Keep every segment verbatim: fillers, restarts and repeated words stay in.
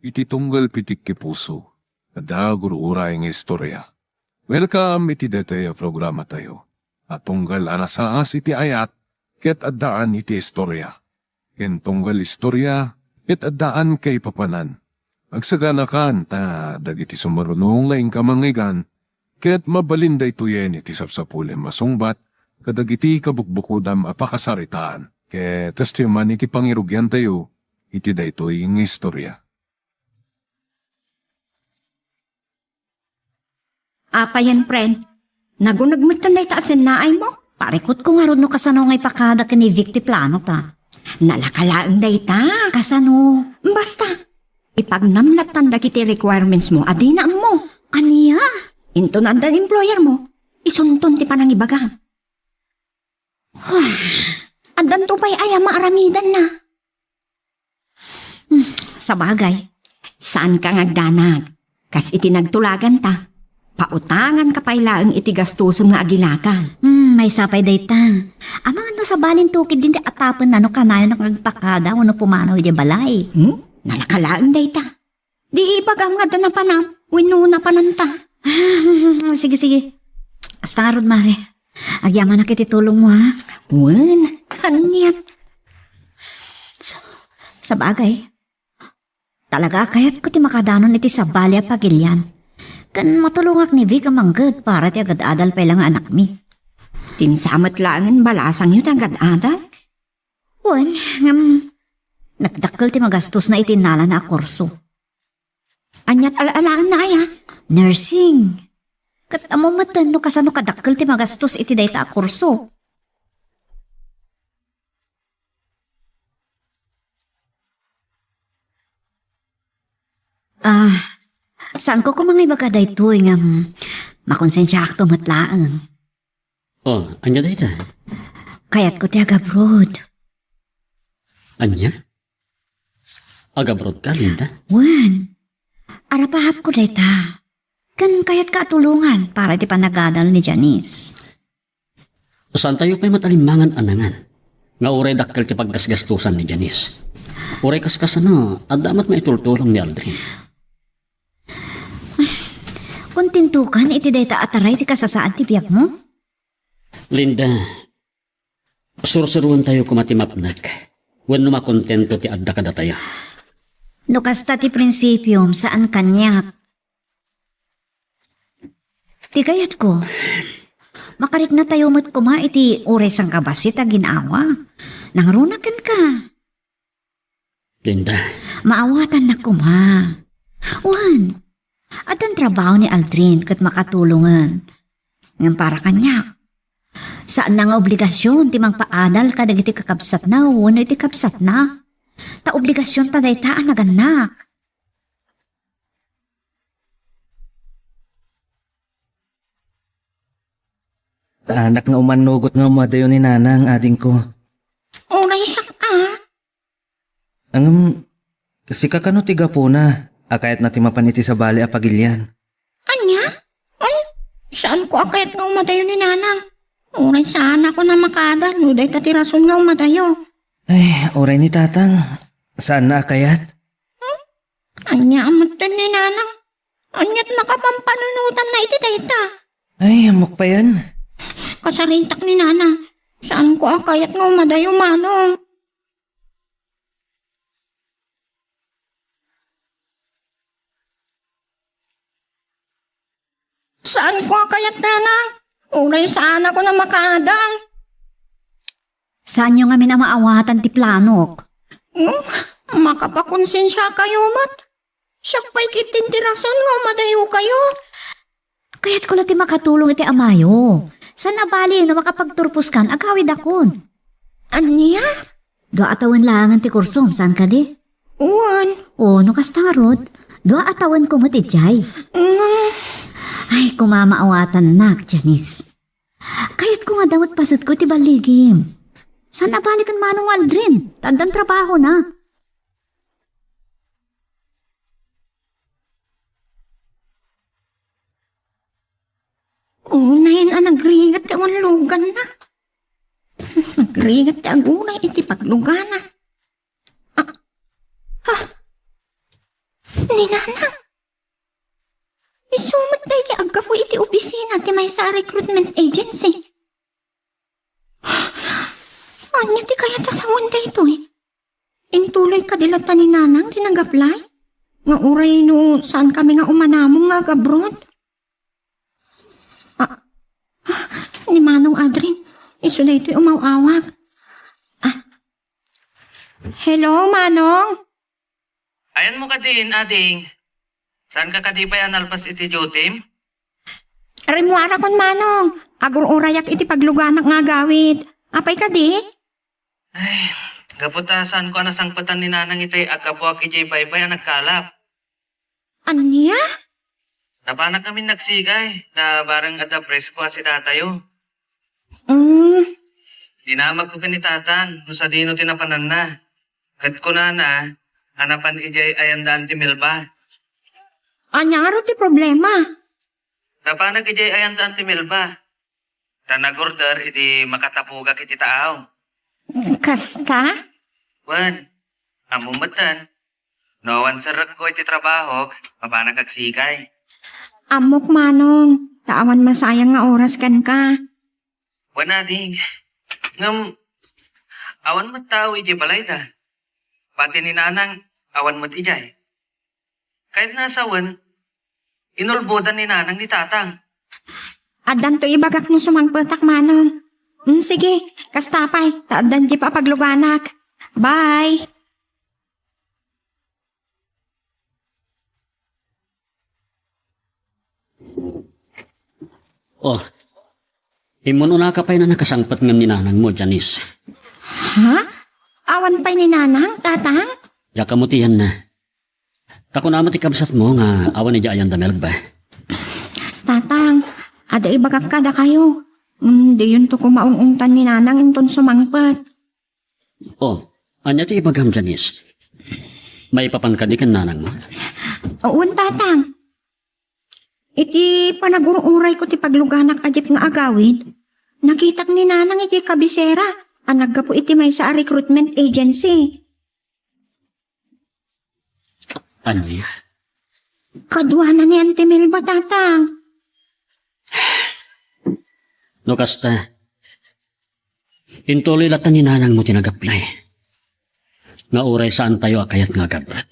Iti tunggal pitik ti puso, adda gur-uray nga istorya. Welcome iti daytoy a programatayo a tunggal a nasaas iti ayat ket addaan iti istorya. Ken tunggal istorya ket addaan kaipapanan. Agsaganakan ta dagiti sumaruno nga inka mangngeggan ket mabalin daytoyen iti sapsapulem a sungbat kadagiti kabukbukodam a pakasaritaan. Ket kastoy man iti pangirugiantayo iti daytoy nga istorya. Apayen, friend? Naguneg metten dayta a sennaaymo? Parikutko ngarud no kasano nga ipakada ken ni Vic ti plano ta. Nalaka laeng dayta. Kasano? Basta, ipagnam lattan dagiti requirements mo a dina ammo. Ania? Inton addan employer mo, isunton ti panangibagam. Addanto pay aya maaramidanna. Hmm, sabagay, saanka nga agdanag. Kas iti nagtulaganta, pautanganka pay laeng iti gastusom nga agilakal. Hmm, maysa pay dayta. Amangan no sabalinto ketdi ti atapenna no kanayon nga agpakada wenno pumanaw idiay balay. Hmm? Nalaka laeng dayta. Di ibagam nga adda napanam wenno napananta. Sige, sige. Kasta ngarud, Mare. Agyamanak iti tulongmo, ha? Wen, aniat? Sa-, sabagay, talaga a kayatko ti makadanon iti sabali a pagilian. Ken matulongak ni Vic a mangged para ti agad-adal pay la nga anakmi. Tinsa met laengen balasangyo ti agad-adal? Wen, ngem, nagdakkel ti magastosna iti innalana a kurso. Aniat ala-alaenna aya? Nursing. Ket ammo metten no kasano kadakkel ti magastos iti dayta a kurso. Ah, saanko koma nga ibaga daytoy ngem makonsensiaakto met laeng. Oh, ania dayta? Kayatko ti agabroad. Ania? Agabroadka, Linda? Wen. Arapahapko dayta. Ken kayatka a tulongan para iti panagadal ni Janice. Saantayo pay met alimmangan a nangan nga uray dakkel ti paggasgastosan ni Janice. Uray kaskasano, adda met maitultulong ni Aldrin. Kontentokan iti dayta a taray ti kasasaan ti biagmo? Linda, sursuroentayo koma ti mapnek wenno makontento ti adda kadatayo. No kasta ti prinsipiom, saan kaniak. Ti kayatko, makariknatayo met koma iti uray sangkabassit a gin-awa. Nangruna kenka. Linda. Maawatannak koma. Wen, addan trabaho ni Aldrin ket makatulongen. Ngem para kaniak, saanna nga obligasion ti mangpaadal kadagiti kakabsatna wenno iti kabsatna. Ta obligasionta dayta a nagannak. Anak nga umannugot nga umadayo ni Nanang, adingko. Uray siak a. Ngem, sika kano ti gapuna a kayatna ti mapan iti sabali a pagilian? Ania? Ay, saanko a kayat nga umadayo ni Nanang. Uray saanakon a makaadal no dayta ti rason nga umadayo. Ay, uray ni Tatang, saanna a kayat? Hmm? Ania a metten ni Nanang? Aniat makapampanunotanna iti dayta? Ay, ammok payen. Kasaritak ni Nanang. Saanko a kayat nga umadayo, Manong. Saanko a kayat, Nanang. Uray saanakon a makaadal. Saanyo ngamin a maawatan ti planok? Hmm? Makapakonsensiakayo met. Siak pay ketdin ti rason nga umadayokayo. Kayatko la ti makatulong iti amayo. Saan a bali no makapagturposkan, agawidakon. Ania? Dua a tawen laengen ti kursom, saan kadi? Wen. O, no kasta ngarud, dua a tawenko met idiay. Mm. Ay, koma maawatannak, Janice. Kayatko nga adda met pasetko iti balligim. Saan a bali ken Manong Aldrin, ta addan trabahona. Unayen a nagrigat ti awan luganna. Nagrigat ti aguray iti paglugana. Ah, ah. Ni Nanang. Isu met daydi aggapu iti opisina ti maysa a recruitment agency. Ania ti kayat a sawen daytoy? Intuloy kadi latta ni Nanang ti nag-apply? Nga uray no saan kami nga umanamong nga ag-abroad? Ah, ah, ni Manong Adrin, isu daytoy umaw-awag. Ah. Hello, Manong? Ayanmo kadin, ading? Saanka kadi pay a nalpas iti dutim? Rimmuarakon, Manong. Agur-urayak iti pagluganak nga agawid. Apay kadi? Ay, gapu ta saanko a nasangpetan ni Nanang iti aggapuak idiay baybay a nagkalap. Ania? Napanak ngamin nagsigay, ta bareng adda presko a sidatayo. Mm. Dinamagko ken ni Tatang no sadino ti napananna. Ket kunana a napan idiay ayandaan ti Melba. Ania ngarud ti problema? Napanak idiay ayandaan ti Melba. Ta nag-order idi makatapugak iti taaw. Kasta? Wen, ammo metten. No awan serrekko iti trabahok, mapanak agsigay. Ammok, Manong, ta awan masayang nga oras kenka. Wen, ading. Ngem, awan met tao idiay balayda. Pati ni Nanang, awan met idiay. Kayatna a sawen, inulbodan ni Nanang ni Tatang. Addanto ibagak no sumangpetak, Manong. Mm, sige, kasta pay, ta addan jeep a pagluganak. Bye! Oh, immun-unaka pay a nakasangpet ngem ni Nanangmo, Janice. Ha? Awan pay ni Nanang, Tatang? Diak ammo ti iyanna. Ta kunam ti kabsatmo nga awan idiay ayanda Melba. Tatang, adda ibagak kadakayo. Mm, diyonto koma ung-ungtan ni Nanang inton sumangpet. Oh, ania ti ibagam, Janice? Maipapan kadi ken Nanangmo? Wen, Tatang. Iti panagur-urayko ti pagluganak a jeep nga agawid, nakitak ni Nanang iti kabisera a naggapu iti maysa a recruitment agency. Ania? Kaduana ni Auntie Melba, Tatang. No kasta, intuloy latta ni Nanangmo ti nag-apply. Nga uray saantayo a kayat nga agabrat.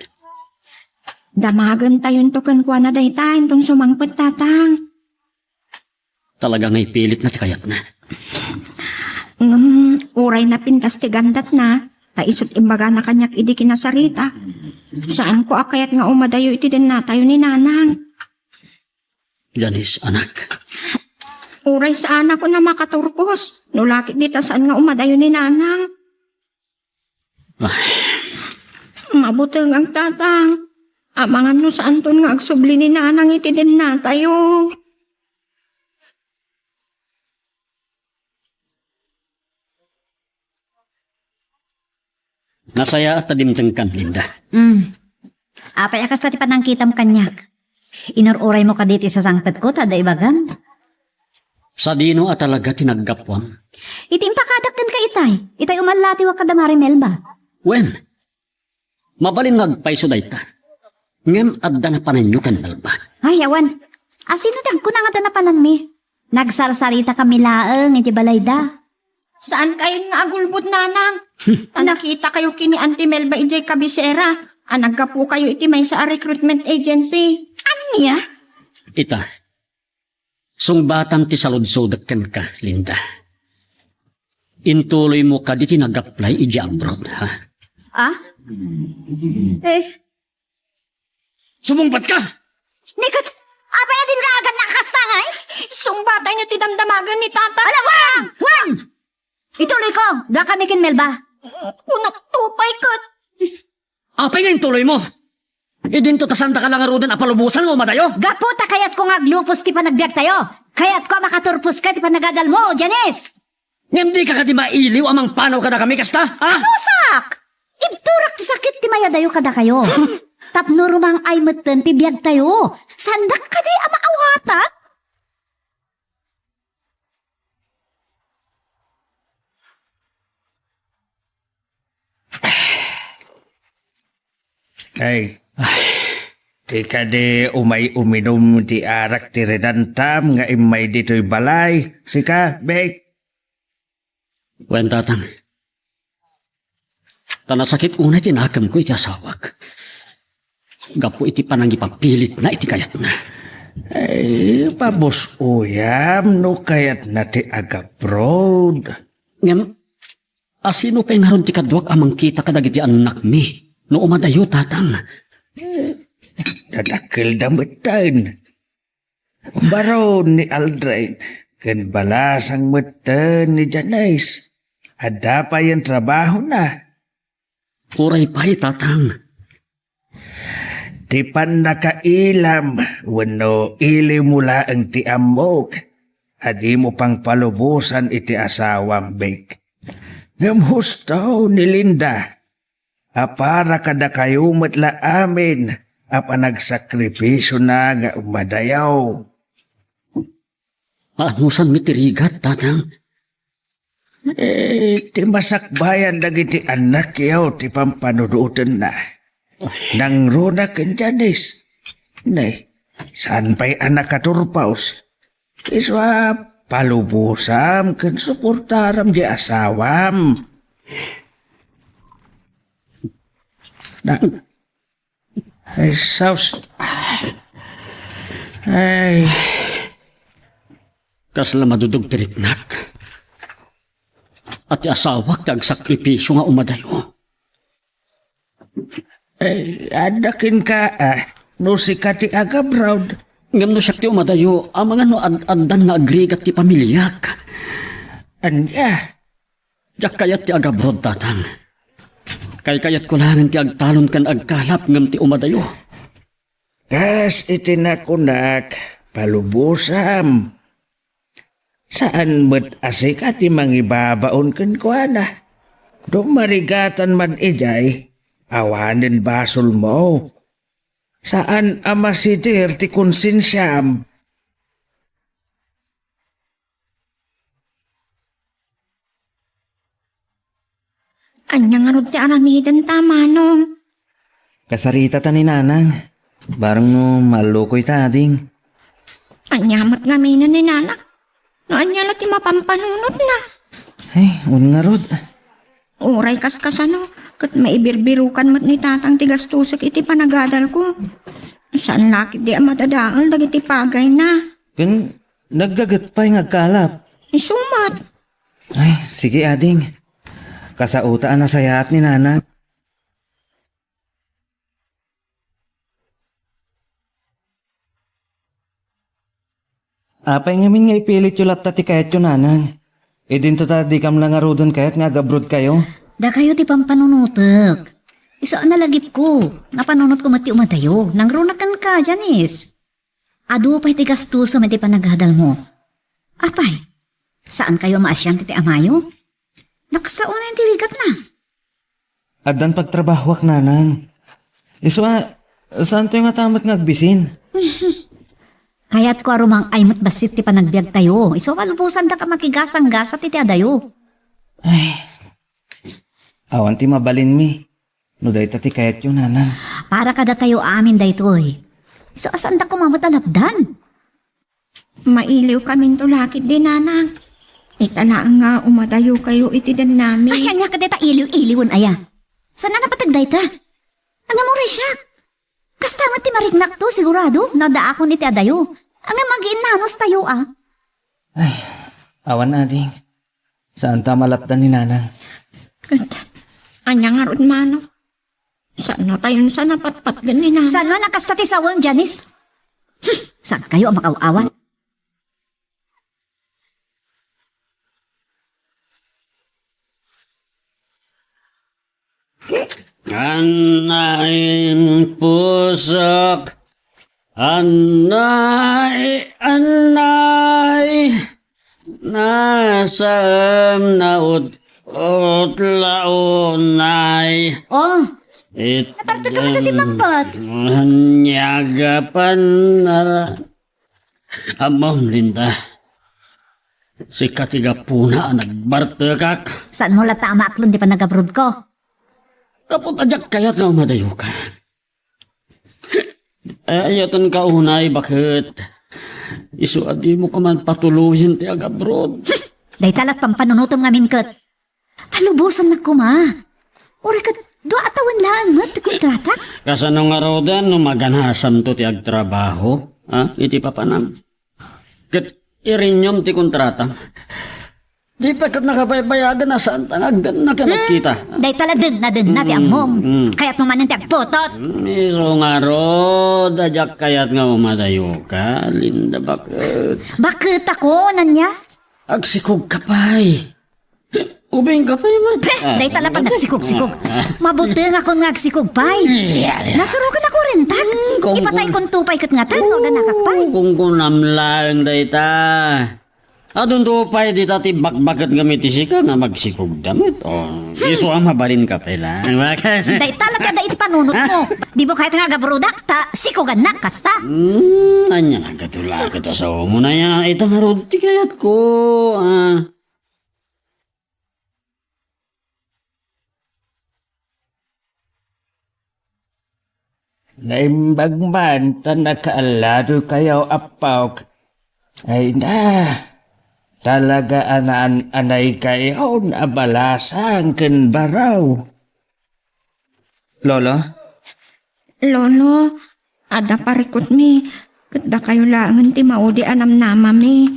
Damagentayonto kenkuana dayta inton sumangpet, Tatang. Talaga nga ipilitna ti kayatna. Ngem, uray napintas ti gandatna, ta isut' imbagana kaniak idi kinasarita. Saanko a kayat nga umadayo iti dennatayo ni Nanang. Janice, anak. Uray saanak a makaturpos, no la ket dita saan nga umadayo ni Nanang. Ay. Mabutengan, Tatang. Amangan no saanton nga agsubli ni Nanang iti dennatayo. Nasayaat ta dimtengkan, Linda. Mm. Apay a kasta ti panangkitam kaniak? Inur-uraymo kadi ti sasangpetko ta adda ibagam? Sadino a talaga ti naggapuam? Iti impakadak kenka itay, itay umallatiwak kada Mari Melba. Wen, mabalin nga agpayso dayta. Ngem adda napananyo ken Melba. Ay, awan. A, sino ti agkuna nga adda napananmi? Nagsarsaritakayo laeng iti balayda. Saankayon nga agulbod, Nanang. Hmm. Ta nakitakayo ken ni Auntie Melba idiay kabisera a naggapukayo iti maysa a recruitment agency. Ania? Ita, sungbatam ti saludsodek kenka, Linda. Intuloymo kadi ti nag-apply idiay abroad, ha? Ah? Eh, Sumungbatka! Ni ket, apay a dinla agannaka kasta ngay? Sungbatayno ti damdamagen ni Tata. Ala, wen! Wen! Ituloyko, dakami ken Melba. Kunak to pay ket. Apay nga intuloymo? Idinto ta saandaka la ngaruden a palubosan nga umadayo? Gapu ta kayatko nga aglupos ti panagbiagtayo. Kayatko a makaturposka iti panagadalmo, Janice. Ngem dika kadi mailiw a mangpanaw kadakami kasta, ha? Anusak! Ibturak ti sakit ti mayadayo kadakayo. Tapno rumang-ay metten ti biagtayo. Saandak kadi a maawatan? Ay. Ay. Ti kadi umay uminum ti arak ti rinantam nga immay ditoy balay, sika, Bek? Wen, Tatang. Ta nasakit unay ti nakemko iti asawak. Gapu iti panangipapilitna iti kayatna. Ay, pabus-oyam no kayatna ti agabroad. Ngem, asino pay ngarud ti kaduak a mangkita kadagiti annakmi no umadayo, Tatang? Dadakkelda metten. Baro ni Aldrin ken balasang metten ni Janice. Adda payen trabahona. Uray pay, Tatang. Ti pannakailam wenno iliwmo laeng ti ammok a dimo pangpalubosan iti asawam, Bek. Ngem husto ni Linda a para kadakayo met la amin a panagsakrifisiona nga umadayo. Anusanmi ti rigat, Tatang? Eh, ti masakbayan dagiti annakyo ti pampanunotenna. Nangruna ken Janice. Ne, saan pay a nakaturpos. Isu a palubosam ken suportaram di asawam. Na, ay, sus. Ay. Kasla madudog ti riknak. A ti asawak ti agsakripisio nga umadayo. Eh, adda kenka, ah, no sika ti agabroad. Ngem no siak ti umadayo, amangan no ad-, addan nga agrigat ti pamiliak. Ania? Diak kayat ti agabroad, Tatang. Kaykayatko laengen ti agtalon ken agkalap ngem ti umadayo. Kas iti nakunak, palubosam. Saan met a sika ti mangibabaon kenkuana. No marigatan man idiay, awanen basolmo. Saan a masider ti konsensiam. Ania ngarud ti aramidenta, Manong? Kasaritata ni Nanang. Bareng no maallukoyta, ading. Ania met ngamin ni Nanang? No ania la ti mapampanunotna? Ay, wen ngarud. Uray kaskasano, ket maibirbirokan met ni Tatang ti gastosek iti panagadalko. Saan la ketdi a madadael dagiti pagayna. Ken naggaget pay nga agkalap. Isu met. Ay, sige, ading. Kasaota a nasayaat ni Nanang. Apay ngamin nga ipilityo latta ti kayatyo, Nanang? Idinto ta dikam la ngaruden kayat nga agabrodkayo? Dakayo ti pampanunotek. Isu a nalagipko. Napanunotko met ti umadayo. Nangruna kenka, Janice. Adu pay ti gastusom iti panagadalmo. Apay, saankayo a maasian ti amayo? Nakasaonen ti rigatna. Addan pagtrabahoak, Nanang. Isu a, saantoy ngata met nga agbisin? Kayatko a rumang-ay met bassit ti panagbiagtayo. Isu a malubosandaka makigasanggasat iti adayo. Ay, awan ti mabalinmi. No dayta ti kayatyo, Nanang. Para kadatayo amin daytoy. Isu a saanda koma met a lapdan. Mailiwkaminto la ketdi, Nanang. Ita laeng nga umadayokayo iti dennami. Ay, ania kadi ta iliw-iliwen aya? Saan a napateg dayta? Ania, uray siak? Kasta met ti mariknakto, sigurado, no addaakon iti adayo. Ania, agiinnanustayo a. Ay, awan, ading. Saanta a malapdan ni Nanang. Ket, ania ngarud, Manong? Saantayon sa napatpatgen ni Nanang? Saan man a kasta ti sawen, Janice? Saankayo a makaw-awat? Anay, pusok. Anay, anay. Nasam naut-, utlaunay. Oh, it-, napartek ka met a simmangpet. Nyaga panara-, Ammom, Linda. Sika ti gapuna a nagbartekak. Saanmo latta a maaklon ti panagabrodko? Gapu ta diak kayat nga umadayoka. Ay, ayatenka unay, baket. Isu a dimo ka man patuloyen ti agabroad. Dayta lat pampanunotem ngamin ket. Palubosannak koma. Uray ket dua a tawen laeng met ti kontratak. Kasano ngaruden no maganasamto ti agtrabaho, ha? Iti papanam. Ket irenew-am ti kontratam. Di pay ket nakabaybayagen a saanta nga agdenna ken agkita. Dayta la denna, denna ti ammom. Mm. Kayatmo manen ti agputot. Mm, isu ngarud a diak kayat nga umadayoka, Linda, baket. Baketakon, ania? Agsikogka pay. Ubingka pay met. Peh, dayta la pay nga agsikog-sikog. Ah. Mabutengakon nga agsikog pay. Nasurogan ako rentak. Hmm, kung, ipataykonto pay ket ngarud no aganakak pay. Kung kunam laeng dayta. Adunto pay dita ti bakbaket ngem iti sika nga magsikogda met. Oh, isu a mabalinka pay laeng. Dayta la ti adda iti panunotmo. Dimo kayat nga agabrodak ta sikogannak kasta. Hmm, ania nga ket wala ket asawamoy aya ita ngarud ti kayatko. Ah. Naimbag man ta nakaallado kayo, Apok. Ay na, talaga a naan-anay kayo a balasang ken baraw. Lolo? Lolo, adda parikutmi, ket dakayo laengen ti maudi a namnamami.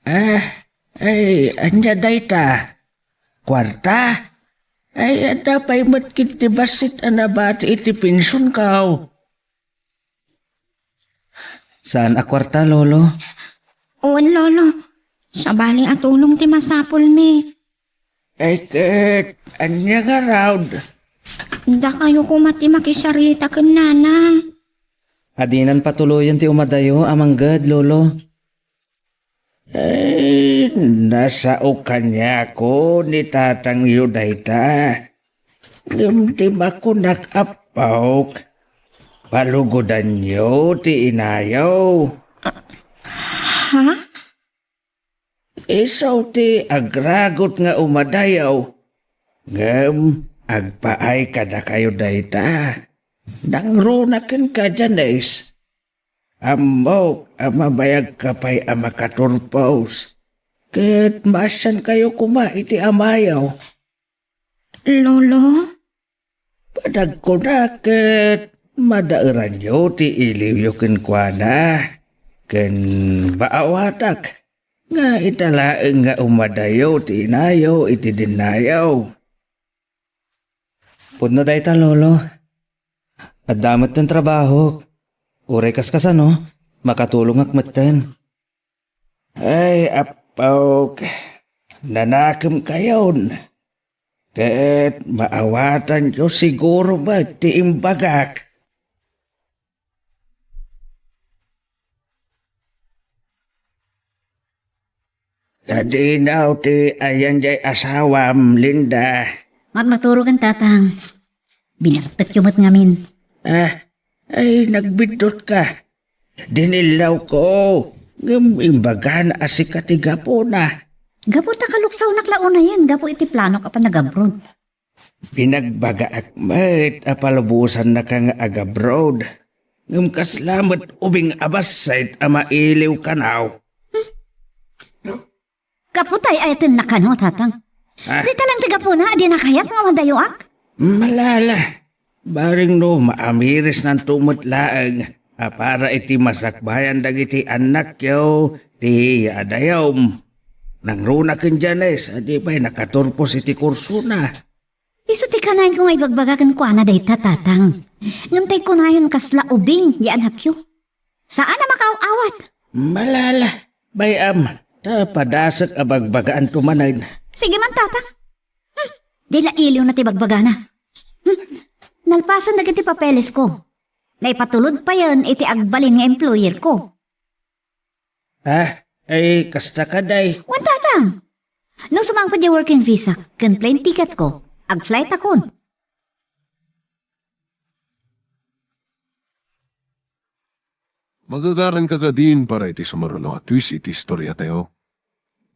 Ah, ay, ania dayta? Kuarta? Ay, adda pay met ket ti bassit a nabati iti pensionko. Saan a kuarta, Lolo? Wen, Lolo. Sabali a tulong ti masapulmi. Ay, ket, ania ngarud? Dakayo koma ti makisarita ken Nana. Adinan patuloyen ti umadayo a mangged, Lolo. Eh, nasao kaniako ni tatangyo dayta. Ngem ti makunak, Apok, palugodanyo ti inayo. Ha? Isu ti agragut nga umadayo. Ngem agpaay kadakayo dayta. Nangruna kenka, Janice. Ammok a mabayagka pay a makaturpos, ket maasiankayo koma iti amayo. Lolo? Panagkunak ket madaeranyo ti iliwyo kenkuana, ken maawatak nga ita laeng nga umadayo ti inayo iti dennayo. Pudno dayta, Lolo. Adda metten trabahok. Uray kaskasano, makatulongak metten. Ay, Apok, nanakemkayon. Ket maawatanyo siguro met ti imbagak. Sadino ti ayan jay asawam, Linda? Matmaturogen, Tatang. Binartekyo met ngamin. Ah, ay, nagbiddutka. Dinillawko, ngem imbagana a sika ti gapuna. Gapu ta kaluksawnak la unayen gapu iti planok a panagabroad. Pinagbagaak met a palubosannaka nga agabroad, ngem kasla met ubing a bassit a mailiw kano. Gapu ta ay-ayatennak kano, Tatang. Ah? Dayta laeng ti gapuna a dina kayat nga umadayoak? Malala. Bareng no maamirisnanto met laeng a para iti masakbayan dagiti annakyo ti yaadayom. Nangruna ken Janice a di pay nakaturpos iti kursona. Isu ti kanayon nga ibagbaga kenkuana dayta, Tatang. Ngem tay kunayon kasla ubing ti annakyo. Saan a makaaw-awat. Malala, bay-am, ta padasek a bagbagaanto manen. Sige man, Tatang. Hmm, di la iliwna ti bagbagana. Hmm, nalpasen dagiti papelesko. Naipatulod payen iti agbalin nga employerko. Ah, ay, kasta kadi. Wen, Tatang. No sumangpet ti working visa ken plane ticketko, ag-flightakon. Magagaranka kadin para iti sumaruno a twist iti istoriatayo.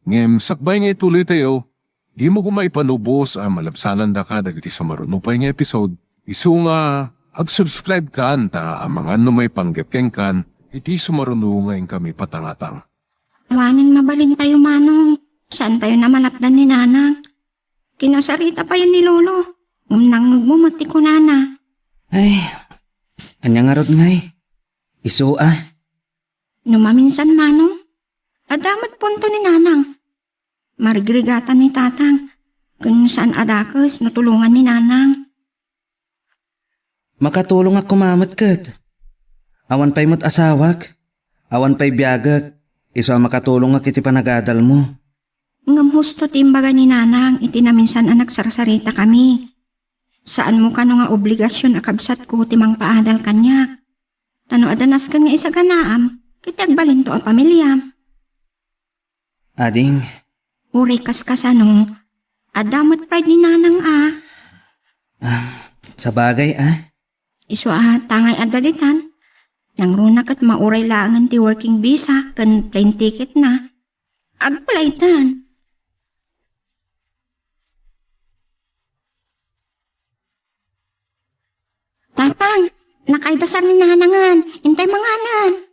Ngem sakbay nga ituloytayo, dimo koma ipalubos a malabsanandaka dagiti sumaruno pay nga episode, isu nga Ag-subscribe kan ta amangan no maipanggep kenkan iti sumaruno nga inkami patangatang. Awanen mabalintayo, Manong. Saantayo namalapdan ni Nanang. Kinasarita payen ni Lolo. Ngem nangngegmo met ti kunana. Ay, ania ngarud ngay? Isu a. No maminsan, Manong, adda met punto ni Nanang. Marigrigatan ni Tatang. Ken saan a dakes no tulongan ni Nanang. Makatulongak koma met ket. Awan pay met asawak. Awan pay biagek. Isu a makatulongak iti panagadalmo. Ngem husto ti imbaga ni Nanang iti naminsan a nagsarsaritakami. Saanmo kano nga obligasion a kabsatko ti mangpaadal kaniak. Ta no adda nasken nga isaganaam, ket ti agbalinto a pamiliam. Ading. Uray kaskasano, adda met pride ni Nanang a. Ah, sabagay a. Isu a tangay adda ditan. Nangruna ket mauray laengen ti working visa ken plane ticket na. Agplayten. Tatang, nakaidasar ni Nanangen. Intay manganen.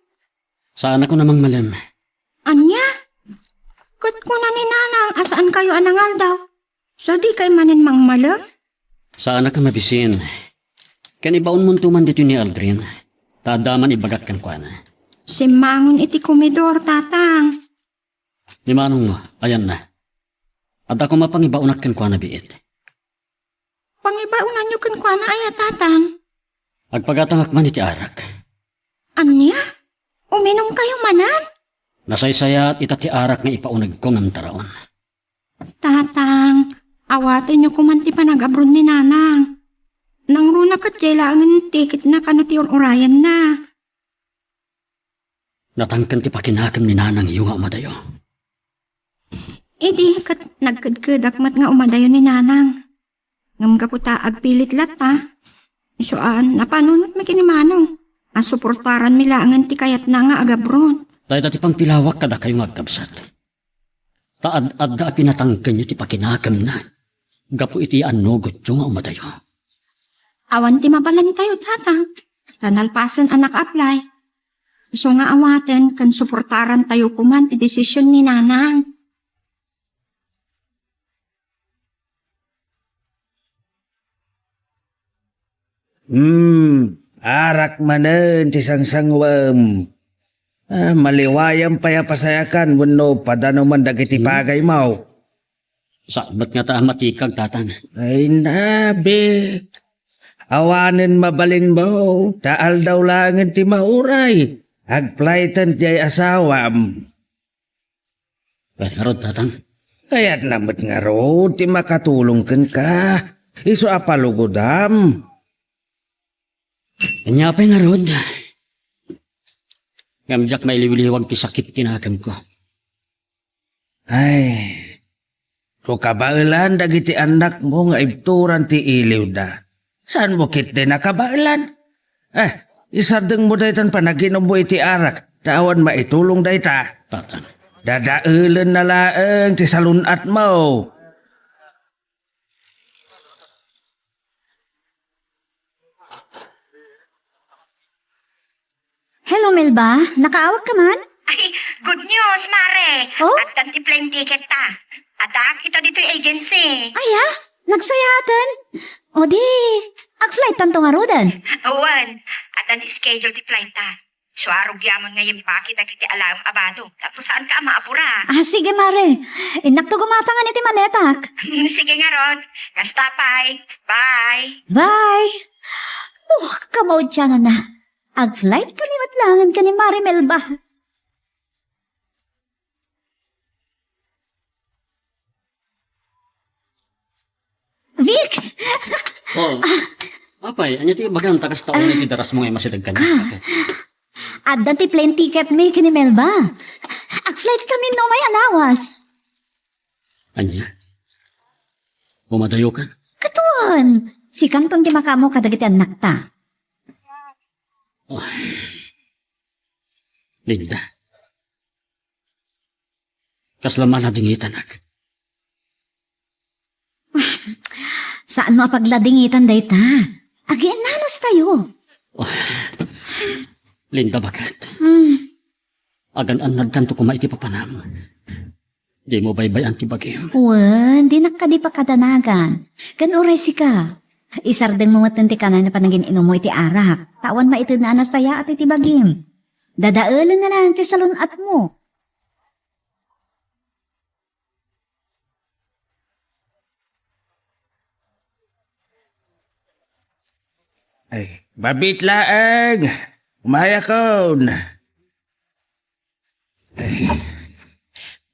Saanak a mangmalem. Ania? Ket kuna ni Nanang a saankayo a nangaldaw. So, dikay manen mangmalem? Saanak a mabisin. Ken ibaonmonto man ditoy ni Aldrin. Ta adda man ibagak kenkuana. Simmangon iti komedor, Tatang. Ni Manong, ayanna. Adda koma pangibaonak kenkuana biit. Pangibaonanyo kenkuana aya, Tatang? Agpagatangak man iti arak. Ania? Uminumkayo manen? Nasaysayaat ita ti arak nga ipaunegko ngem taraon. Tatang, awatenyo koman ti panagabron ni Nanang. Nangruna ket diay laengen ti tiketna kano ti ur-urayenna. Natangken ti pakinakem ni Nanangyo nga umadayo. Idi ket nagkedkedak met nga umadayo ni Nanang. Ngem gapu ta agpilit latta, isu a napanunotmi ken ni Manong a suportaranmi laengen ti kayatna nga agabron. Dayta ti pangpilawak kadakayo nga agkabsat. Ta ad-adda a pinatangkenyo ti pakinakemna gapu iti annogotyo nga umadayo. Awan ti mabalintayo, Tatang. Ta nalpasen a naka-apply. Isu nga awaten ken suportarantayo koman ti desisyon ni Nanang. Hmm, arak manen ti sangsanguem. Ah, maliwayam pay a pasayakan wenno padanoman dagiti Hmm? pagaymo. Saan met ngata a matikag, Tatang? Ay, nabit. Awanen mabalinmo, ta aldaw laengen ti mauray. Agplayten diay asawam. Wen ngarud, Tatang? Kayatna met ngarud ti makatulong kenka. Isu a palugodam. Ania pay ngarud? Ngem diak mailiwliwag ti sakit ti nakemko. Ay, no kabaelan dagiti annakmo nga ibturan ti iliwda, saanmo ketdi a kabaelan? Eh, isardengmo daytan panaginummo iti arak, ta awan maitulong dayta. Tatang. Dadaelenna laeng ti salun-atmo. Hello, Melba. Nakaawagka man? Ay, good news, Mare. Oh? Addan ti plane ticket ta. Addaak ita ditoy agency. Aya, nagsayaaten. O di, ag-flight tanto ngaruden? Wen, addan schedule ti flight ta. Suarog yaman nga yimpake dagiti alaem a bado. Tapno saanka a maapura. Ah, sige, Mare. Innakto gumatangan iti maletak. Sige ngarud. Kasta pay. Bye. Bye. Oh, kamaudiananna. Ag-flight kami met laengen ken ni Mare Melba. Vic! Oh, apay, ania ti ibagam ta kasta unay ti darasmo nga immasideg kaniak? Adda ti plane ticket mi ken ni Melba. Ag-flight kami no may a lawas. Ania? Umadayokan? Katuan, sikanton ti makaammo kadagiti annakta. Oh. Linda. Kasla man a dingitanak. Saanmo a pagladingitan dayta. Agienna Kastayo. Oh, Linda, baket? Hmm. Agan-annadkanto koma iti papanam. Dimo baybay-an ti bagim. Wen, dinak kadi pakadanagan. Ken uray sika, isardengmo met ti kanay a panagin-inummo iti arak. Ta awan maitedna a nasayaat iti bagim. Dadaelenna laeng ti salun-atmo. Ay, mabit laeng. Umayakon. Ay.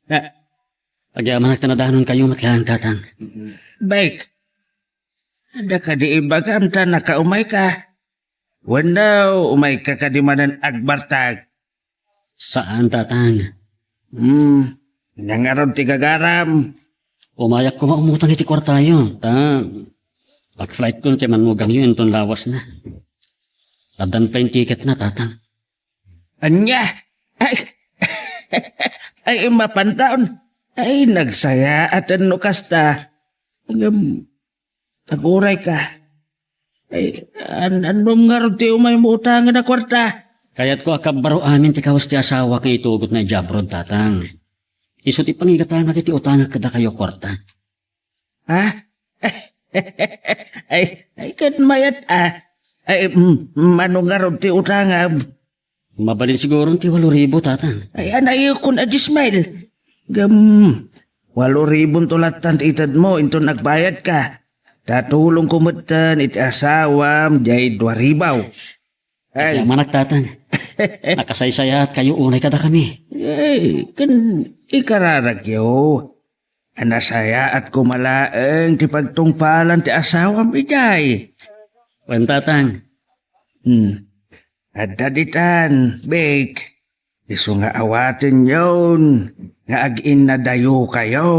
Na, agyamanak ta nadanonkayo met laeng, Tatang. Bek, adda kadi ibagam ta nakaumayka? Wenno umayka kadi manen agbartak? Saan, Tatang. Hmm, ania ngarud ti gagaram? Umayak koma umutang iti kuartayo, ta pag-flight ko ti mannugangyo inton lawas na. Addan pay tiketna, Tatang. Ania? Ay, ay, mapantaon. Ay, nagsayaaten no kasta. Ngem, aguray ka. Ay, an-, annom ngarud ti umaymo utangen a kuarta? Kayatko a kabbaro amin ti kawes ti asawak nga itugotna idiay abroad, Tatang. Isu ti pangigatangak iti utangak kadakayo a kuarta. Ha? Ay, ay, ket mayat, ah. Ay, mm, mano ngarud ti utangam? Mabalin siguro ti walo ribu, Tatang. Ay, anayukon a diesmil. Ngem, walo ribunto lattan ti itedmo inton agbayadka. Ta tulongko metten iti asawam diay dua ribu. Ay. Agyamanak, Tatang. Nakasaysayaatkayo unay kadakami. Ay, ken ikararakyo a nasayaat koma laeng ti pagtungpalan ti asawam idiay. Wen, Tatang. Hmm. Adda ditan, Bek. Isu nga awatenyon nga aginnadayokayo.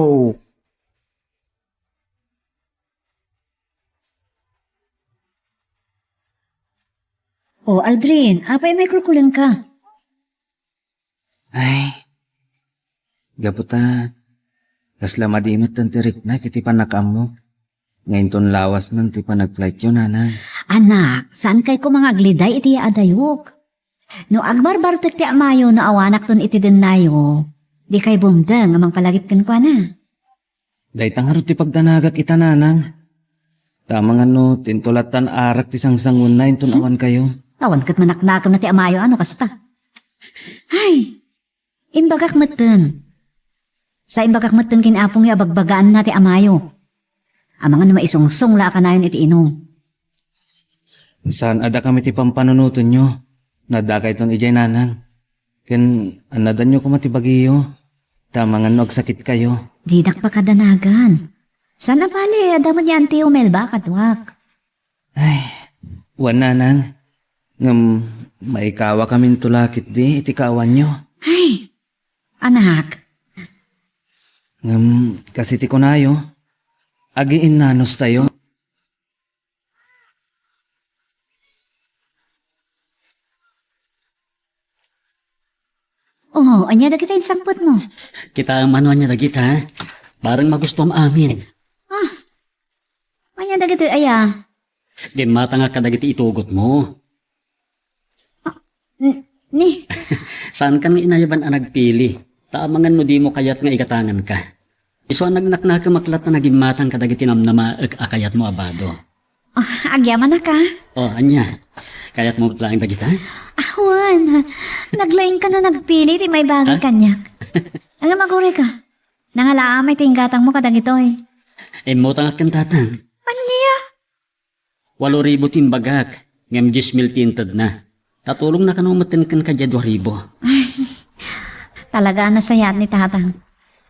O, Aldrin, apay a maikulkulenka? Ay, gapu ta, kasla madi metten ti riknak iti pannakaammo. Nga inton lawasnan ti panagflightyo, Nanang. Anak, saankay koma nga agliday iti yaadayok. No agbarbartek ti amayo no awanakton iti dennayo, dikay bumdeng a mangpalagip kenkuana. Dayta ngarud ti pagdanagak ita, Nanang. Ta amangan no ti intolattan arak ti sangsanguenna inton awankayo. Awan ket manaknakemna ti amayo a no kasta. Ay, imbagak metten. Sa imbagak metten ken apongyo a bagbagaanna ti amayo. Amangan no maisungsong la a kanayon iti inum. Saan a dakami ti pampanunotenyo. No addakayton idiay, Nanang. Ken annadanyo koma ti bagiyo. Ta amangan no agsakitkayo. Dinak pakadanagan. Saan a bale, adda met ni Auntie Melba a kaduak. Ay, wen, Nanang. Ngem maikawakaminto la ketdi iti kaawanyo. Ay, anak. Ngem kas iti kunayo, agiinnanostayo. Oh, ania dagita insangpetmo? Kitaem no ania dagita, bareng magustuam amin. Ah, ania dagitoy aya? Gimmatangak kadagiti itugotmo. Ah, n-, ni? Saankan nga inayaban a nagpili, ta amangan no dimo kayat nga igatanganka. Isu a nagnaknakemak latta a nagimmatang kadagiti namnamaek a kayatmo a bado. Ah, agyamanak a. Oh, ania? Kayatmo met laeng dagita? Awan. Naglaingkan a nagpili ti maibagi kaniak. Ngem aguray ka. Nangalaam ti inggatangmo kadagitoy. Immutangak ken Tatang. Ania? Walo ribu ti imbagak, ngem dies mil ti intedna. Ta tulongna kano metten kenka diay dua ribu. Ay, talaga a nasayaat ni Tatang.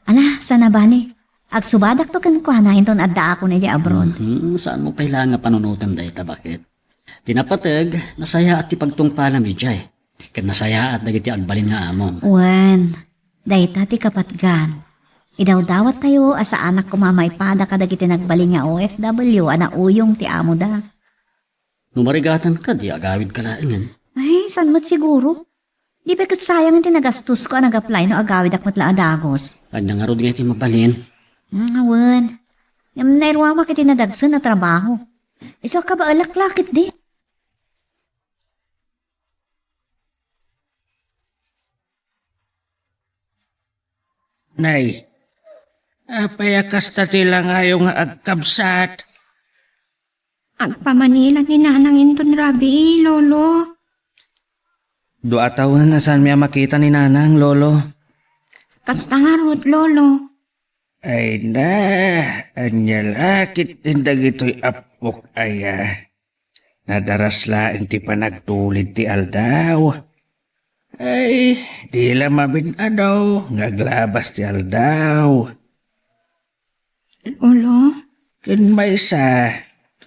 Ala, saan a bale. Agsubadakto kenkuana inton addaakon idiay abroad. Mhm, saanmo pay la nga panunoten dayta, baket? Ti napateg, nasayaat ti pagtungpalam idiay. Ket nasayaat dagiti agbalin nga amom. Wen, dayta ti kapatgan. Idawdawattayo a saanak koma a maipada kadagiti nagbalin nga O F W a nauyong ti amoda. No marigatan kadi, agawidka laengen. Ay, saan met siguro? Di pay ket sayangen ti nagastosko a nag-apply no agawidak met la a dagus. Ania ngarud nga iti mabalin? Hmm, awan. Ngem nairuamak iti nadagsen a trabaho. Isu a kabaelak la ketdi. Nay, apay a kasta ti langayo nga agkabsat? Agpamanilan ni Nanang inton rabii, Lolo. Dua a tawen a saanmi a makita ni Nanang, Lolo. Kasta ngarud, Lolo. Ay na, ania la ketdin dagitoy appok aya? Nadaras laeng ti panagtulid ti aldaw. Ay, di la mamin-ano nga aglabas ti aldaw. Lolo? Ken maysa,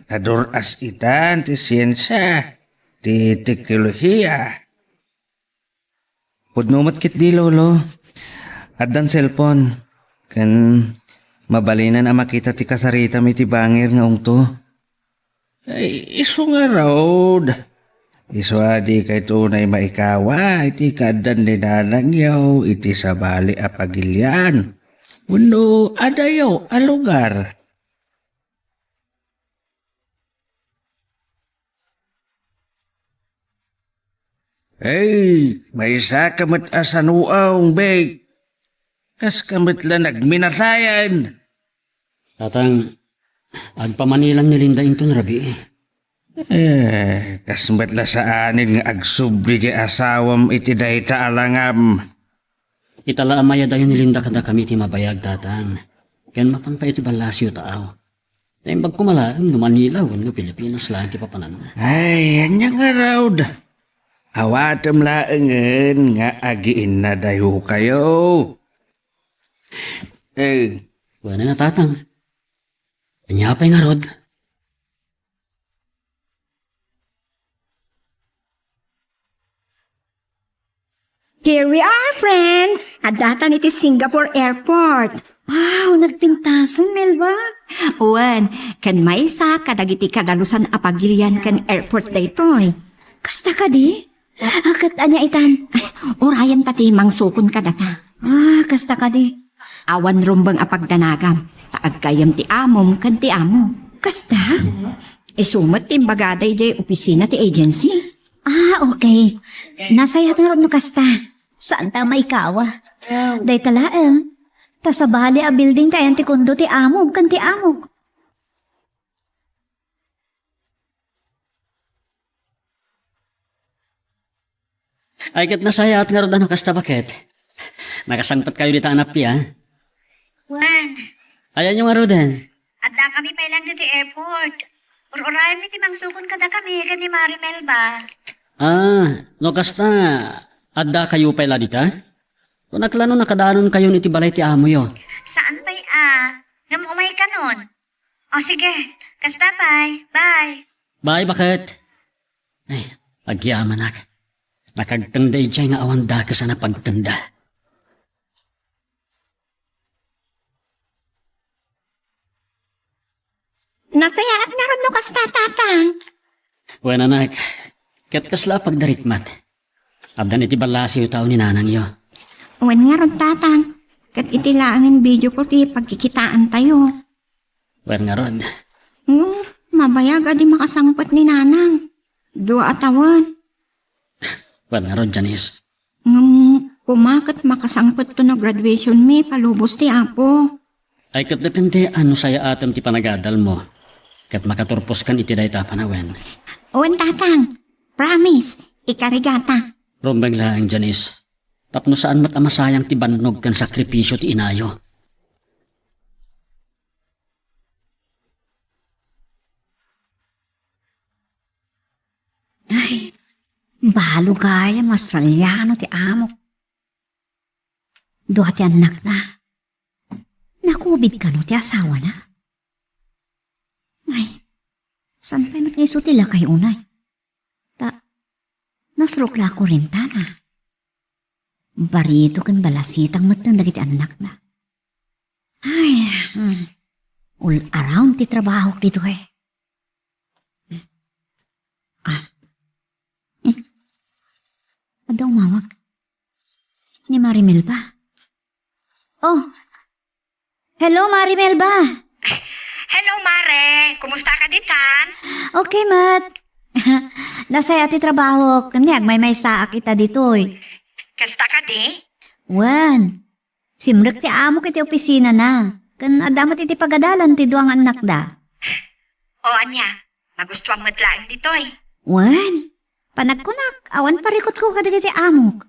nadur-as itan ti siensia, ti teknolohiya. Pudno met ketdi, Lolo. Addan cellphone. Ken mabalinen a makita ti kasaritam iti bangir nga ungto. Ay, isu ngarud. Isu a dikayto unay maikawa iti kaaddan ni nanangyo iti sabali a pagilian wenno adayo a lugar. Ay, maysa ka met a sanuaw, Bek. Kas ka met la nagminatayan. Tatang, agpamanilan ni Linda inton rabii. Eh, kas met la saanen nga agsubli ti asawam iti dayta a langam. Ita la a mayadayo ni Linda kadakami ti mabayag, Tatang. Ken mapan pay iti ballasiyo taaw. Naimbag koma laeng no Manila wenno Pilipinas laeng ti papananna. Ay, ania ngarud? Awatem laengen nga agiinnadayokayo. Eh. Wen a, Tatang. Ania pay ngarud? Here we are, friend! Addatan iti Singapore Airport. Wow, nagpintasen, Melba. Wen, ken maysa kadagiti kadalusan a pagilian ken airport daytoy. Kasta kadi? Ah, ket ania itan? Ay, urayan ta ti mangsukon kadata. Ah, kasta kadi? Awan rumbeng a pagdanagam, ta aggayyem ti amom ken ti amok. Kasta? Isu met ti imbagada idiay opisina ti agency. Ah, okay. Nasayaat ngarud no kasta. Saan ta maikawa? Dayta laeng. Ta sabali a building kayan ti kondo ti amom ken ti amok. Ay, ket nasayaat ngarud a no kasta, baket. Nakasangpetkayo dita a nappi, a? Wen. Ayanyo ngaruden? Addakami pay laeng ditoy airport. Ur-urayenmi ti mangsukon kadakami ken ni Mari Melba. Ah, no kasta, addakayo pay la dita? Kunak la no nakadanonkayon iti balay ti amoyo. Saan pay a? Ngem umaykanon. O sige, kasta pay. Bye. Bye, baket. Ay, agyamanak. Nakagtengda idiay nga awan dakes a napagtengda. Nasayaat ngarud no kasta, Tatang. Wen, anak, ket kasla a pagdarikmat? Addan iti ballasiyo taaw ni nanangyo. Wen ngarud, Tatang, ket iti laengen video call ti pagkikitaantayo. Wen ngarud. Hmm, mabayag a di makasangpet ni Nanang. Dua a tawen. Wen ngarud, Janice. Ngem koma ket makasangpetto no graduationmi, palubos ti Apo. Ay, ket depende a no sayaatem ti panagadalmo, ket makaturposkan iti dayta a panawen. Wen, Tatang. Promise, ikarigata. Rumbeng laeng, Janice. Tapno saan met a masayang ti bannog ken sakripisio ti inayo. Ay, balo gayam a Australiano ti amok. Dua ti annakna. Nakubit kano ti asawana? Ay, saan pay met nga isu ti lakay unay? Ta, nasrok la a kurentana. Barito ken balasitang metten dagiti annakna. Ay, hmm. All around ti trabahok ditoy. Ah. Hmm. Adda umawag. Ni Mari Melba. Oh. Hello, Mari Melba. Hello, Mare. Kumusta ka ditan? Okay, met. Nasaya ti trabaho. Kami agmaymaysaak ita ditoy. Kasta ka di? Wen. Simrek ti amok iti opisinana, ken adda met iti pagadalan ti dua nga annakda. O ania, magustuam met laeng ditoy. Wen, panagkunak, awan parikutko kadagiti amok.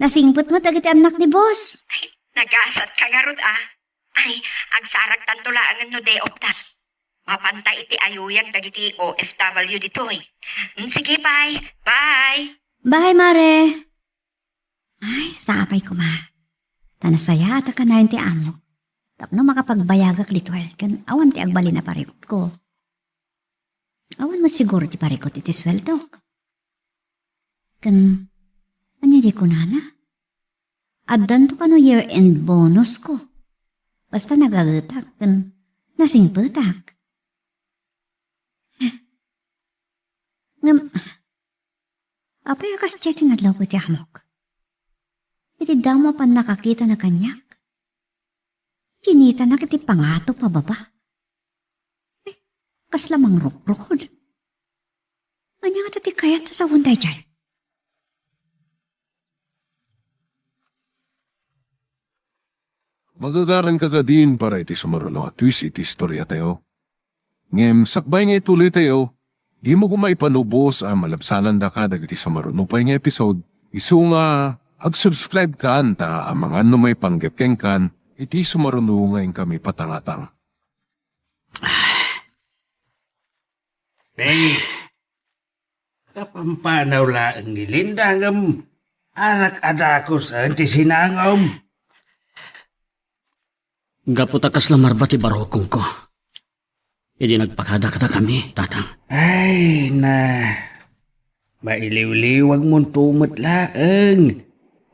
Nasingpet met dagiti annak ni boss. Ay, nagasat ka ngarud, ah. Ay, agsaragtanto laengen no day off ta. Mapanta iti ayuyag dagiti O F W ditoy. Mm, sige, bye. Bye. Bye, Mare. Ay, sapay koma. Ta nasayaat a kanayon ti amok. Tapno makapagbayagak ditoy, ken awan ti agbalin a parikutko. Awan met siguro ti parikut iti sueldok. Ken, ania di kunana? Addanto kano year-end bonus ko. Basta nagagetak ken nasingpetak. Ngem, apay a kasdiay ti nadlaw ko iti amok? Iti damo a pannakakitana kaniak, kinitanak iti pangatop a baba. Eh, kasla mangrukrukod. Ania ngata ti kayat a sawen daydiay? Magagaranka kadin para iti sumaruno a twist iti istoriatayo. Ngem sakbay nga ituloytayo, dimo koma ipanubos a malabsanandaka dagiti sumaruno pay nga episode, isu nga ag-subscribe kan ta amangan no maipanggep kenkan iti sumaruno nga inkami patangatang. Beng, kapampanaw laeng ni Linda ngem arak a dakusen ti sinangom. Gapu ta kasla marba ti barukongko idi nagpakada kadakami, Tatang. Ay, na, mailiwliwagmonto met laeng.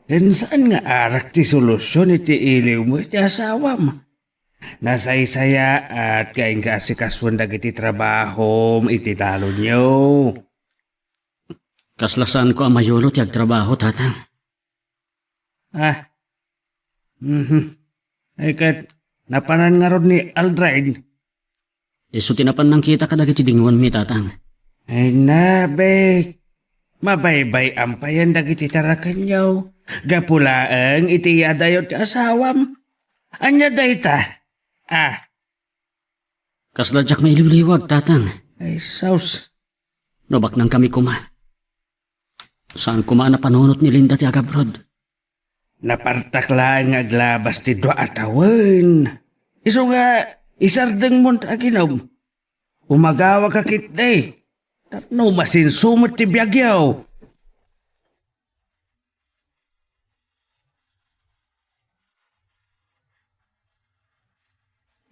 Ken saan nga arak ti solusion iti iliwmo iti asawam. Nasaysayaat nga inka asikasuen dagiti trabahom iti talonyo. Kasla saanko a mayulo ti agtrabaho, Tatang. Ah. Mhm. Ay, ket napanan ngarud ni Aldrin? Isu ti napan nangkita kadagiti dinguanmi, Tatang. Ay, nabek. Mabaybay-am payen dagiti tarakenyo. Gapu laeng iti iyadayo ti asawam. Ania dayta? Ah. Kasla diak mailiwliwag, Tatang. Ay, sus. No baknangkami koma, saan koma a napanunot ni Linda ti agabroad. Napartak laeng nga aglabas ti dua a tawen. Isu nga, isardengmon ta aginom. Umagawa ka ketdi. Tapno masinso met ti biagyo.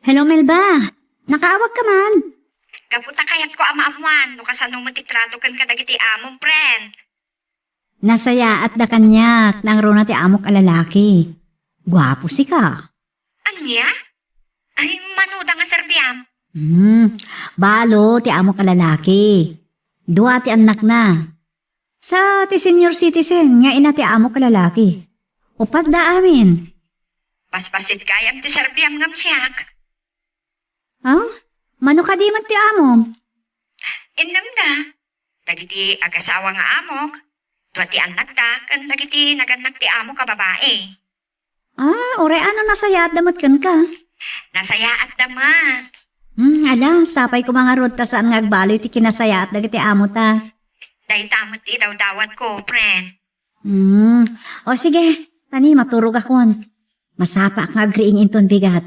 Hello, Melba. Nakaawag ka man? Gapu ta kayatko a maammuan no kasano met ti trato ken kadagiti amom, friend. Nasayaatda kaniak, nangruna ti amok a lalaki. Guapo sika. Ania? Ay, manoda nga serbiam? Hmm, balo ti amok a lalaki. Dua ti annakna. Sa ti senior citizen nga ina ti amok a lalaki. Uppat da amin. Basbasit gayam ti serbiam ngem siak. Ha? Mano kadi met ti amom? Innem da. Dagiti agasawa nga amok, dua ti annakda, ken dagiti nagannak ti amok a babai. Ah, uray ano nasayaatda met kenka? Nasayaatda met. Hmm, ala, sapay koma ngarud ta saan nga agbaloy ti kinasayaat dagiti amo ta. Dayta met ti idawdawatko, friend. Hmm. O sige, tani, maturogakon. Masapaak nga agriing inton bigat.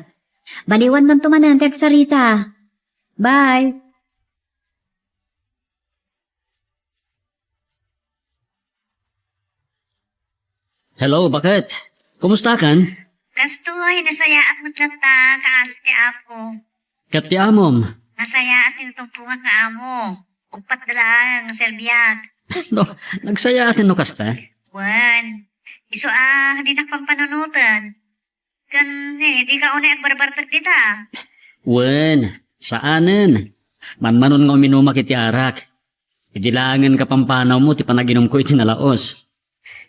Baliwandanto manen ti agsarita. Bye. Hello, baket? Kumustakan? Kastoy, nasayaat met latta, kaasi ti Apo. Ket ti amom? Nasayaat ti natumpongak nga amo. Uppat da laeng nga serbiak. No, nagsayaaten no kasta? Wen, isu a dinak pampanunoten. Ken, eh, dika unay agbarbartek dita? Wen, saanen. Manmanon nga uminumak iti arak. Idi laengen kapampanawmo ti panaginumko iti nalaos.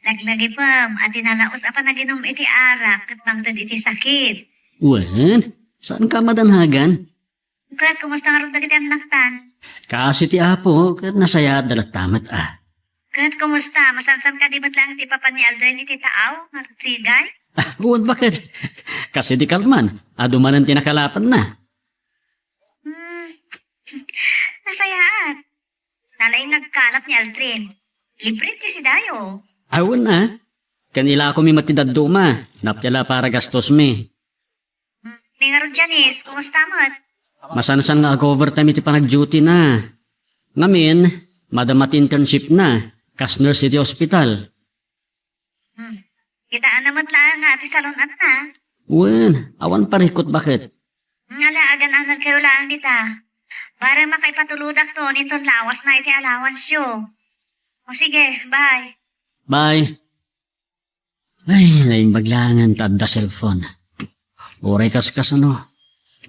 Naglagipem a ti nalaos a panaginum iti arak ket mangted iti sakit. Wen, saanka a madanhagan? Ket kumusta ngarud dagiti annaktan? Kaasi ti Apo, ket nasayaatda latta met a. Ket kumusta? Masansan kadi met laeng ti ipapan ni Aldrin iti taaw nga agsigay? Wen, baket? Kas idi kalman, adu manen ti nakalapanna. Hmm. Nasayaat. Nalaing nagkalap ni Aldrin. Libre ti sidayo. Wen a. Ken ilakomi met ti dadduma. Nappiala para gastosmi. Hmm. Ni ngarud, Janice, kumusta met? Masansan nga ag-overtime iti panagduty na. Ngamin, madama ti internship na, kas nurse iti hospital. Hmm. Kitaanna met laeng nga ti salun-atna. Wen, awan parikut, baket? Nga la, agan-anad kayo laeng dita. Para makaipatulodakto inton lawas na iti allowance yo. O sige, bye. Bye. Ay, naimbag laengen ta adda cellphone. Uray kaskasano,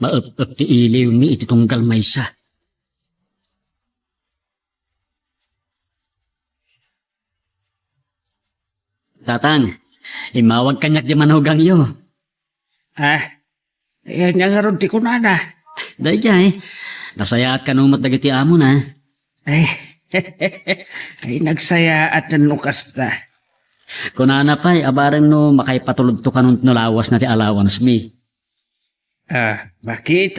maep-ep ti iliwmi iti tunggal maysa. Tatang, immawag kaniak ti manugangyo. Ah, ania ngarud ti kunana? Daydiay, nasayaat kano met dagiti amona. Ay, ay, nagsayaat no kasta. Kunana pay, a bareng no makaipatulodto kanon no lawas na ti allowance mi. Ah, baket,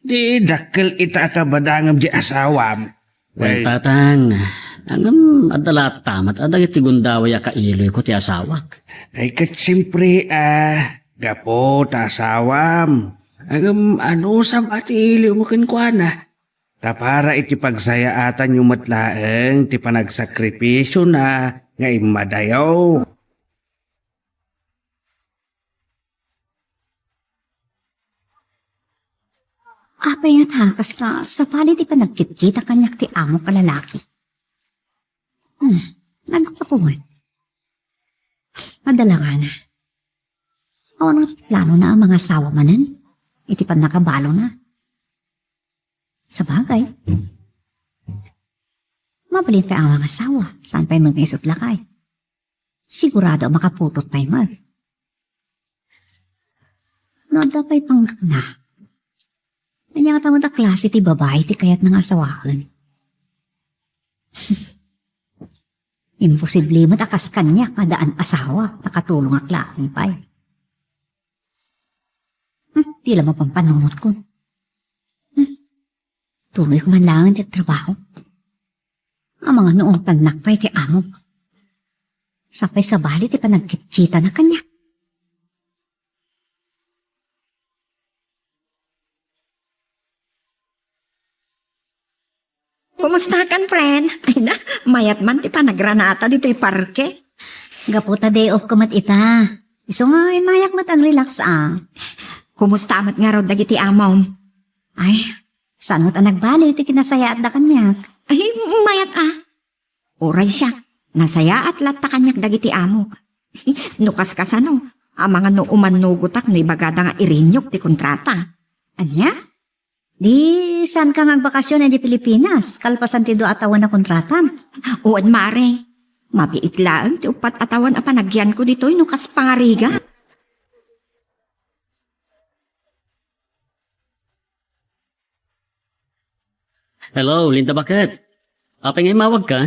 di dakkel ita a kabadangem di asawam. Wen, ay, tatang, ngem adda latta met a dagiti gundaway a kailoyko ti asawak. Ay, ket siempre, ah, gapu ta asawam. Ngem anusam a ti iliwmo kenkuana? Ta para iti pagsayaatanyo met laeng ti panagsakripisio na nga immadayo. Apay nga ta, kasta sabali ti panagkitkita kaniak ti amok a lalaki. Hmm, nagpapuwan. Madalangana. Awan nga ti planona a mangasawa manen iti pannakabalona. Sabagay, mabalin pay a mangasawa, saan pay met nga isut lakay. Sigurado a makaputot pay met. No adda pay panggepna, ania ngata met a klase ti babai ti kayatna nga asawaen? Imposible met a kas kaniak nga addaan asawa, nakatulongak laeng pay. Hmm, di la mapanpanunotkon. Hmm, tuloyko man laeng ti trabaho. Amangan no ungtannak pay ti amok. Sapay sabali ti panagkitkitana kaniak. Kumustakan, friend? Ay na, mayat man ti panagranata ditoy parke. Gapu ta day off ko met ita. Isu nga immayak met a relax a. Kumusta met ngarud dagiti amom? Ay, saan met a nagbaliw ti kinasayaatda kaniak? Ay, mayat a. Uray siak, nasayaat latta kaniak dagiti amok. No kaskasano, amangan no umannugotak no ibagada nga irinyok ti kontrata. Ania? Di, saanka nga agbakasyon idiay Pilipinas, kalpasan ti dua a tawen a kontratam? Wen, mare. Mabiit laeng ti uppat a tawen a panagyanko ditoy no kas pangarigat. Hello, Linda, baket? Apay nga immawagka?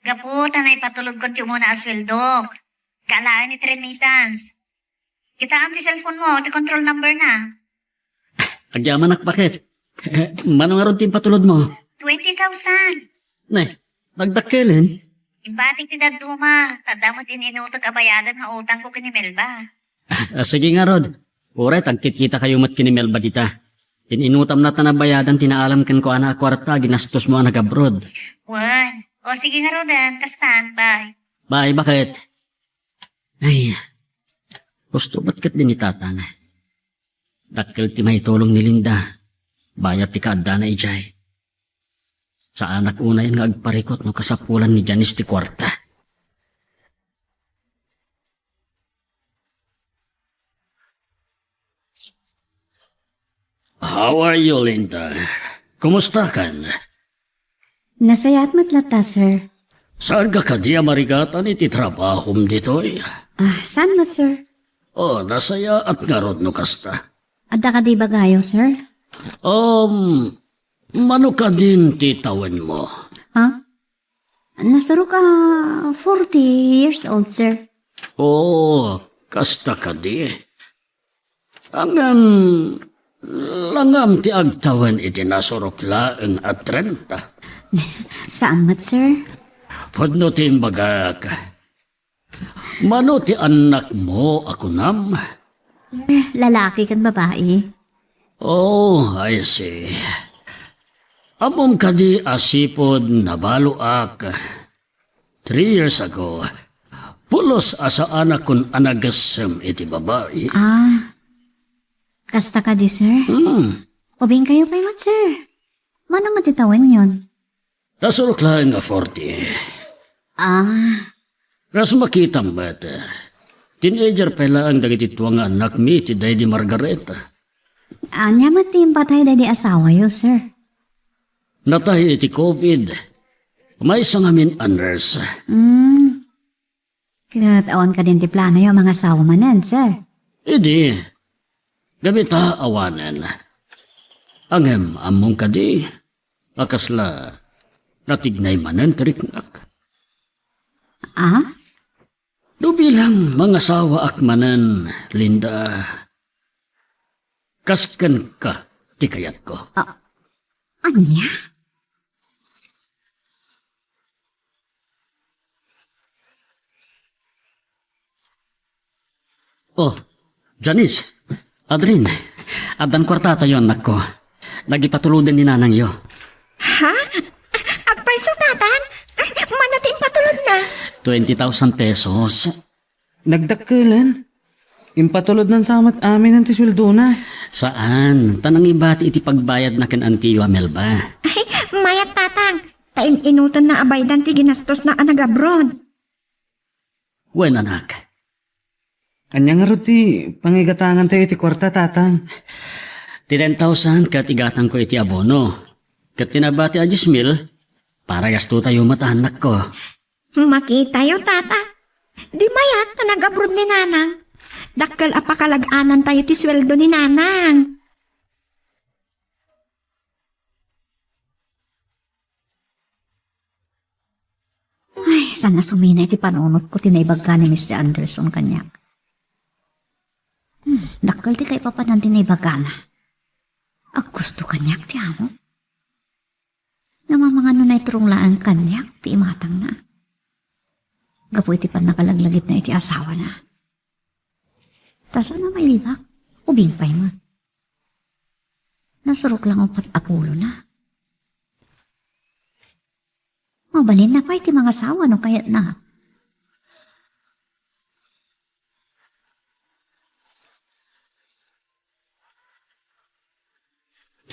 Gapu ta naipatulodko ti umuna a sueldok. Kaalaen iti remittance. Kitaem ti cellphone mo, ti control number na. Agyamanak, baket? Mano ngarud ti impatulod mo? Twenty thousand. Ne, nagdakkelen? Ibatik ti dadduma, ta adda met in-inutek a bayadan nga utangko ken ni Melba. Ah, sige ngarud. Uray, agkitkita kayo met ken ni Melba dita. In-inutam na ta nabayadan ti naalam kenkuana a kuarta a ginastosmo a nag-abroad. Wen. O, sige ngaruden, kastan, bye. Bye, baket? Ay, husto met ketdi ni tatang. Dakkel ti maitulong ni Linda. Bayat ti kaaddana idiay. Saanak unayen nga agparikut no kasapulan ni Janice ti kuarta. How are you, Linda? Kumustakan? Nasayaat met latta, sir. Saanka kadi a marigatan iti trabahom ditoy? Ah, saan met, sir? Oh, nasayaat ngarud no kasta. Adda kadi ibagayo, sir? Um, mano kadin ti tawenmo? Ha? Nasurok a forty years old, sir. Oh, Kasta kadi. Ngem, langam ti agtawen iti nasurok laeng a trenta. Saan met, sir? Pudno ti imbagak. Mano ti annakmo a kunam? Lalaki ken babai. Oh, I see. Ammom kadi a sipud nabaloak three years ago, pulos a saanakon a nagessem iti babai. Ah, kasta kadi, sir? Hmm. Ubingkayo pay met, sir. Mano met ti tawenyon? Nasurok laeng nga forty. Ah. Kas makitam met, teenager pay laeng dagiti dua nga annakmi iti daydi Margareta. Ania met ti impatay daydi asawayo, sir? Natay iti covid. Maysa ngamin a nurse. Hmm. Ket awan kadin ti planoyo a mangasawa manen, sir? Idi, gapu ta awanen. Ngem ammom kadi a kasla natignay manen ti riknak? Ah? No bilang mangasawaak manen, Linda, kas kenka ti kayatko. Ah, ania? Oh, Janice, Adrin, addan kuartatayo, annakko. Nagipatuloden ni nanangyo. Ha? Agpayso, Tatang? Mano ti impatulodna? Twenty thousand pesos. Nagdakkelen. Impatulodnan sa met amin ti sueldona. Saan, ta nangibati iti pagbayadna ken antiyo a Melba. Ay, mayat, Tatang. Ta in-inutenna a baydan ti ginastosna a nag-abroad. Wen, anak. Ania ngarud ti pangigatangantayo iti kuarta, Tatang? Ti ten thousand ket igatangko iti abono. Ket ti nabati a dies mil, para gastotayo met, annakko. Makitayo, Tata. Di mayat ta nag-abroad ni Nanang. Dakkel a pakalag-anantayo ti sueldo ni Nanang. Ay, saan a sumina iti panunotko ti naibaga ni Mister Anderson kaniak. Hmm, dakkel ti kaipapanan ti naibagana. Aggusto kaniak ti amo. Namamangano naiturong laeng kaniak ti imatangna. Gapu iti pannakalaglagipna iti asawana. Ta saan a mailibak, ubing pay met. Nasurok lang uppat a pulona. Mabalinna pay ti mangasawa no kayatna.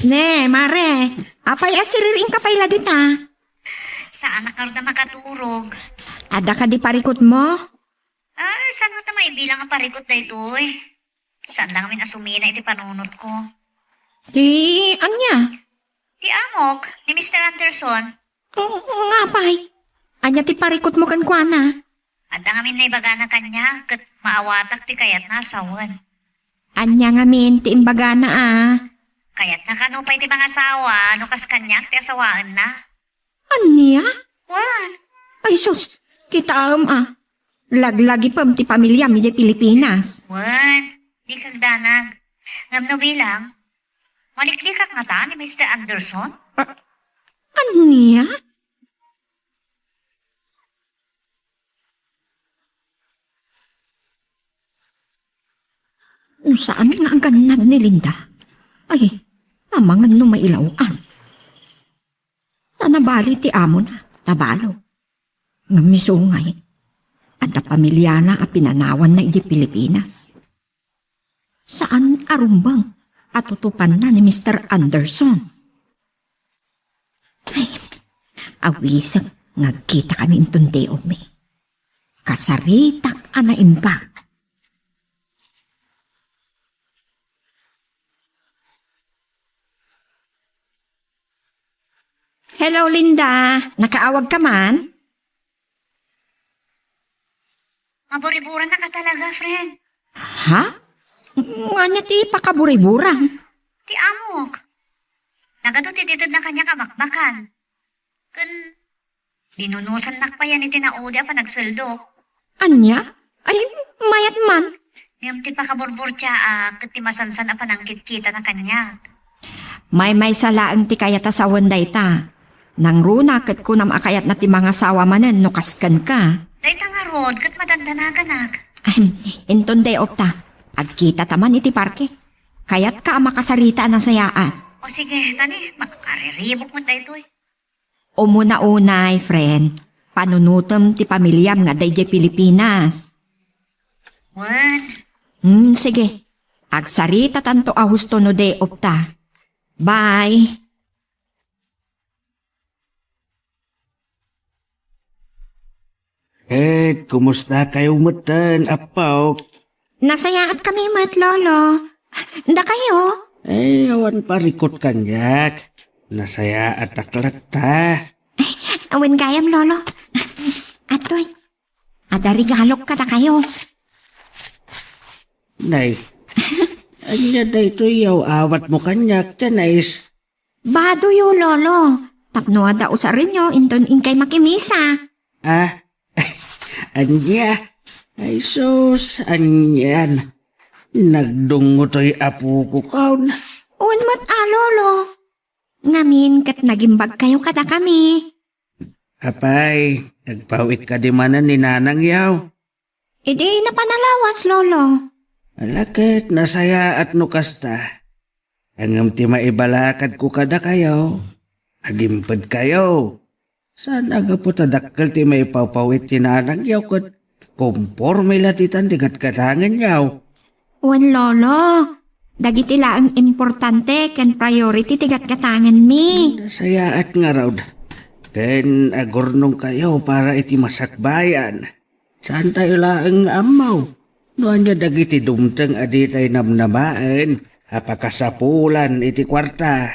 Ne, mare, apay a siriring ka pay la dita? Saan a karda makaturog. Adda kadi parikutmo? Ah, saan ta maibilang a parikut daytoy? Saan lang amin a sumina iti panunotko. Ti ania? Ti amok, ni Mister Anderson. Nga pay? Ania ti parikutmo kenkuana? Adda ngamin naibagana kaniak ket maawatak ti kayatna a sawen. Ania ngamin ti imbagana a? Kayatna kano pay ti mangasawa no kas kaniak ti asawaenna. Ania? Wen. Ay sus, kitaem a. Laglagipem ti pamiliam idiay Pilipinas. Wen, dika agdanag. Ngem no bilang, maliklikak ngata ni Mister Anderson? Ah, ania? No saan nga agannad ni Linda, ay, amangan no mailaw-an. Ta nabali ti amona, ta balo. Ngem isu ngay, adda pamiliana a pinanawanna idiay Pilipinas. Saan a rumbeng a tutupanna ni Mister Anderson. Ay, awisek nga agkitakami inton diay ubmi. Kasaritak a naimbag. Hello, Linda. Nakaawag ka man? Maburiburan na ka talaga, friend. Ha? Ngania ti pakaburibura? Ti amok. Nagadu ti dited na kaniak a bakbakan. Ken binunusannak payen iti naudi a panagsueldo. Ania? Ay, mayat man. Ngem ti pakaburburtiaak ket ti masansan a panangkitkitana kaniak. Maymaysa laeng ti kayat a sawen dayta. Nangruna ket kunam a kayatna ti mangasawa manen no kas kenka. Dayta ngarud ket madandanaganak. Ahem, inton day off ta, agkitata man iti parke. Kayatka a makasarita a nasayaat. O sige, tani, makariribuk met daytoy. Umuna unay, friend, panunotem ti pamiliam nga adda idiay Pilipinas. Wen. Hmm, sige. Agsaritatanto a husto no day off ta. Bye. Eh, kumusta kayo metten, Apo? Nasayaat kami met, Lolo. Dakayo? Eh, awan parikot kaniak. Nasayaatak latta. Awan gayam, Lolo. Atoy, adda regalok kadakayo. Nay, ania daytoy yaw awatmo kaniak, Janice? Badoyo, Lolo. Tapno adda usarenyo, inton inkay makimisa. Ah? Ania? Ay sus, anian. Nagdungngotoy apoko kaon. Wen met a, Lolo. Ngamin ket nagimbagkayo kadakami. Apay, nagpaw-it kadi manen ni Nanang yaw? Idi napan a lawas, Lolo. Ala ket nasayaat no kasta. Ngem ti maibalakadko kadakayo, agimpedkayo. Saan a gapu ta dakkel ti maipawpaw-it ti Nanang yaw ket komporme la ditan ti gatgatangen yaw. Wen, Lolo, dagiti laeng importante ken priority ti gatgatangenmi. Nasayaat ngarud. Ken agurnongkayo para iti masakbayan. Saantayo laeng nga ammo no ania dagiti dumteng a ditay namnamaen a pakasapulan iti kuarta.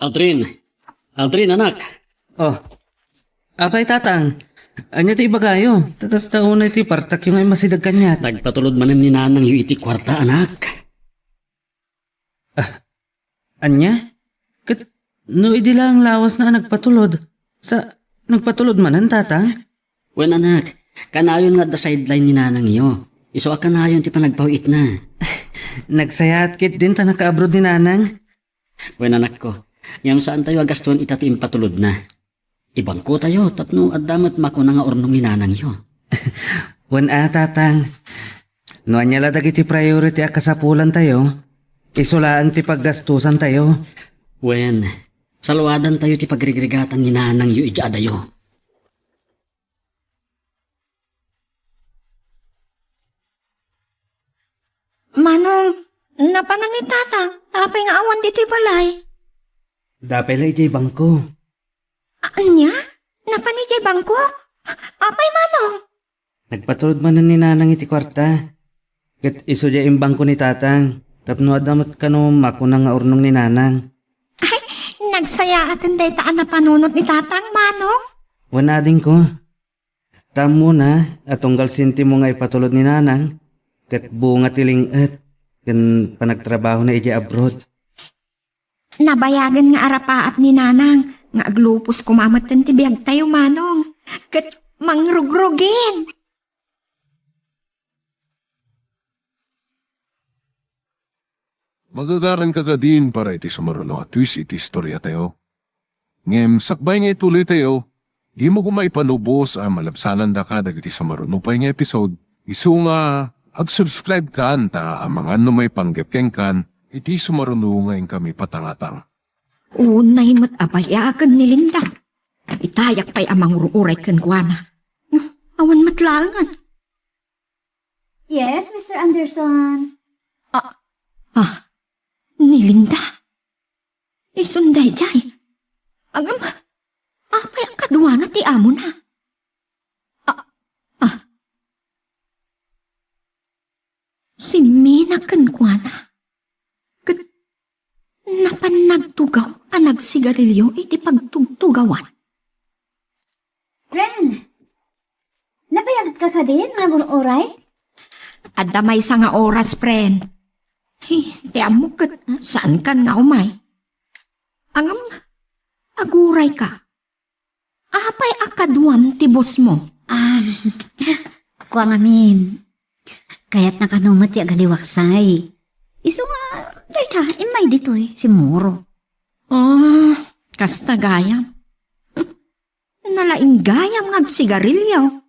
Aldrin. Aldrin, anak. Oh. Apay, Tatang. Ania ti ibagayo? Ta kasta unay ti partakyo nga immasideg kaniak. Nagpatulod manen ni Nanangyo iti kuarta, anak. Ah, ania? Ket no idi laeng lawasna a nagpatulod, sa, nagpatulod manen, Tatang? Wen, anak, kanayon nga adda sideline ni Nanangyo. Isu a kanayon ti panagpaw-itna. Nagsayaat ketdin ta nakaabroad ni Nanang. Wen, anakko, ngem saantayo a gastoen ita ti impatulodna. Ibangkotayo tapno adda met makuna nga urnong ni Nanangyo. Wen a, Tatang. No ania la dagiti priority a kasapulantayo, isu laeng ti paggastosantayo. Wen, saluadantayo ti pagrigrigatan ni Nanangyo idiay adayo. Manong, napanan ni Tatang, apay nga awan ditoy balay? Dapay la idiay bangko. Ania? Napan idiay bangko? Apay, Manong? Nagpatulod manen ni Nanang iti kuarta. Ket isu diay imbangko ni Tatang, tapno adda met kano makuna nga urnong ni Nanang. Ay, nagsayaaten dayta a napanunot ni Tatang, Manong? Wen, adingko. Ta ammona a tunggal sentimo nga ipatulod ni Nanang, ket bunga ti ling-et ken panagtrabahona idiay abroad. Nabayagen nga arapaap ni Nanang nga aglupos koma metten ti biagtayo, Manong, ket mangrugrugin. Magagaranka kadin para iti sumaruno a twist iti istoriatayo. Ngem sakbay nga ituloytayo, dimo koma ipanubos a malabsanandaka dagiti sumaruno pay nga episode, isu nga ag-subscribe kan ta amangan no maipanggep kenkan iti sumaruno nga inkami patangatang. Unay met a bayagen ni Linda. Itayak pay a mangur-uray kenkuana. No, awan met laengen. Yes, Mister Anderson. Ah, ah, ni Linda. Isun daydiay. Agam, apay a kaduana ti amona? Ah, ah. Simminak kenkuana. Ket napan nagtugaw a nagsigarilio iti pagtugtugawan. Ren, nabayagka kadin nga agur-uray? Adda maysa nga oras, friend. Ay, ti ammok ket saankan nga umay. Ngem, agurayka. pay a kaduam ti boss mo? Ah, kua ngamin. Kayatna kano met ti agaliwaksay. Isu nga, dayta, immay ditoy, simmurot. Oh, kasta gayam. Nalaing gayam nga agsigarilyo.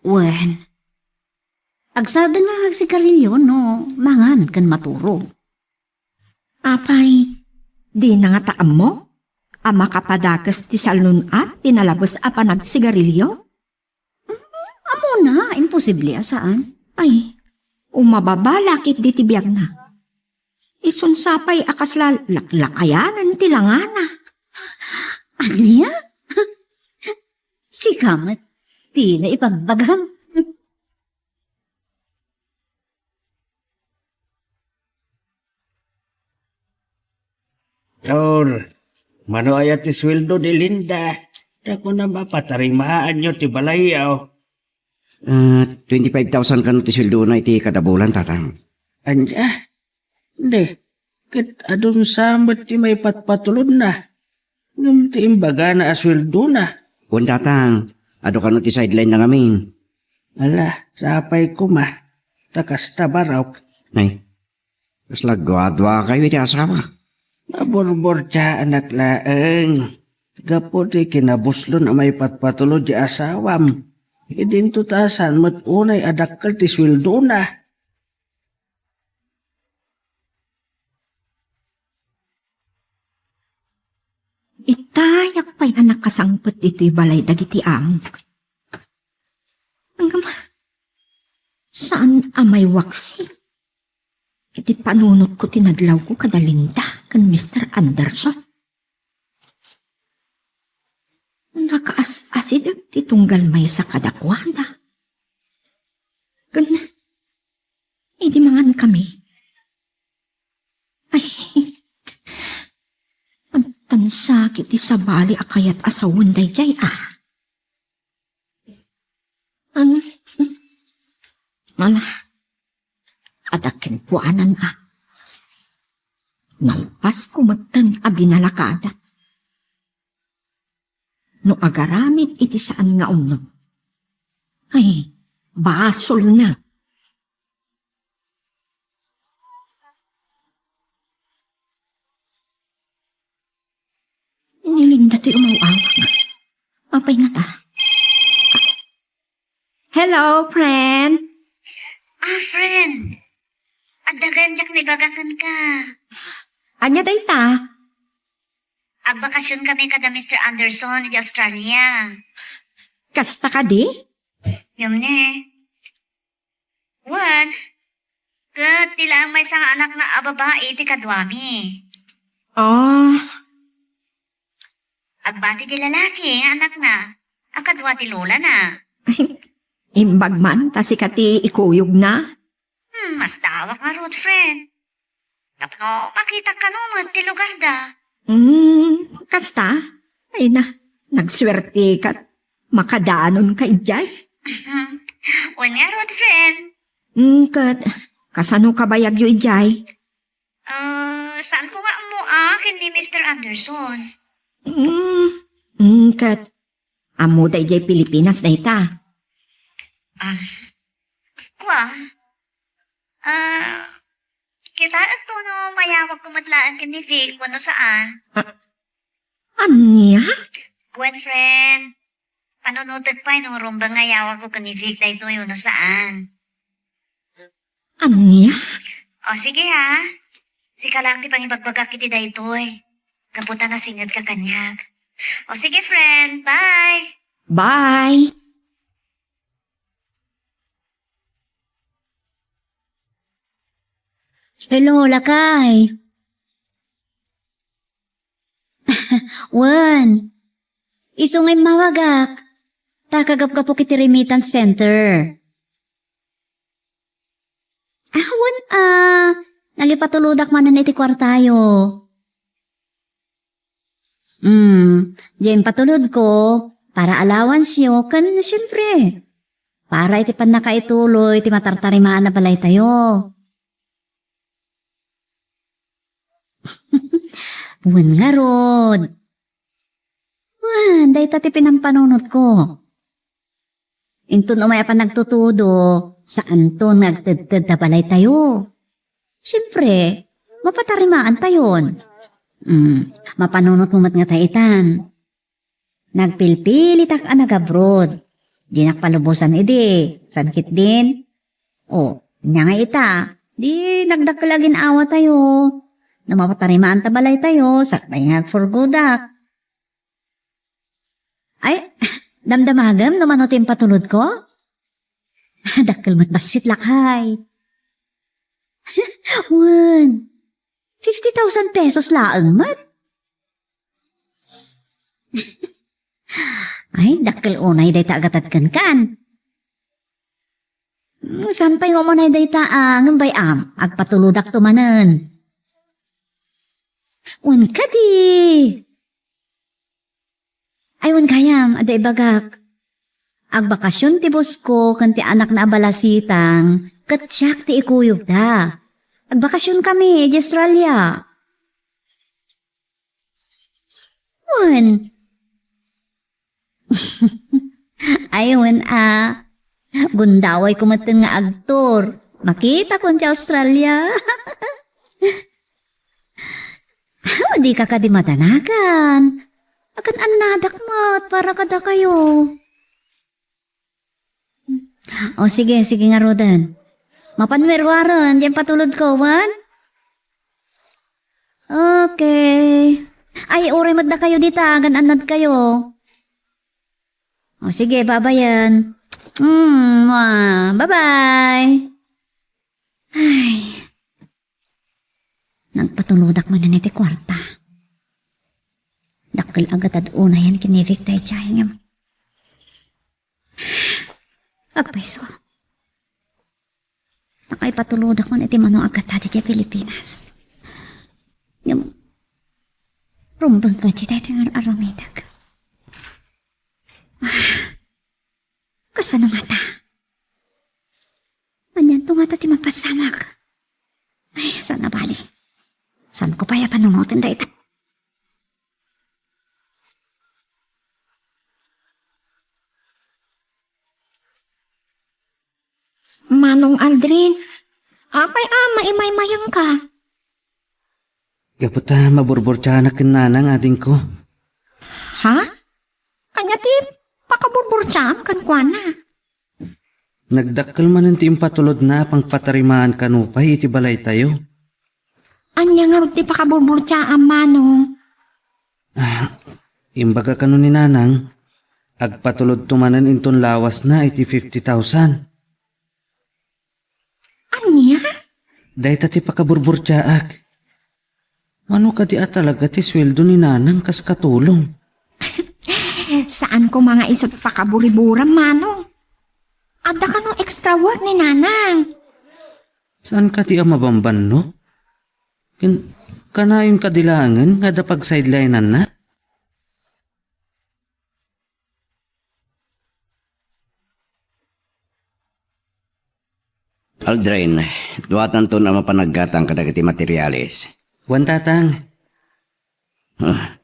Wen, agsardeng nga agsigarilyo no mangan ken maturog. Apay, dina ngata ammo a makapadakes ti salun-at ti nalabes a panagsigarilyo? Ammona, imposible a saan. Ay, umababa la ketdi ti biagna. Isun sapay a kasla laklakayanan ti langana. Ania? Sika met, ti naipagbagam. Or, mano aya ti sueldo ni Linda? Ta kunam a patarimaanyo ti balayyo. Ah, twenty-five thousand kano ti sueldona iti kada bulan, Tatang. Ania? Di, ket adun sa met ti maipatpatulodna. Ngem ti imbagana a sueldona. Wen, Tatang, adu kano ti sideline na ngamin. Ala, sapay koma. Ta kasta barok. Nay, kasla duadua kayo iti asawa. Maburburtiaanak laeng. Gapu ti kinabuslon a maipatpatulod ti asawam. Idinto ta saan met unay a dakkel ti sueldona. Itayak pay a nakasangpet ditoy balay dagiti amok. Ngem, saan a maiwaksi iti panunotko ti nadlawko kada Linda ken Mister Anderson. Nakaas-asideg ti tunggal maysa kadakuada. Ken idi mangan kami, ay, agtansakit ti sabali a kayat a sawen daydiay a. Ang, ala, adda kenkuanan a. Nalpasko metten a binalakada. No agaramid iti saan nga umno, ay, basolna. Ni Linda ti umaw-awag. Apay ngata? Hello, friend. Ah, friend. Adda gayam diak naibaga kenka. Ania dayta? Agbakasyon kami kada Mister Anderson iti Australia. Kasta kadi? Ngem ne. Wen, ket ti laeng maysa nga anakna a babai ti kaduami. Ah. Agbati ti lalaki nga anakna a kadua ti lolana. Imbag man ta sika ti ikuyogna. Hmm, masdawak ngarud, friend. Tapno makitak kano met ti lugarda. Hmm, kasta? Ay na, nagsuerteka. Makadanon ka idiay? Wen ngarud, friend. Hmm, ket kasano kabayagyo idiay? Ah, saan ko nga ammo a ken ni Mister Anderson? Hmm, hmm, ket ammo daydiay Pilipinas dayta? Ah, kua. Ah, kitaenko no mayawagko met laeng ken ni Vic wenno saan. Ah, ania? Wen, friend. Panunotek pay no rumbeng nga iyawagko ken ni Vic daytoy wenno saan. Ania? O, sige, ha. Sika laeng ti pangibagbagak iti daytoy. Gapu ta nasingedka kaniak. O, sige, friend. Bye. Bye. Hello, lakay. Wen, isu nga immawagak, ta kagapgapok iti remittance center. Ah, wen, ah, nalipatulodak manen iti kuartayo. Hmm, diay impatulodko, para allowance-yo, ken, siempre, para iti pannakaituloy ti matartarimaan a balaytayo. Wen ngarud, Wen, dayta ti pinampanunotko. Inton umay a panagtutudo, saanton nga agtedted ta balaytayo. Siyempre, mapatarimaantayon. Mm, mapanunotmo met ngata itan. Nagpilpilitak a nagabroad. Dinak palubosan idi. San ketdin? O, ania nga ita, di nagdakkel a gin-awatayo. No mapatarimaan ta balaytayo, sakbay nga agfurgodak. Ay, damdamagem no mano ti impatulodko? Dakkel met bassit, lakay. Wen, fifty thousand pesos laeng met. Ay, dakkel unay dayta a gatad kenkan. Mm, saan pay nga umunay dayta a, ngem bay-am, agpatulodakto manen. Wen kadi. Ay, wen gayam, adda ibagak. Agbakasyon ti boss ko ken ti anakna a balasitang, ket siak ti ikuyogda. Agbakasyon kami, di Australia. Wen. Ay, wen a. Gundawayko metten nga agtour. Makitakon ti Australia. O, dika kadi madanagan. Agan-annadak met para kadakayo. O, sige, sige ngaruden. Mapanwerwaren, diay patulodko, wen? Okay. Ay, uray met dakayo dita, agan-annadkayo. O, sige, babayen. Mm, mwah. Bye-bye. Ay. Nagpatulodak manen iti kuarta. Dakkel a gatad unayen kinibig daydiay ngem agpayso. Nakaipatulodak man iti mano a gatad idiay Pilipinas. Ngem rumbeng kadi daytoy nga ar-aramidek. Ah, kasano ngata? Anianto ngata ti mapasamak? Ay, saan a bali. Saanko pay a panunoten dayta? Manong Aldrin, apay a maimaymayengka? Gapu ta maburburtiaanak ken nanang, adingko. Ha? Ania ti pakaburburtiaam kenkuana? Nagdakkel manen ti impatulodna a pangpatarimaan kano pay iti balaytayo. Ania ngarud ti pakaburburtiaam, Manong? Ah, imbaga kano ni Nanang, agpatulodto manen inton lawasna iti fifty thousand. Ania? Dayta ti pakaburburtiaak. Mano kadi a talaga ti sueldo ni Nanang kas katulong? Saan koma nga isu ti pakaburiburam, Manong. Adda kano extra work ni Nanang? Saan kadi a mabambanno? Ken, kanayon kadi laengen nga adda pagsidelinenna? Aldrin, duatanton a mapan aggatang kadagiti materiales. Wen, Tatang. Ah,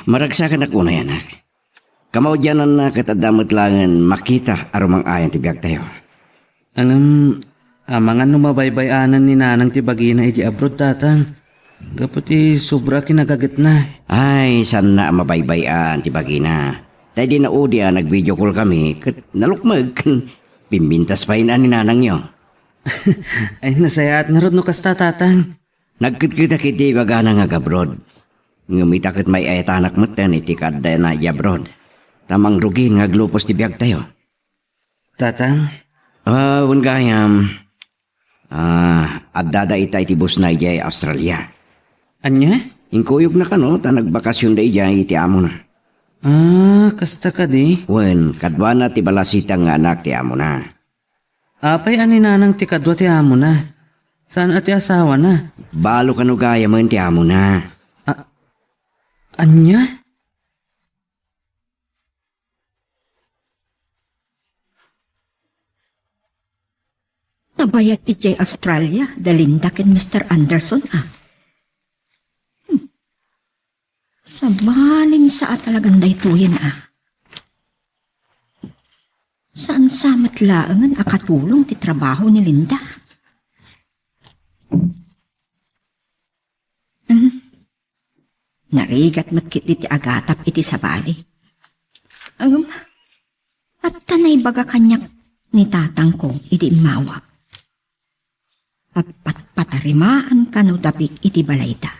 maragsakanak unay, anak. Kamaudiananna ket adda met laengen makita a rumang-ayan ti biagtayo. Ngem, amangan no mabaybay-anan ni Nanang ti bagina idiay abroad, Tatang. Gapu ti sobra a kinagagetna. Ay, saanna a mabaybay-an ti bagina. Ta idi naudi a nag-video call kami, ket nalukmeg, ken pimpintas pay ni Nanangyo. Ay, nasayaat ngarud no kasta, Tatang. Nagketketak iti ibagana nga agabroad. Ngem ita ket may-ayatanak metten iti kaaddana idiay abroad. Ta mangrugin nga aglupos ti biagtayo. Tatang? Ah, wen gayam. Ah, addada ita iti busna idiay Australia. Ania? Inkuyogna kano ta nagbakasionda idiay iti amona. Ah, kasta kadi? Wen, kaduana ti balasitang nga anak ti amona. Apay a ni Nanang ti kadua ti amona? Saan a ti asawana? Balo kano gayamen ti amona. A-, ania? Nabayag idiay Australia da Linda ken Mister Anderson, a. Hmm. Sabalin sa a talagan daytoyen a. Saan sa met laengen a katulong ti trabaho ni Linda? Hmm? Narigat met ketdi ti agatap iti sabali. Ngem, adda naibaga kaniak ni tatangko idi immawag. Agpatpatarimaan kano David iti balayda.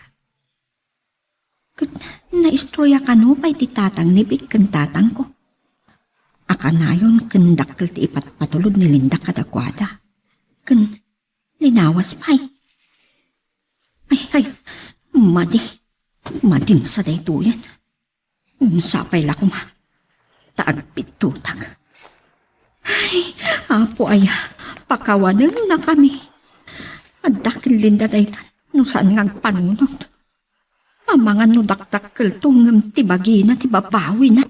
Ket naistorya kano pay ti tatang ni Vic ken tatangko. A kanayon ken dakkel ti ipatpatulod ni Linda kadakuada. Ken linawas pay. Ay, ay, madi. Madin sa daytoyen. Sapay la koma ta agpittutak. Ay, Apo aya, pakawanennakami. Adda ken Linda daytan no saan nga agpanunot. Amangan no dakdakkelto ngem ti bagina ti babawina.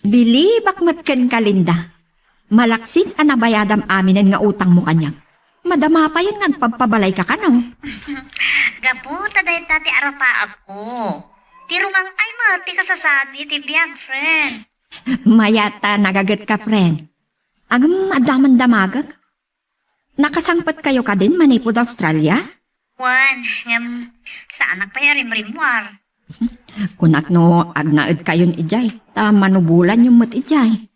Bilibak met kenka, Linda. Malaksid a nabayadam aminen nga utangmo kaniak. Madama payen nga agpabpabalayka kano. Gapu ta dayta ti arapaapko. Ti rumang-ay met ti kasasaadmi iti biag, friend. Mayat a nagagetka, friend. Ngem adda man damagek. Nakasangpetkayo kadin manipud Australia? Wen, ngem saanak pay a rimrimmuar. Kunak no agnaedkayon idiay, ta mano bulanyo met idiay.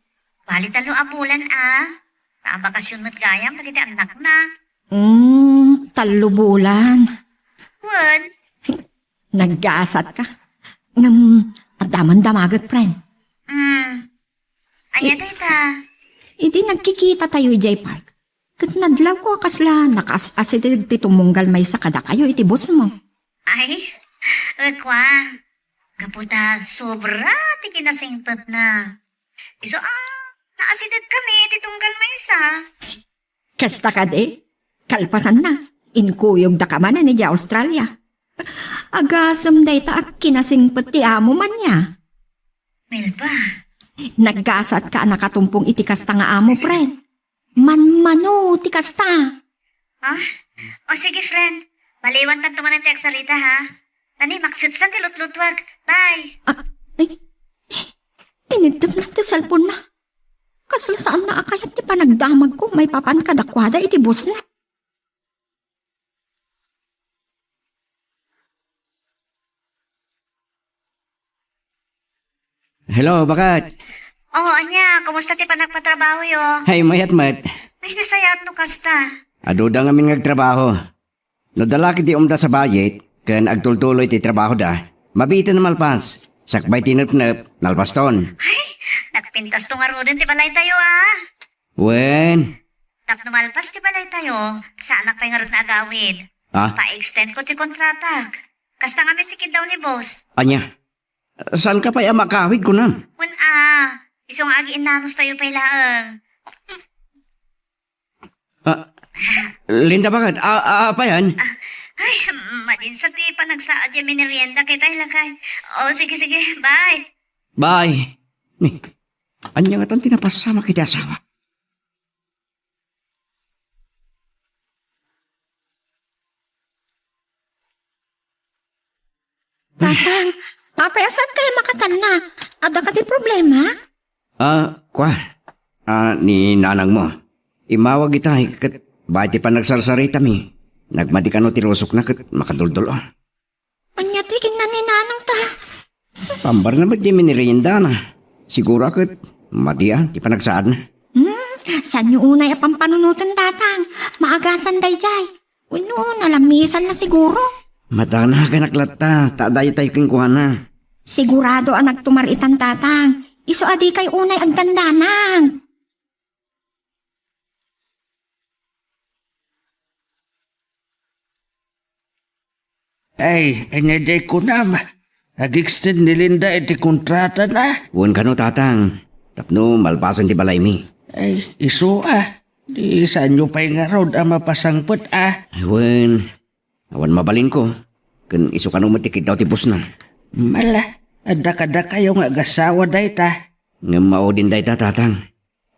Bali tallo a bulan a. Ta abakasion met gayam dagiti annakna. Hmm, tallo bulan. Wen. Naggasatka. Ngem, adda man damagek, friend. Hmm. Ania dayta? Idi nagkikitatayo idiay park, ket nadlawko a kasla nakaas-asideg ti tumunggal maysa kadakayo iti busmo. Ay, ket kua, gapu ta sobra ti kinasingpetna. Isu a, naasidegkami iti tunggal maysa. Kasta kadi, kalpasanna, inkuyogdaka manen idiay Australia. Agasem dayta a kinasingpet ti amo man nia. Melba. Naggasatka a nakatumpong iti kasta nga amo, friend. Manmano ti kasta. Ha? O sige, friend. Maliwantanto manen ti agsarita, ha? Tani, maksutsan ti lutlutuak. Bye. Ah, ay. Iniddep na ti cellphone na. Kasla saan na a kayat ti panagdamagko maipapan kadakuada iti busna. Hello, baket. Oh, ania, kumusta ti panagpatrabahoyo? Hay, mayat met. Ay, nasayaat no kasta. Aduda ngamin nga agtrabaho. No dala ket ti umda sa bayet, ken agtultuloy ti trabahoda, mabiiten a malpas. Sakbay ti nepnep, nalpaston. Ay, nagpintasto ngaruden ti balaytayo, ah. Wen. Tapno malpas ti balaytayo, saanak pay ngarud nga agawid. Ah? Pa-extend ko ti kontratak. Kasta ngamin ti kiddaw ni boss. Ania? Saanka pay a makawid, kunam? Wen a, isu nga agiinnanustayo pay laeng. Ah, Linda, baket? A, a, apayan? Ah, ay, madin sa ti panagsaad ya minerienda, kitay lakay. O, sige, sige, bye. Bye. Ni, ania ngatan ti napasamak iti asawa? Tatang, apay a saan kayo makatanna? Adda kadi problema? Ah, kua. Ah, ni nanangmo. Immawag ita, ket bay ti panagsarsarita mi. Nagmadi kano ti rusokna ket makaduldul-o. Ania ti kinna ni nanang ta? Pambar na met di miniriendana. Siguro a ket madi a ti panagsaadna. Hmm, saanyo unay a pampanunoten, tatang? Maagasan daydiay. Wenno, nalamisan na siguro. Madanagan latta, ta adayo tayo kenkuana. Sigurado a nagtumar itan, tatang. Isu a dikay unay agdandanag. Ay, ania di kunam? Ag-extend ni Linda iti kontratana? Wen kano, tatang. Tapno malpasen ti balaymi. Ay, isu a. Di saanyo pay ngarud a mapasangpet a? Ay, wen. Awan mabalinko. Ken isu kano met ti kiddaw ti busna. Mala, adda kadakayo nga agasawa dayta. Ngem maudin dayta, tatang.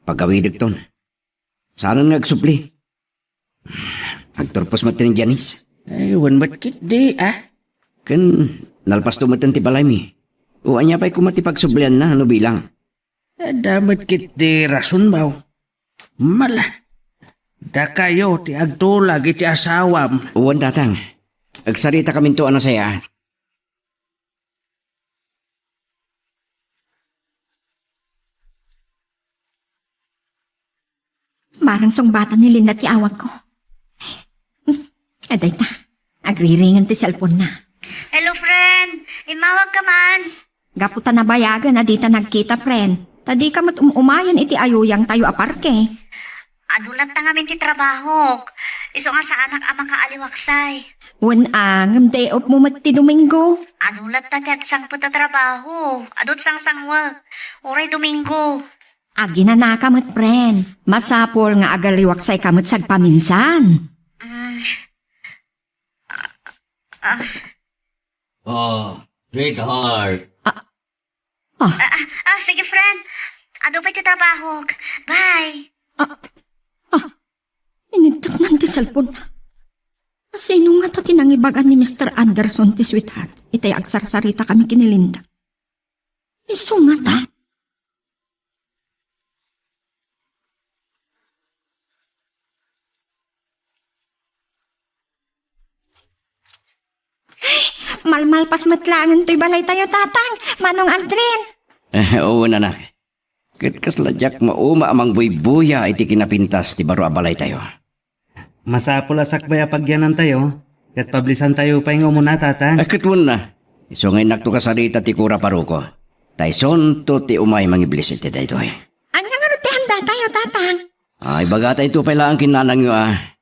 Pagawidekton. Saanen nga agsubli. Agturpos met ti ni Janice. Ay, wen met ketdi, ah. Ken nalpasto met ti balaymi. O, ania pay koma ti pagsublianna no bilang? Adda met ketdi rason, baw. Mala, dakayo ti agtulag iti asawam. Wen, tatang. Agsaritakaminto a nasayaat. Mareng sungbatan ni Linda ti awagko. Adayta, agriringen ti cellphone-na. Hello, friend. Immawag ka man. Gapu ta nabayagen a dita nagkita, friend. Ta dika met um-umayen iti ayuyangtayo a parke. Adu latta ngamin ti trabahok. Isu nga saanak a makaaliwaksay. Wen a, ngem day off mo met ti Domingo. Adu latta ti agsangpet a trabaho. Adut sangsanguek. Uray Domingo. Aginanaka met, friend. Masapul nga agaliwaksay ka met sagpaminsan. Mm. Ah, ah. Oh, sweetheart. Ah, ah. Ah, ah, ah, sige, friend. Adu pay ti trabahok. Bye. Ah, ah. Inigtagnan ti cellphone-na. Asino ngata ti nangibagan ni Mister Anderson ti sweetheart iti agsarsaritami ken ni Linda? Isu ngata? Malmalpas met laengen toy balaytayo, Tatang, Manong Aldrin. Eh, wen, anak. Ket kasla diak mauma a mangbuybuya iti kinapintas ti baro a balaytayo. Masapul a sakbay a pagyanantayo, ket pablisantayo pay nga umuna, Tatang. Ay, ket wen a. Isu nga innakto kasarita ti kura paroko. Ta isunto ti umay mangiblis iti daytoy. Ania ngarud ti handatayo, Tatang? Ay, ibagatayto pay laeng ken nanangyo a.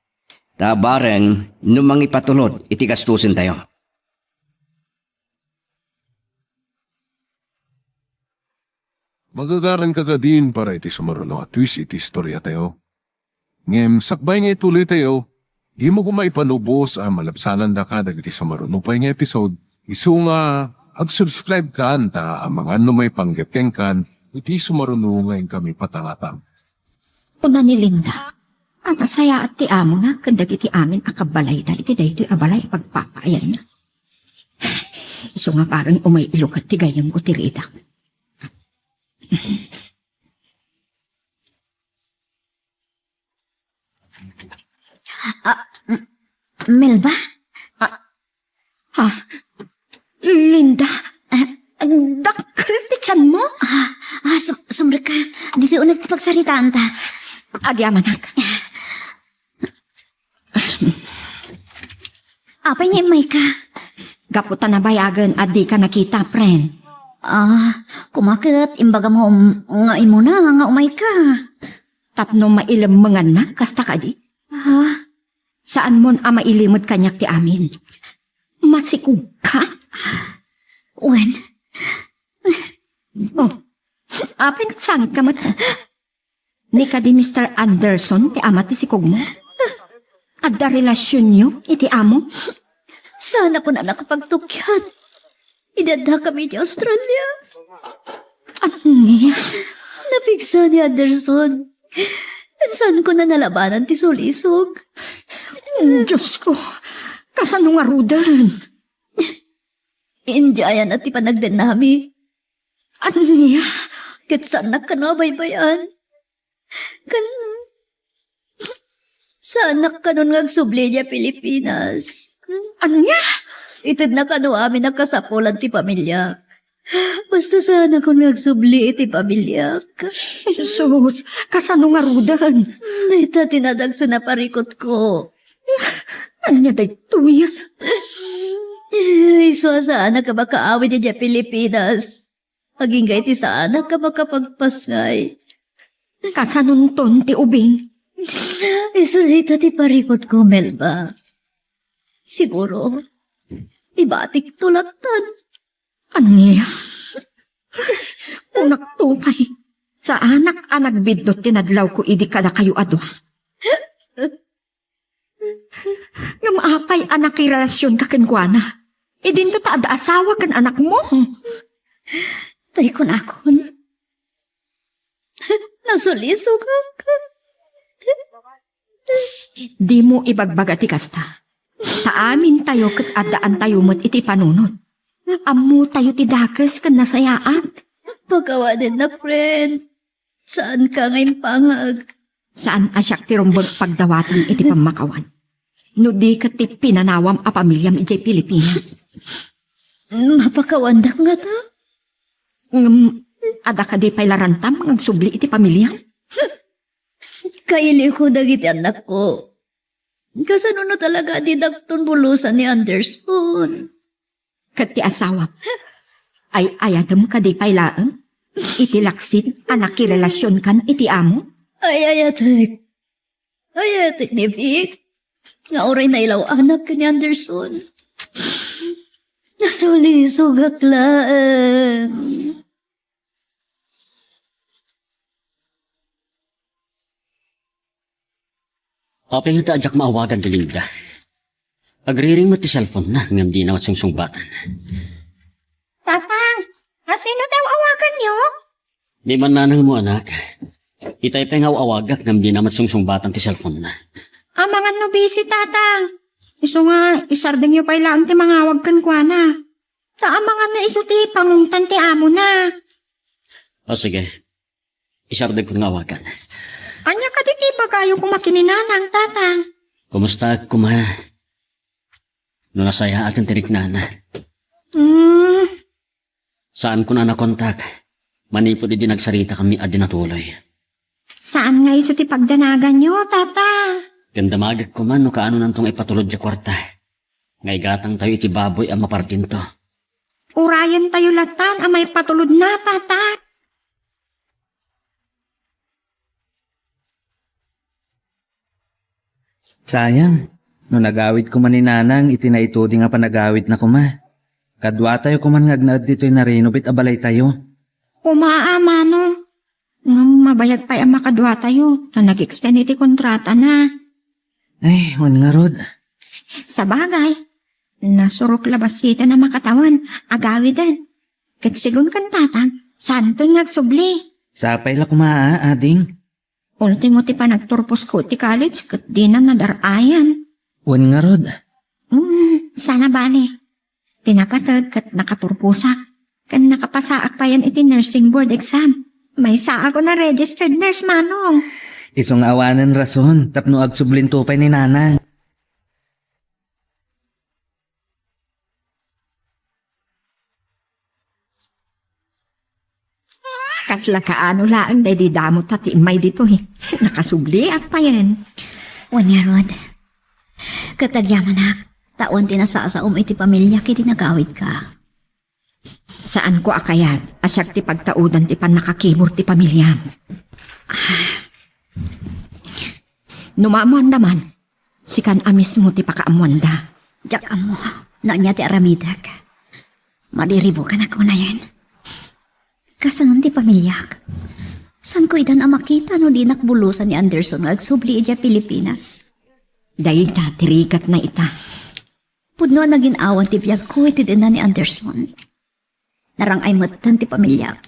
Ta bareng no mangipatulod iti gastosentayo. Magagaranka kadin para iti sumaruno a twist iti istoriatayo. Ngem sakbay nga ituloytayo, dimo koma ipanubos a malabsanandaka dagiti sumaruno pay nga episode, isu nga ag-subscribe kan ta amangan no maipanggep kenkan iti sumaruno nga inkami patangatang. Kuna ni Linda, a nasayaat ti amona ken dagiti amin a kabbalayda iti daytoy a balay a pagpapaayanna. Isu nga bareng umay ilukat ti gayyemko ti ridak. Ah, M-, Melba? Ah, ah, Linda? Ah, dakkel ti tianmo? Ah, ah, sum-, sumrekka. Ditoy uneg ti pagsaritaanta. Agyamanak. Apay nga immayka? Gapu ta nabayagen a dika nakita, friend. Ah, koma ket imbagam nga um-, nga imuna nga umayka. Tapno mailemmenganna, kasta kadi? Ah. Saanmon a mailimed kaniak ti amin. Masikogka? Wen. Oh, apay nagsangitka met? Ni kadi Mister Anderson ti ama ti sikogmo? Adda relasionyo iti amo? Saan a kunana a pagtukian? Idi addakami iti Australia. Ania? Napigsa ni Anderson. Saanko a nalabanan ti sulisog. Diosko, kasano ngaruden? Indiayan a ti panagdennami. Ania? Ket saannak kano a baybay-an. Kan, saanak kanon nga agsubli idiay Pilipinas. Ania? Itedna kano amin a kasapulan ti pamiliak. Basta saanakon nga agsubli iti pamiliak. Jesus, kasano ngaruden? Dayta ti nadagsen a parikutko. Ania daytoy? Isu a saanak a makaawid idiay Pilipinas. Agingga iti saanak a makapagpasngay. Kasanonton ti ubing? Isu dayta ti parikutko, Melba. Siguro, ibatikto lattan. Ania? Kunakto pay, saanak a nagbiddut ti nadlawko idi kadakayo a dua. Ngem apay a nakirelasionka kenkuana? Idinto ta adda asawa ken anakmo. Tay kunakon, nasulisogak. Dimo ibagbaga ti kasta. Ta amintayo ket addaantayo met iti panunot. Ammotayo ti dakes ken nasayaat. Pakawanennak, friend. Saanka nga impangag. Saan a siak ti rumbeng pagdawatan iti pammakawan. No di ket ti pinanawam a pamiliam idiay Pilipinas. Mapakawandak ngata? Ngem, adda kadi pay la rantam nga agsubli iti pamiliam? Kailiwko dagiti annakko. Kasano no talaga a didakton bulusan ni Anderson? Ket ti asawam, ay-ayatem kadi pay laeng iti laksid a nakirelasionkan iti amo? Ay-ayatek. Ay-ayatek ni Vic. Nga uray nailaw-anak ken ni Anderson. Nasulisogak laeng. Apay ngata a diak maawagan ni Linda? Agriring met ti cellphone-na, ngem dina met sungsungbatan. Tatang, asino ti aw-awaganyo? Ni mannanangmo, anak. Itay pay nga aw-awagak, ngem dina met sungsungbatan ti cellphone-na. Amangan no busy, Tatang. Isu nga, isardengyo pay laeng ti mangawag kenkuana. Ta amangan no isu ti pangungtan ti amona. O, sige. Isardegko nga awagan. Ania kadi ti ibagayo koma ken ni Nanang, Tatang? Kumustaak koma? No nasayaaten ti riknana. Hmm. Saanko a nakontak. Manipud idi nagsaritakami a di natuloy. Saan nga isu ti pagdanaganyo, Tatang? Ken damagek koma no kaanonanto nga ipatulod diay kuarta. Nga igatangtayo iti baboy a mapartinto. Urayentayo latan a maipatulodna, Tatang. Sayang, no nagawid koma ni Nanang iti naituding a panagawidna koma. Kaduatayo koman nga agnaed ditoy narenovate a balaytayo. Umaa, Manong. Ngem mabayag pay a makaduatayo ta nag-extend iti kontratana. Ay, wen ngarud. Sabagay, nasurok la bassit a makatawen, agawiden. Ket sigun ken Tatang, saanton nga agsubli. Sapay la koma, a, ading. Ultimo ti panagturposko iti college ket dina nadar-ayan. Wen ngarud. Hmm, saan a bale. Ti napateg ket nakaturposak. Ken nakapasaak payen iti nursing board exam. Maysaak a registered nurse, Manong. Isu nga awanen rason tapno agsublinto pay ni Nanang. Kasla kaano laeng daydi damo ta ti immay ditoy. Nakasubliak payen. Wen ngarud. Ket agyamanak, ta awan ti nasasaom iti pamiliak idi nagawidka. Saanko a kayat a siak ti pagtaudan ti pannakakibur ti pamiliam. No maammoanda man, sikan a mismo ti pakaammoanda. Diak ammo no ania ti aramidek. Madiribukanak unayen. Kasano ti pamiliak? Saanko idan a makita no dinak bulusan ni Anderson nga agsubli idiay Pilipinas? Dayta ti rigatna ita. Pudno a nagin-awan ti biagko iti dina ni Anderson. Narang-ay metten ti pamiliak,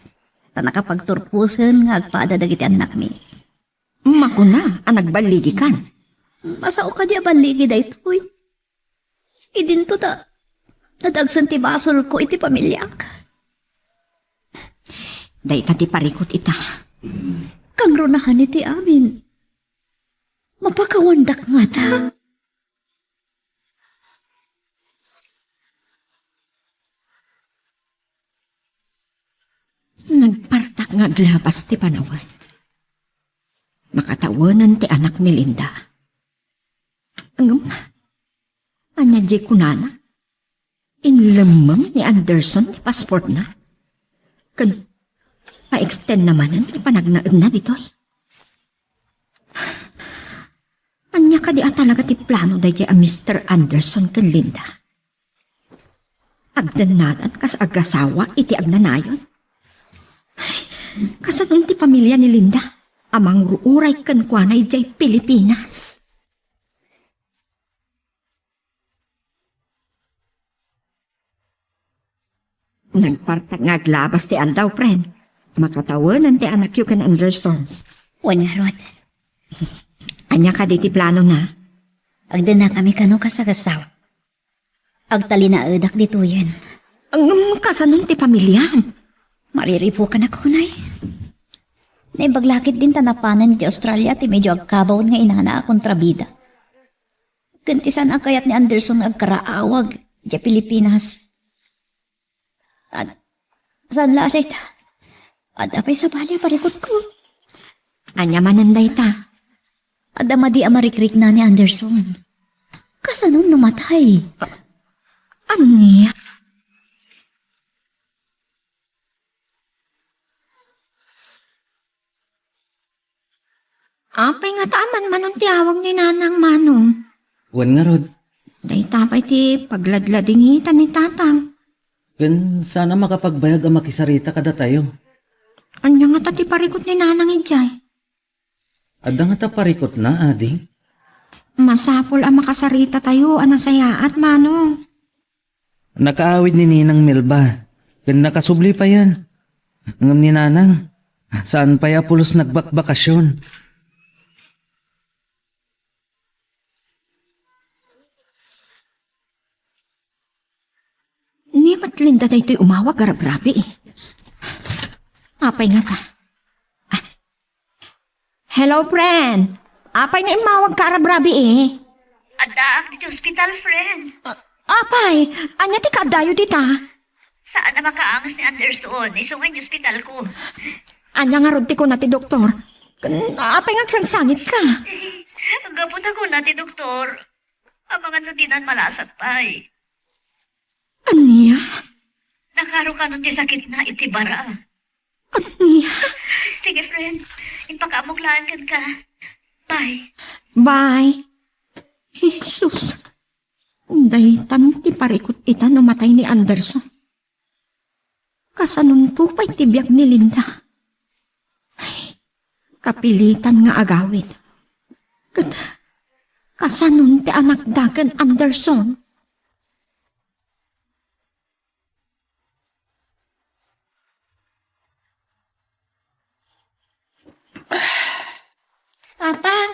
ta nakapagturposen nga agpada dagiti annakmi. Makuna a nagballigikan. Masao kadi a balligi daytoy? Idinto ta nadagsen ti basolko iti pamiliak. Dayta ti parikut ita. Kangrunahan iti amin. Mapakawandak ngata. Nagpartak nga aglabas ti panawen. Makatawenen ti anak ni Linda. Ngem, ania diay kunana? Inlemmeng ni Anderson ti passportna. Ken pa-extend na manen ti panagnaedna ditoy. Ania kadi a talaga ti plano daydiay a Mister Anderson ken Linda? Agdannadan kas agasawa iti agnanayon? Kasanon ti pamilia ni Linda a mangur-uray kenkuana idiay Pilipinas? Nagpartak nga aglabas ti aldaw, friend. Makatawenen ti anakyo ken Anderson. Wen ngarud. Ania kadi ti planona? Agdennakami kano kas agassawa. Agtalinaedak ditoyen. Ngem kasanon ti pamiliam? Mariripukanak unay. Naimbag la ketdin ta napanen iti Australia ti medyo agkabaon nga inana a kontrabida. Ken ti saan a kayat ni Anderson nga agkaraawag idiay Pilipinas. Ad-, saan la dayta? Adda pay sabali a parikutko. Ania manen dayta? Adda madi a marikrikna ni Anderson. Kasanon no matay? Ania? Apay ngata a manmanon ti awag ni Nanang, Manong? Wen ngarud. Dayta pay ti pagladladingitan ni Tatang. Ken saan a makapagbayag a makisarita kadatayo. Ania ngata ti parikut ni Nanang idiay? Adda ngata parikutna, adi? Masapul a makasaritatayo a nasayaat, Manong. Nakaawid ni Ninang Melba, ken nakasubli payen. Ngem ni Nanang, saan pay a pulos nagbakbakasyon. Ni met Linda daytoy umawag a rabrabii. Apay ngata? Ah. Hello, friend. Apay nga immawagka a rabrabii? Addaak ditoy ospital, friend. Ah, apay, ania ti kaaddayo dita? Saan a makaangas ni Anderson, isu nga inospitalko. Ania ngarud ti kuna ti doktor? Ken apay nga agsansangitka? Gapu ta kuna ti doktor, amangan no dinan malasat pay. Ania? Nakaro kano ti sakitna iti bara. Ania? Sige, friend. Impakaammok laeng kenka. Bye. Bye. Jesus. Daytan ti parikut ita no matay ni Anderson. Kasanonto pay ti biag ni Linda? Ay, kapilitan nga agawid. Ket kasanon ti anakda ken Anderson? Tatang,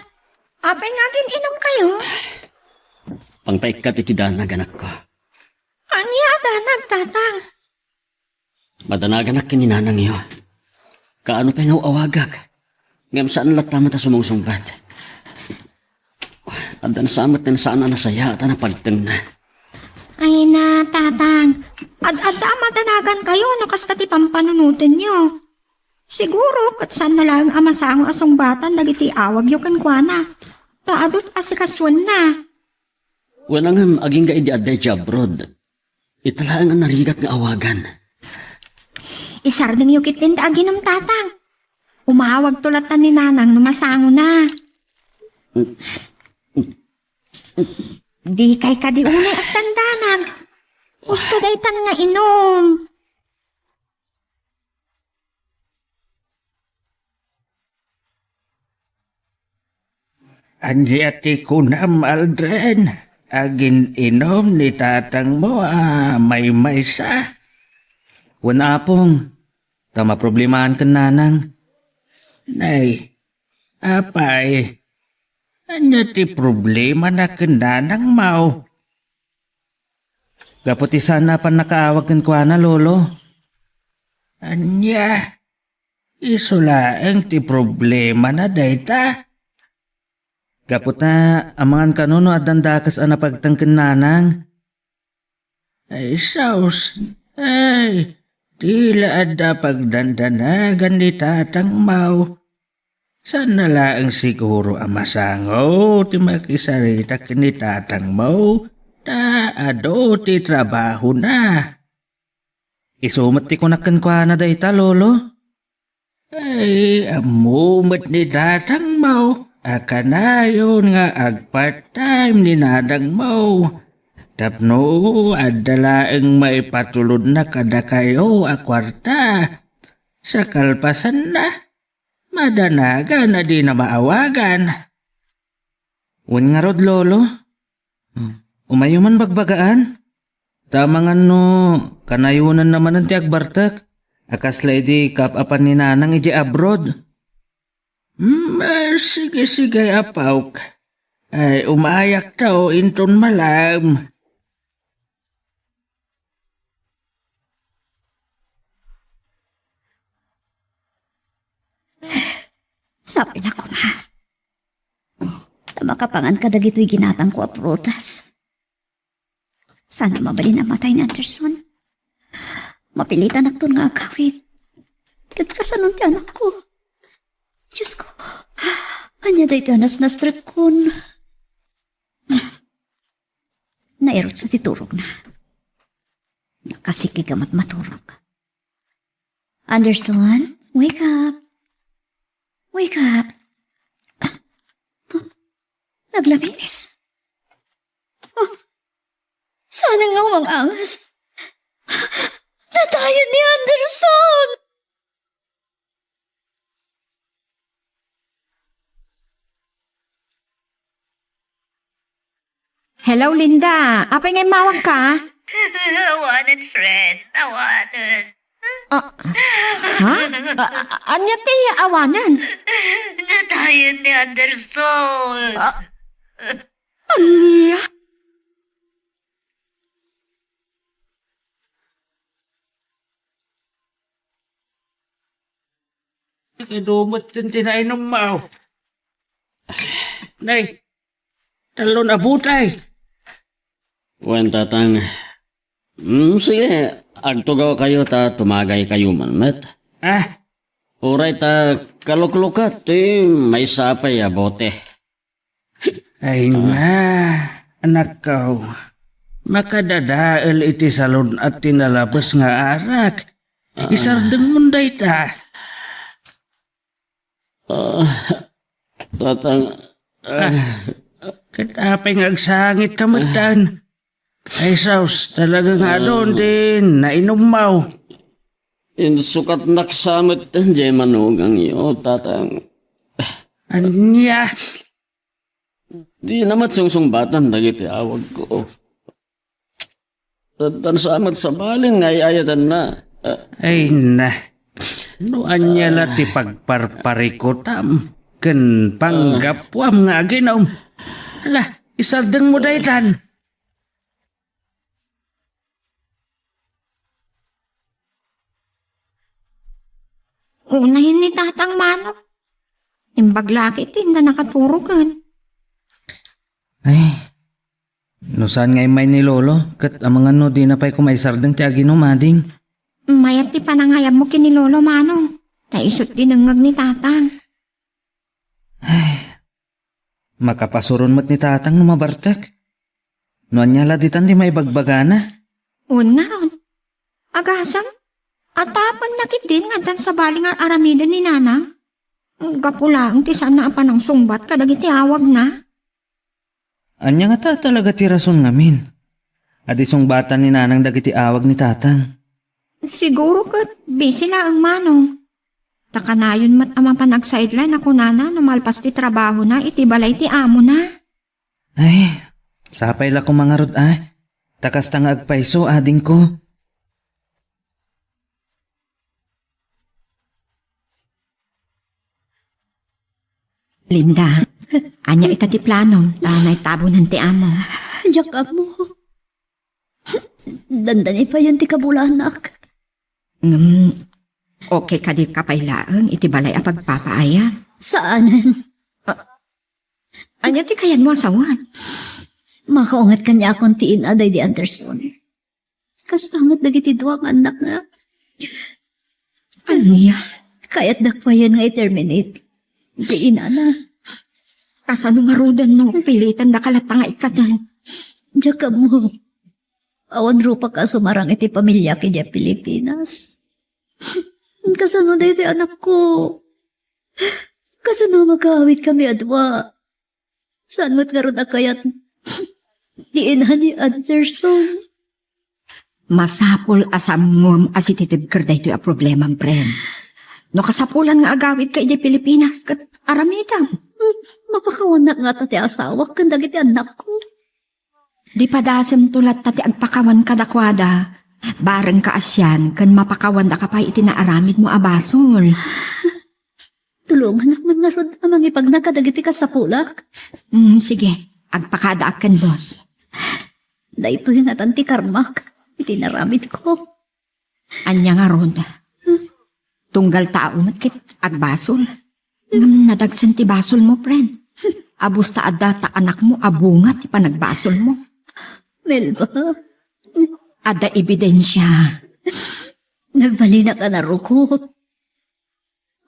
apay nga agin-inumkayo? Pangpaikkat iti danag, anakko. Ania a danag, Tatang? Madanaganak ken ni nanangyo. Kaano pay nga aw-awagak? Ngem saan latta met a sumungsungbat. Adda sa met ti saan a nasayaat a napagtengna. Ay na, Tatang. Ad-adda a madanagankayo no kasta ti pampanunotenyo. Siguro, ket saanna laeng a masango a sungbatan dagiti awagyo kenkuana. Ta adu ti asikasuenna. Wen, ngem agingga idi adda idiay abroad. Ita laeng a narigat nga awagan. Isardengyo ketdin ta aginum, Tatang. Umawagto latta ni Nanang no masangona. Dikay kadi unay agdandanag. Husto daytan nga inum. Ania ti kunam, Aldrin? Agin-inum ni tatangmo a maymaysa? Wen, Apong, ta maproblemaen ken nanang. Nay, apay, ania ti problemana ken nanangmo? Gapu ti saan a pannakaawag kenkuana, Lolo. Ania? Isu laeng ti problemana dayta. Gapu ta, amangan kano no addan dakes a napagteng ken nanang. Ay, sus. Ay, di la adda pagdandanagan ni tatangmo. Saanna laeng siguro a masango ti makisarita ken ni tatangmo, ta adu ti trabahona. Isu met ti kunak kenkuana dayta, Lolo. Ay, ammo met ni tatangmo a kanayon nga agpart-time ni nanangmo. Tapno adda laeng maipatulodna kadakayo a kuarta. Sa kalpasanna, madanagan a dina maawagan. Wen ngarud, Lolo. Umayo man bagbagaan. Ta amangan no kanayonanna manen ti agbartek a kasla idi kaap-apan ni nanang idiay abroad. Hmm, ah, sige, sige, apok. Ay, umayakto inton malaem. Sapay la koma ta makapanganka dagitoy ginatangko a prutas. Saan a mabalin a matay ni Anderson. Mapilitanakton nga agawid. Ket kasanon ti anakko? Diosko, ania daytoy a nasnastrekkon? Nairutsa ti turogna. Nakasikig a matmaturog. Anderson, wake up. Wake up. Ah, oh, naglamis. Oh, saan nga umang-angas? Natayen ni Anderson! Hello, Linda. Apay nga immawagka? Awanen, friend. Awanen. Ah, ha? Ah, ah, ania ti awanen? Natayen ni Anderson. Ah, ania? Adu met ti nainummo. Nay, talon a butay. Wen, Tatang. Mm, sige, agtugawkayo ta tumagaykayo man met. Ah? Uray ta kaluklukat ti maysa pay a bote. Ay na, anakko. Makadadael iti salun-at ti nalabes nga arak. Isardengmon dayta. Ah, Tatang, ah, ket apay nga agsangitka metten? Ay sus, talaga nga adun ti nainummo. Insukatnak sa met diay manugangyo, Tatang. Ania? Dina met sungsungbatan dagiti awagko. Tan, tan sa met sabali nga ay-ayatenna. Ah. Ay na. No ania la ti pagparparikutam ken panggapuam nga aginum? Ala, isardengmo daytan. Unayen ni Tatang Manong. Imbag la ket inda nakaturogen. Ay, no saan nga immay ni Lolo, ket amangan no dina pay koma isardeng ti aginum, ading? Mayat ti panangayabmo ken ni Lolo, Manong. Ta isu ti nangngeg ni Tatang. Ay, makapasuron met ni Tatang no mabartek. No ania la ditan ti maibagbagana? Wen ngarud, agasem, atapenna ketdin nga addan sabali nga aramiden ni Nanang. Gapu laeng ti saanna a panangsungbat kadagiti awagna. Ania ngata talaga ti rason ngamin a di sungbatan ni Nanang dagiti awag ni Tatang? Siguro ket busy laeng, Manong. Ta kanayon met a mapan agsideline a kunana no malpas ti trabahona iti balay ti amona. Ay, sapay la koma ngarud a. Ta kasta nga agpayso, adingko. Linda, ania ita ti planom ta naitabonan ti amo? Diak ammo. Dandani payen ti kabulanak. Ngem, okay kadi ka pay laeng iti balay a pagpapaayam? Saanen. Ah, ania ti kayatmo a sawen? Makaunget kaniakon ti ina daydi Anderson. Kasta met dagiti dua nga annakna. Ania? Kayatdak payen nga i-terminate ti inana. Kasano ngaruden no pilitendaka latta nga ikkaten? Diak ammo. Awan rupak a sumarang iti pamiliak idiay Pilipinas. Kasano daytoy anakko? Kasano a makaawidkami a dua? Saan met ngarud a kayat ti ina ni Anderson? Masapul a saanmom a sititibker daytoy a problemam, friend. No kasapulan nga agawidka idiay Pilipinas ket aramidem. Mapakawannak ngata ti asawak ken dagiti annakko. Di padasemto latta ti agpakawan kadakuada. Bareng kaasian ken mapakawandaka pay iti naaramidmo a basol. Tulonganak man ngarud a mangipagna kadagiti kasapulak. Mm, sige, agpakadaak ken boss. Daytoy ngatan ti karmak iti naramidko. Ania ngarud? Tunggal tao met ket agbasol. Ngem nadagsen ti basolmo, friend. Abus ta adda ta anakmo a bunga ti panagbasolmo. Melba. Adda ebidensia. Nagbalinak a narukop.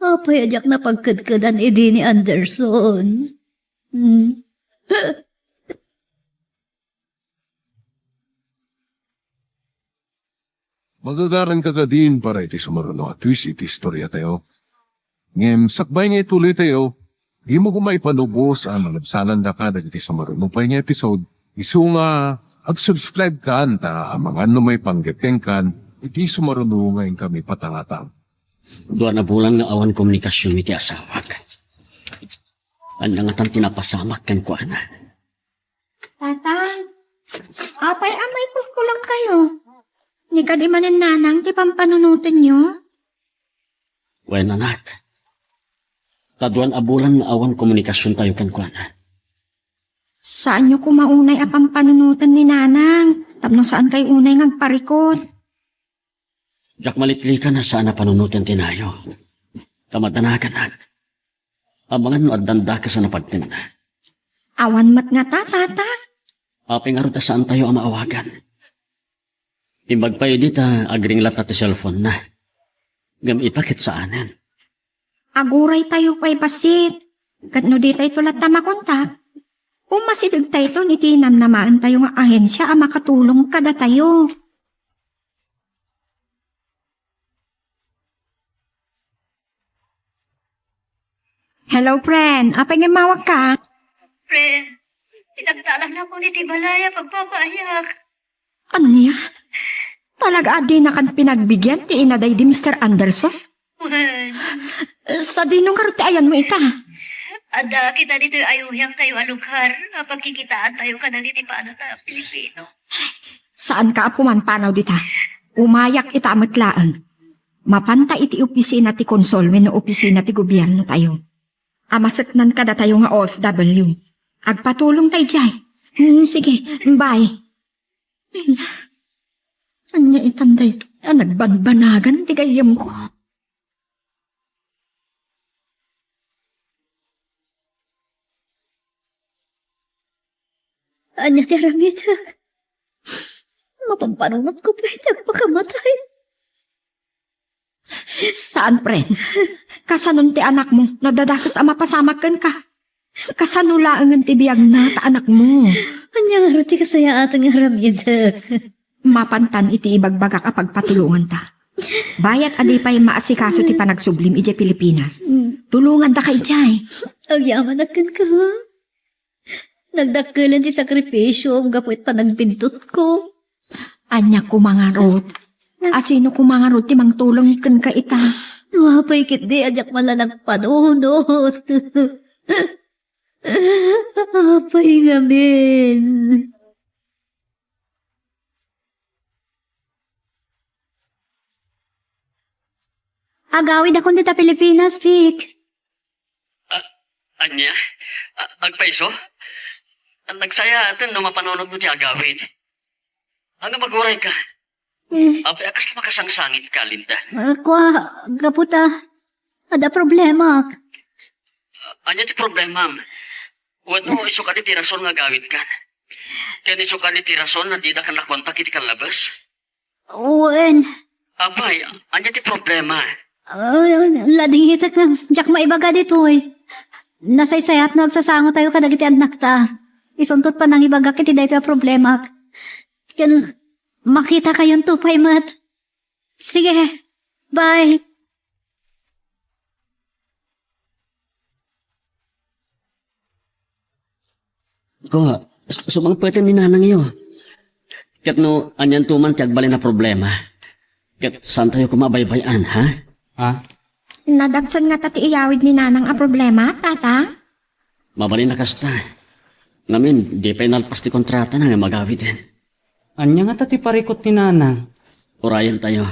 Apay a diak napagkedkedan idi ni Anderson? Hmm. Magagaranka kadin para iti sumaruno a twist iti istoriatayo. Ngem sakbay nga ituloytayo, dimo koma ipanubos a malabsanandaka dagiti sumaruno pay nga episode. Isu nga ag-subscribe kan ta amangan no maipanggepengkan iti sumaruno nga inkami patangatang. Dua a bulan nga awan komunikasion iti asawak. Ania ngatan ti napasamak kenkuana? Tatang, apay a maikulkulongkayo? Ni kadi manen nanang ti pampanunotenyo? Wen, anak. Ta dua a bulan nga awan komunikasiontayo kenkuana. Saanyo koma unay a pampanunoten ni nanang tapno saankayo unay nga agparikut. Diak maliklikan a saan a panunoten ti nayo. Ta madanaganak. Amangan no addan dakes a napagtenna. Awan met ngata, Tata. Apay ngarud a saantayo a maawagan? Imbag pay idi ta agringlatta ti cellphone-na. Ngem ita ket saanen. Aguraytayo pay bassit. Ket no ditayto latta makontak, umasidegtayton iti namnamaentayo nga ahensia a makatulong kadatayo. Hello, friend. Apay nga immawagka? Friend, inagtalaknakon iti balay a pagpapaayak. Ania? Talaga a dinakan pinagbigian ti ina daydi Mister Anderson? Wen. Sadino ngarud ti ayanmo ita? Adda kita ditoy ayuhiangtayo a lugar a pagkikitaantayo kadagiti padata a Pilipino. Saanka a pumanpanaw dita. Umayak ita met laeng. Mapanta iti opisina ti konsol wenno opisina ti gobiernotayo a maseknan kadatayo nga O F W. Agpatulongta idiay. Hmm, sige, bye. Ania itan daytoy a nagbanbanagan ti gayyemko? Ania ti aramidek? Mapampanunotko pay ti agpakamatay. Saan, friend. Kasanon ti anakmo no adda dakes a mapasamak kenka? Kasano laengen ti biagna ta anakmo? Ania ngarud ti kasayaatan nga aramidek? Mapantan iti ibagbagak a pagpatulonganta. Bayat a di pay maasikaso ti panagsublim idiay Pilipinas. Tulongandaka idiay. Agyamanak kenka, ha? Nagdakkelen ti sakripisiom gapu iti panagbintutko. Ania koma ngarud? Asino koma ngarud ti mangtulong kenka ita? No apay ketdi a diak man la nagpanunot. Apay ngamin. Agawidakon dita Pilipinas, Vic. A-, ania? A-, agpayso? Nagsayaaten no mapanunotmo ti agawid. Ania, aguray ka? Eh. Apay a kasla makasangsangitka, Linda? Ah, kua, gapu ta adda problemak. Ania ti problemam? Wenno isu kadi ti rason nga agawidkan? Ken isu kadi ti rason a didak nakontak iti kallabes? Wen. Apay, ania ti problema? Ah, ladingitek nga diak maibaga ditoy. Nasaysayat no agsasangotayo kadagiti annakta. Isunto ti panangibagak iti daytoy a problemak. Ken makitakayon to pay met. Sige, bye. Ko, s-, sumangpeten ni nanangyo. Ket no anianto man ti agbalin a problema, ket saantayo koma a baybay-an, ha? Ha? Nadagsen ngata ti iyawid ni nanang a problema, tata? Mabalin a kasta. Ngamin, di pay nalpas ti kontratana nga agawiden. Ania ngata ti parikut ni nanang? Urayentayo.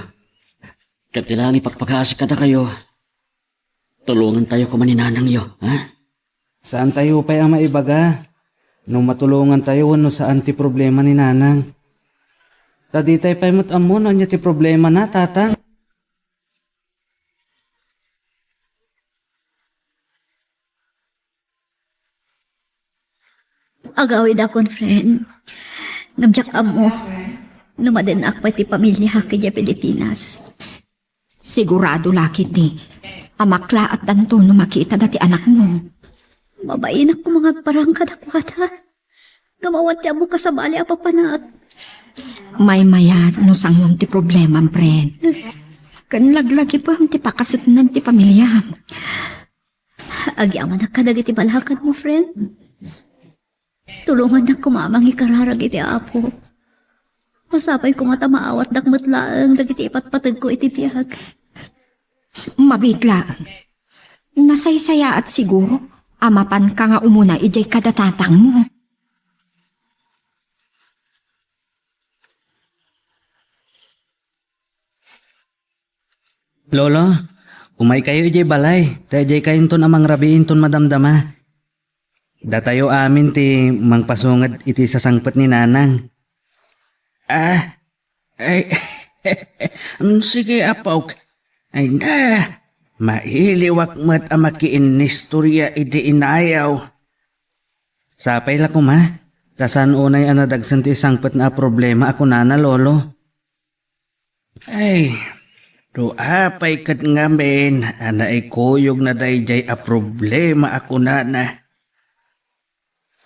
Ket ti laeng ipakpakaasi kadakayo, Tulongantayo koma ni nanangyo, ha? Saantayo pay a maibaga no matulongantayo wenno saan ti problema ni nanang. Ta ditay pay met ammo no ania ti problemana, tatang. Agawidakon, friend. Ngem diak ammo no madennak pay ti pamiliak idiay Pilipinas. Sigurado la ketdi a maklaatdanto no makita dati anakmo. Mabainak koma nga agparang kadakuada. Ngem awan ti ammok a sabali a papanak. Maymayat no sangom ti problemam, friend. Ken laglagipem ti pakasipneg ti pamiliam. Agyamanak kadagiti balakadmo, friend. Tulongannak koma a mangikararag iti Apo. Masapay koma ta maawatdak met laeng dagiti ipatpategko iti biag. Mabiit laeng. Nasaysayaat siguro a mapanka nga umuna idiay kada tatangmo. Lolo, umaykayo idiay balay, ta idiaykayonton a mangrabii inton madamdama. Datayo amin ti mangpasunged iti sasangpet ni Nanang. Ah, ay, mm, sige, apok. Ay na, mailiwak met a makiinnistorya idi inayaw. Sapay la koma, ta saan unay a nadagsen ti isangpetna a problema a kunana, Lolo. Ay, no apay ket ngamin a naikuyogna daydiay a problema a kunana.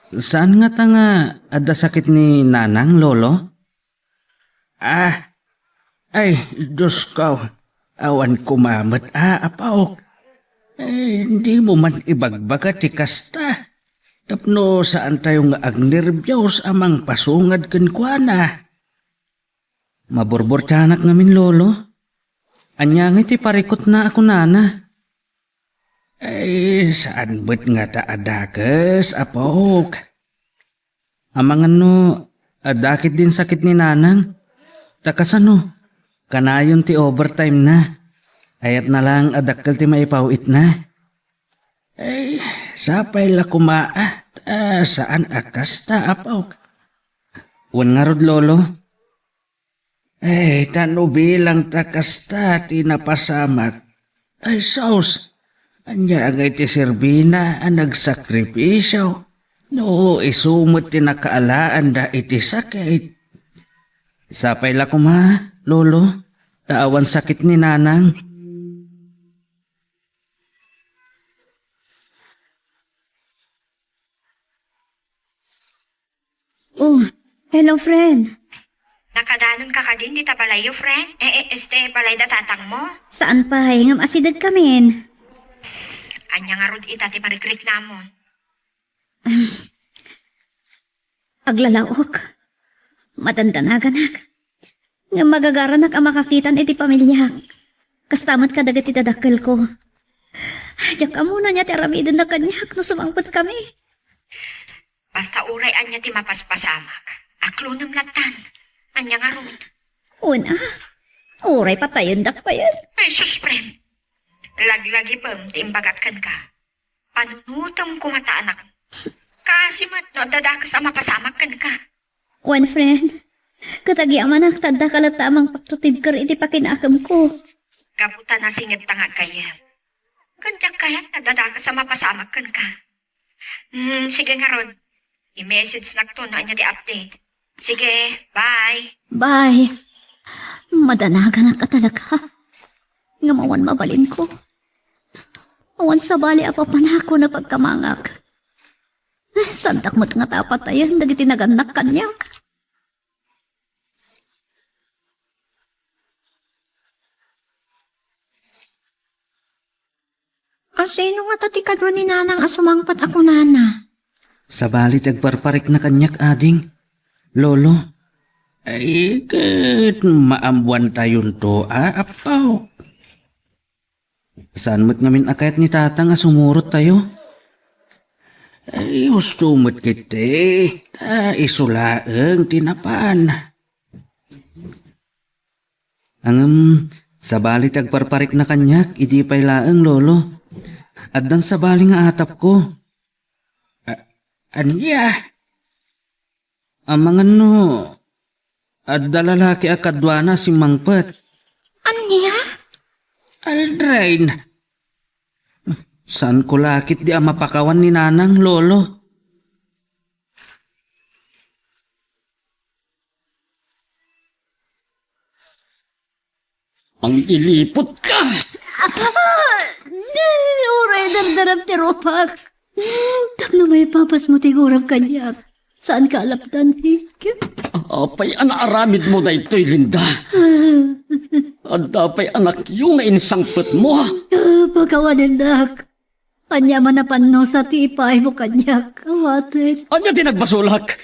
Saan ngata nga adda sakit ni Nanang, Lolo? Ah, ay, Diosko, awan koma met a, apok. Eh, dimo man ibagbaga ti kasta. Tapno saantayo nga agnerbios a mangpasungad kenkuana. Maburburtianak ngamin, Lolo. Ania ngay ti parikutna a kunana? Ay, saan met ngata a dakes, apok. Amangan no adda ketdin sakit ni Nanang. Ta kasano? Kanayon ti overtime na. Kayatna lang a dakkel ti maipaw-itna. Ay, sapay la koma, ah, ta saan a kasta, apok. Wen ngarud, Lolo. Ay, ta no bilang ta kasta ti napasamak. Ay, sus, ania ngay ti serbina a nagsakripisio no isu met ti nakaalaanda iti sakit? Sapay la koma, Lolo, ta awan sakit ni Nanang. Oh, hello, friend. Nakadanonka kadin dita balayyo, friend? Eh, eh, este, balay da tatangmo? Saan pay, ngem asidegkamin. Ania ngarud ita ti marikriknamon? Aglalaok. Madandanaganak. Ngem magagaranak a makakitan iti pamiliak. Kasta met kadagiti dadakkelko. Diak ammo no ania ti aramidenna kaniak no sumangpetkami. Basta uray ania ti mapaspasamak, aklonem lattan. Ania ngarud? Una, uray patayendak payen. Ay, sus, friend. Laglagipem ti imbagak kenka. Panunotem koma ta anak. Kaasi met no adda dakes a mapasamak kenka. Wen, friend, ket agyamanak ta addaka latta a mangpaktutibker iti pakinakemko. Gapu ta nasingedta nga aggayyem. Ken diak kayat nga adda dakes a mapasamak kenka. Hmm, sige ngarud. I-message nakto no ania ti update. Sige, bye. Bye. Madanaganak a talaga. Ngem awan mabalinko. Awan sabali a papanakon a pagkamangak. Saandak met ngata a patayen dagiti nagannak kaniak. A, sino ngata ti kadua ni Nanang a sumangpet a kunana? Sabali ti agparparikna kaniak, ading. Lolo. Ay, ket maammoantayonto, a, appaw. Saan met ngamin a kayat ni Tatang a sumurottayo? Ay, husto met ketdi, ta isu laeng ti napan. Ngem, sabali ti agparparikna kaniak, idi pay laeng, Lolo. Addan sabali nga atapko. A-, ania? Amangan no adda lalaki a kaduana a simmangpet. Ania? Aldrin. Saanko la ketdi a mapakawan ni Nanang, Lolo. Ang ilipot ka! Ah, di, uray dardarem ti rupak. Tapno maipapasmo ti gurem kaniak. Saanka a lapdan, Hik? Apay a naaramidmo daytoy, Linda? Adda pay anakyo nga insangpetmo? Ah, pakawanennak. Ania man a pannusa ti ipaaymo kaniak, awatek. Ania ti nagbasolak?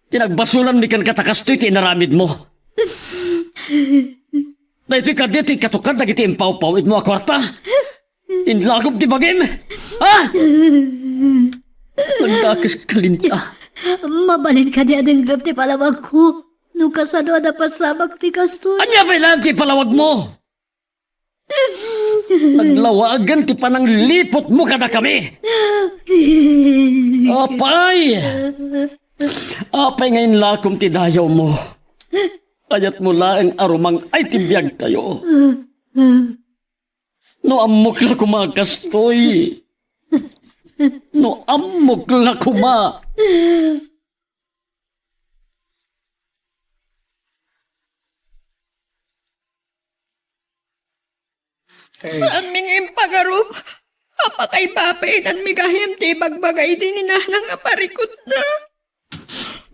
Ti nagbasolanmi kenka ta kastoy ti inaramidmo. Daytoy kadi ti katukad dagiti impawpawidmo a kuarta? Inlakom ti bagim? Ha? Nagdakes ka, Linda. Mabalin kadi a denggem ti palawagko no kasano a napasamak ti kastoy? Ania pay laeng ti ipalawagmo? Naglawagen ti panangliputmo kadakami. Apay! Apay nga inlakom ti dayawmo? Kayatmo laeng a rumang-ay ti biagtayo. No ammok la koma kastoy. No ammok la koma. Saanmi nga impagarup a pakaibabainanmi gayam ti ibagbaga idi ni Nanang a parikutna.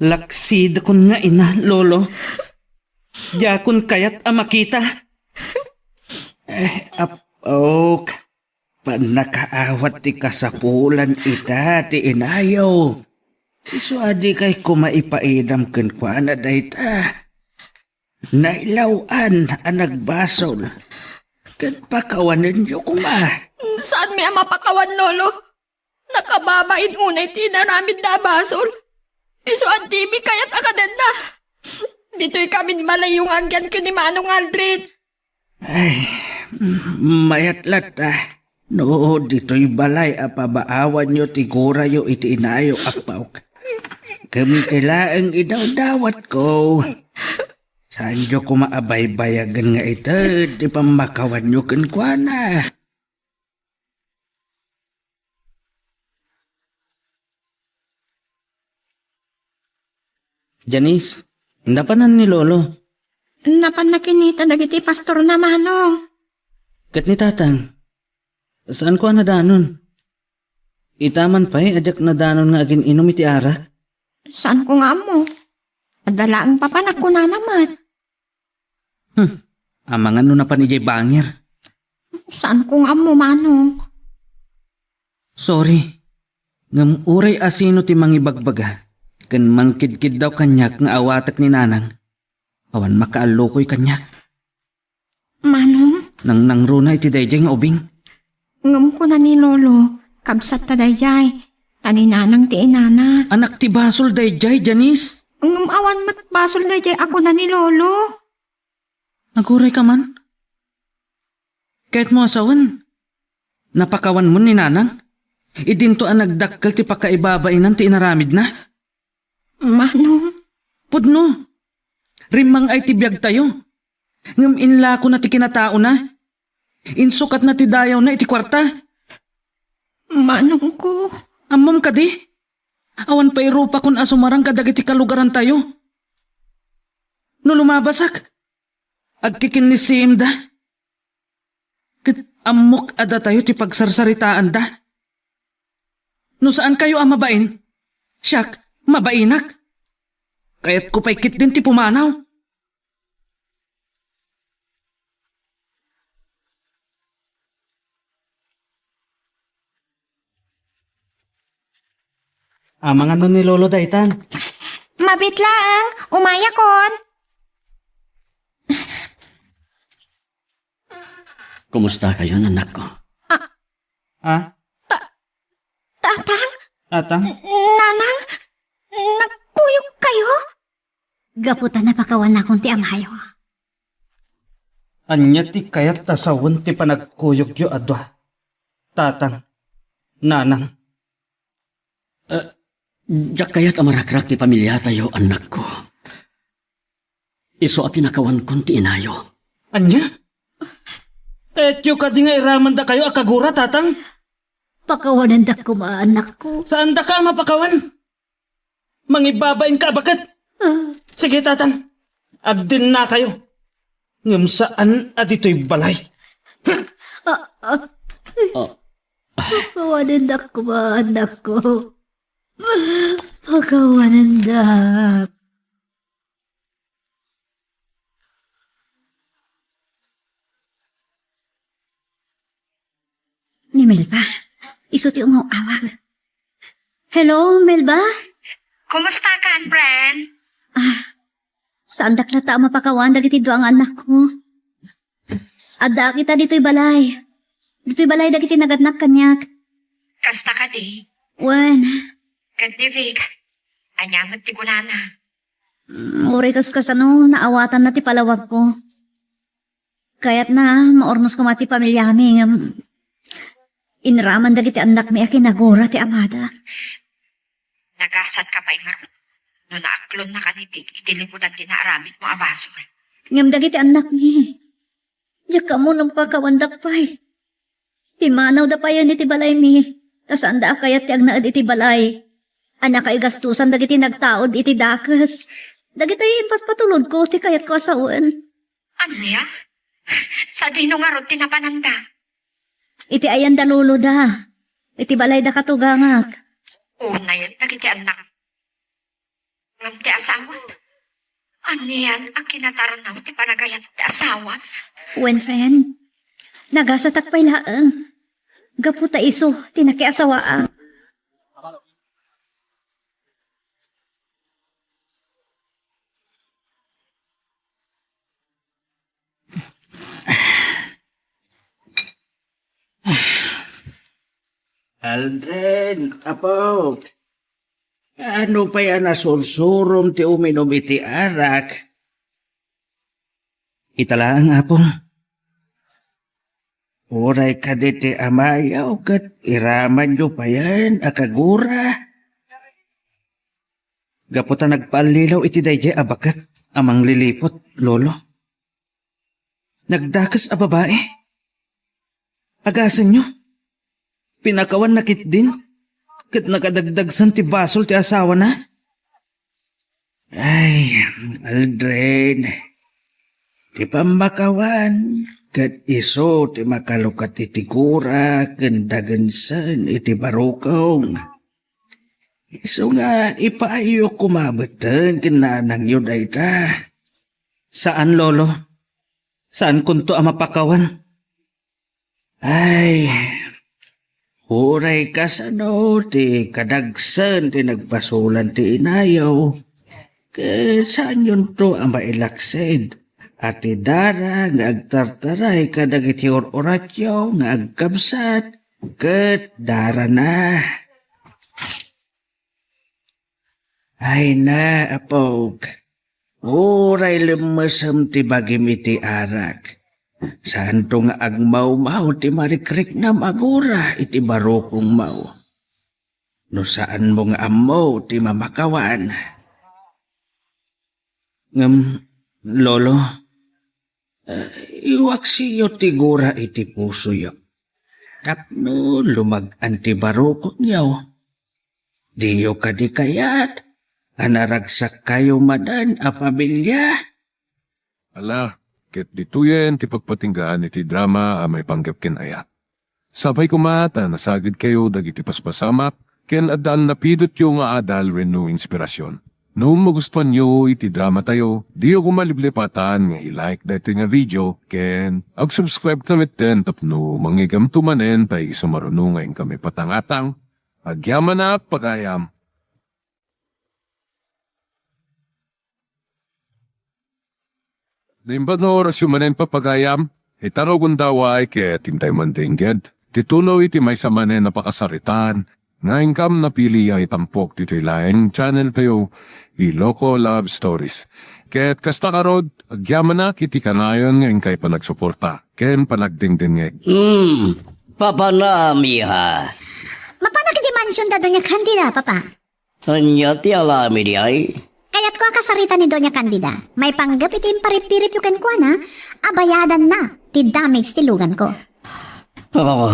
Laksidakon nga ina, Lolo. Diakon kayat a makita. Eh, apok. Pannakaawat ti kasapulan ita ti inayo. Isu a dikay koma ipaidam kenkuana dayta. Nailaw-an a nagbasol. Ket pakawanenyo koma. Saanmi a mapakawan, Lolo? Nakababain unay ti inaramidda a basol. Isu a dimi kayat a kadenna. Ditoy kamin balayyo nga agyan ken ni Manong Aldrin. Ay, mayat latta no ditoy balay a pabaawanyo ti gurayo iti inayo, apok. Ken ti laeng idawdawatko. Saanyo koma a baybayagen nga ited ti pammakawanyo kenkuana. Janice, napanan ni Lolo? Napanna kinita dagiti pastorna, Manong. Ket ni Tatang? Saanko a nadanon. Ita man pay a diak nadanon nga agin-inum iti arak? Saanko nga ammo. Adda laeng papanak kunana met. Hmm, amangan no napan idiay bangir. Saanko nga ammo, Manong. Sorry. Ngem uray asino ti mangibagbaga ken mangkidkiddaw kaniak nga awatek ni Nanang, awan makaallukoy kaniak. Manong? Nangnangruna iti daydiay nga ubing. Ngem kuna ni Lolo, kabsatta daydiay, ta ni Nanang ti inana. Anak ti basol daydiay, Janice. Ngem awan met basol daydiay a kuna ni Lolo. Aguray ka man. Kayatmo a sawen, napakawanmon ni Nanang? Idinto a nagdakkel ti pakaibabainan ti inaramidna? Manong. Pudno. Rimmang-ay ti biagtayo. Ngem inlakona ti kinataona. Insukatna ti dayawna iti kuarta. Manongko. Ammom kadi? Awan pay rupakon a sumarang kadagiti kalugarantayo. No lumabasak, agkikinnisiimda. Ket ammok a datayo ti pagsarsaritaanda. No saankayo a mabain, siak, mabainak. Kayatko pay ketdin ti pumanaw. Amangan no ni Lolo daytan. Mabit laeng, umayakon. Kumusta kayo, anak ko? Ah, Tatang? Atang? Nanang? Nagkuyog kayo? Gapu ta napakawannakon ti amayo. Ania ti kayat ta sawen ti panagkuyogyo a dua? Tatang, Nanang. Eh, diak kayat a maragrak ti pamiliatayo, annakko. Isu a pinakawankon ti inayo. Ania? Kayatyo kadi nga iramandakayo a kagura, Tatang? Pakawanendak koma, annakko. Saandaka a mapakawan? Mangibabainka a baket. Ah. Sige, Tatang. Agdennakayo. Ngem saan a ditoy balay. Ah, ah. Ah. Pakawanendak koma, annakko. Pakawanendak. Ni Melba, isu ti umaw-awag. Hello, Melba? Kumusta ka, friend? Ah, saandak latta a mapakawan dagiti dua nga annakko. Adda kita ditoy balay. Ditoy balay dagiti nagadnak kaniak. Kasta kadi? Wen. Ket ni Vic, ania met ti kunana? Mm, uray kas kasano, naawatanna ti palawagko. Kayatna, maurnos koma ti pamiliami, ngem inraman dagiti annakmi a kinagura ti amada. Nagasatka pay ngarud no naaklonnaka ni Vic iti liputan ti naaramidmo a basol. Ngem dagiti annakmi, diak ammo no mapakawandak pay. Pimmanawda payen iti balaymi, ta saanda a kayat ti agnaed iti balay. Ania kay gastusan dagiti nagtaud iti dakes? Dagitoy impatpatulodko ti kayatko a sawen. Ania? Sadino ngarud ti napananda? Iti ayanda loloda. Iti balayda katugangak. Unayen dagiti annak. Ngem ti asawa? Anian a kinatarnaw ti panagayat ti asawa? Wen, friend. Nagasatak pay laeng. Gapu ta isu ti nakiasawaak. Aldrin, apok. Ano pay a nasursurom ti uminum iti arak? Ita laeng, Apo. Uray kadi ti amayo ket iramanyo payen a kagura. Gapu ta nagpaallilaw iti daydiay a baket a mangliliput, Lolo. Nagdakes a babai. Agasenyo. Pinakawanna ketdin. Ket nakadagdagsen ti basol ti asawana. Ay, Aldrin. Ti pammakawan, ket isu ti makalukat iti gura ken dagensen iti barukong. Isu nga ipaayyo koma metten ken nanangyo dayta. Saan, Lolo. Saankonto a mapakawan. Ay, uray kasano ti kadagsen ti nagbasolan ti inayo, ket saanyonto a mailaksid a ti dara nga agtartaray kadagiti ur-uratyo nga agkabsat ket darana. Ay na, apok. Uray lemmesem ti bagim iti arak. Saanto nga agmawmaw ti marikriknam a gura iti barukongmo. No saanmo nga ammo ti mamakawan. Ngem, Lolo, eh, iwaksiyo ti gura iti pusoyo. Tapno lumag-an ti barukongyo. Diyo kadi kayat a naragsakkayo manen a pamilia? Ala, ket ditoyen ti pagpatinggaan iti drama a maipanggep ken ayat. Sapay koma ta nasagidkayo dagiti paspasamak ken adda a napidotyo nga adal wenno inspirasion. No magustuanyo iti dramatayo, diyo koma liplipatan nga i-like daytoy nga video ken ag-subscribe ta metten tapno mangngeggamto manen ta isu maruno nga inkami patangatang. Agyamanak, pagayam. Naimbag nga orasyo manen, papagayam, ita nga gundaway ket intay man dengged ti tuloy ti maysa manen a pakasaritaan nga inkam napili a itampok ditoy laeng channel tayo, Iloko Love Stories. Ket kasta ngarud, agyamanak iti kanayon nga inkay panagsuporta ken panagdengdengngeg. Hmm. Papanam, iha. Mapanak iti mansion da Doña Candida, Papa. Ania ti alam idi ay? Kayatko a kasarita ni Doña Candida. Maipanggep iti imparipiripyo kenkuana, a bayadanna ti damage ti luganko. Oh,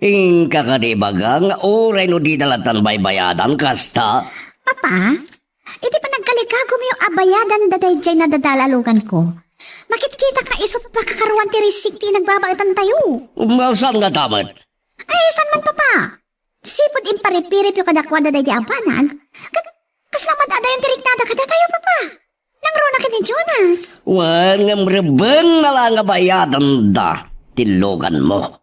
inka kadi ibaga nga uray no dida lattan baybayadan, kasta? Papa, iti panagkalikagumyo a bayadan da daydiay nadadael a luganko, makitkitak nga isut' pakakaruan ti risik ti inagbabaetantayo. Saan ngata met? Ay, saan man, Papa? Sipud imparipiripyo kadakuada daydiay a banag, ket kasla met adayon ti riknada kadatayo, Papa. Nangruna ken ni Jonas. Wen, ngem rebbeng na la nga bayadanda ti luganmo.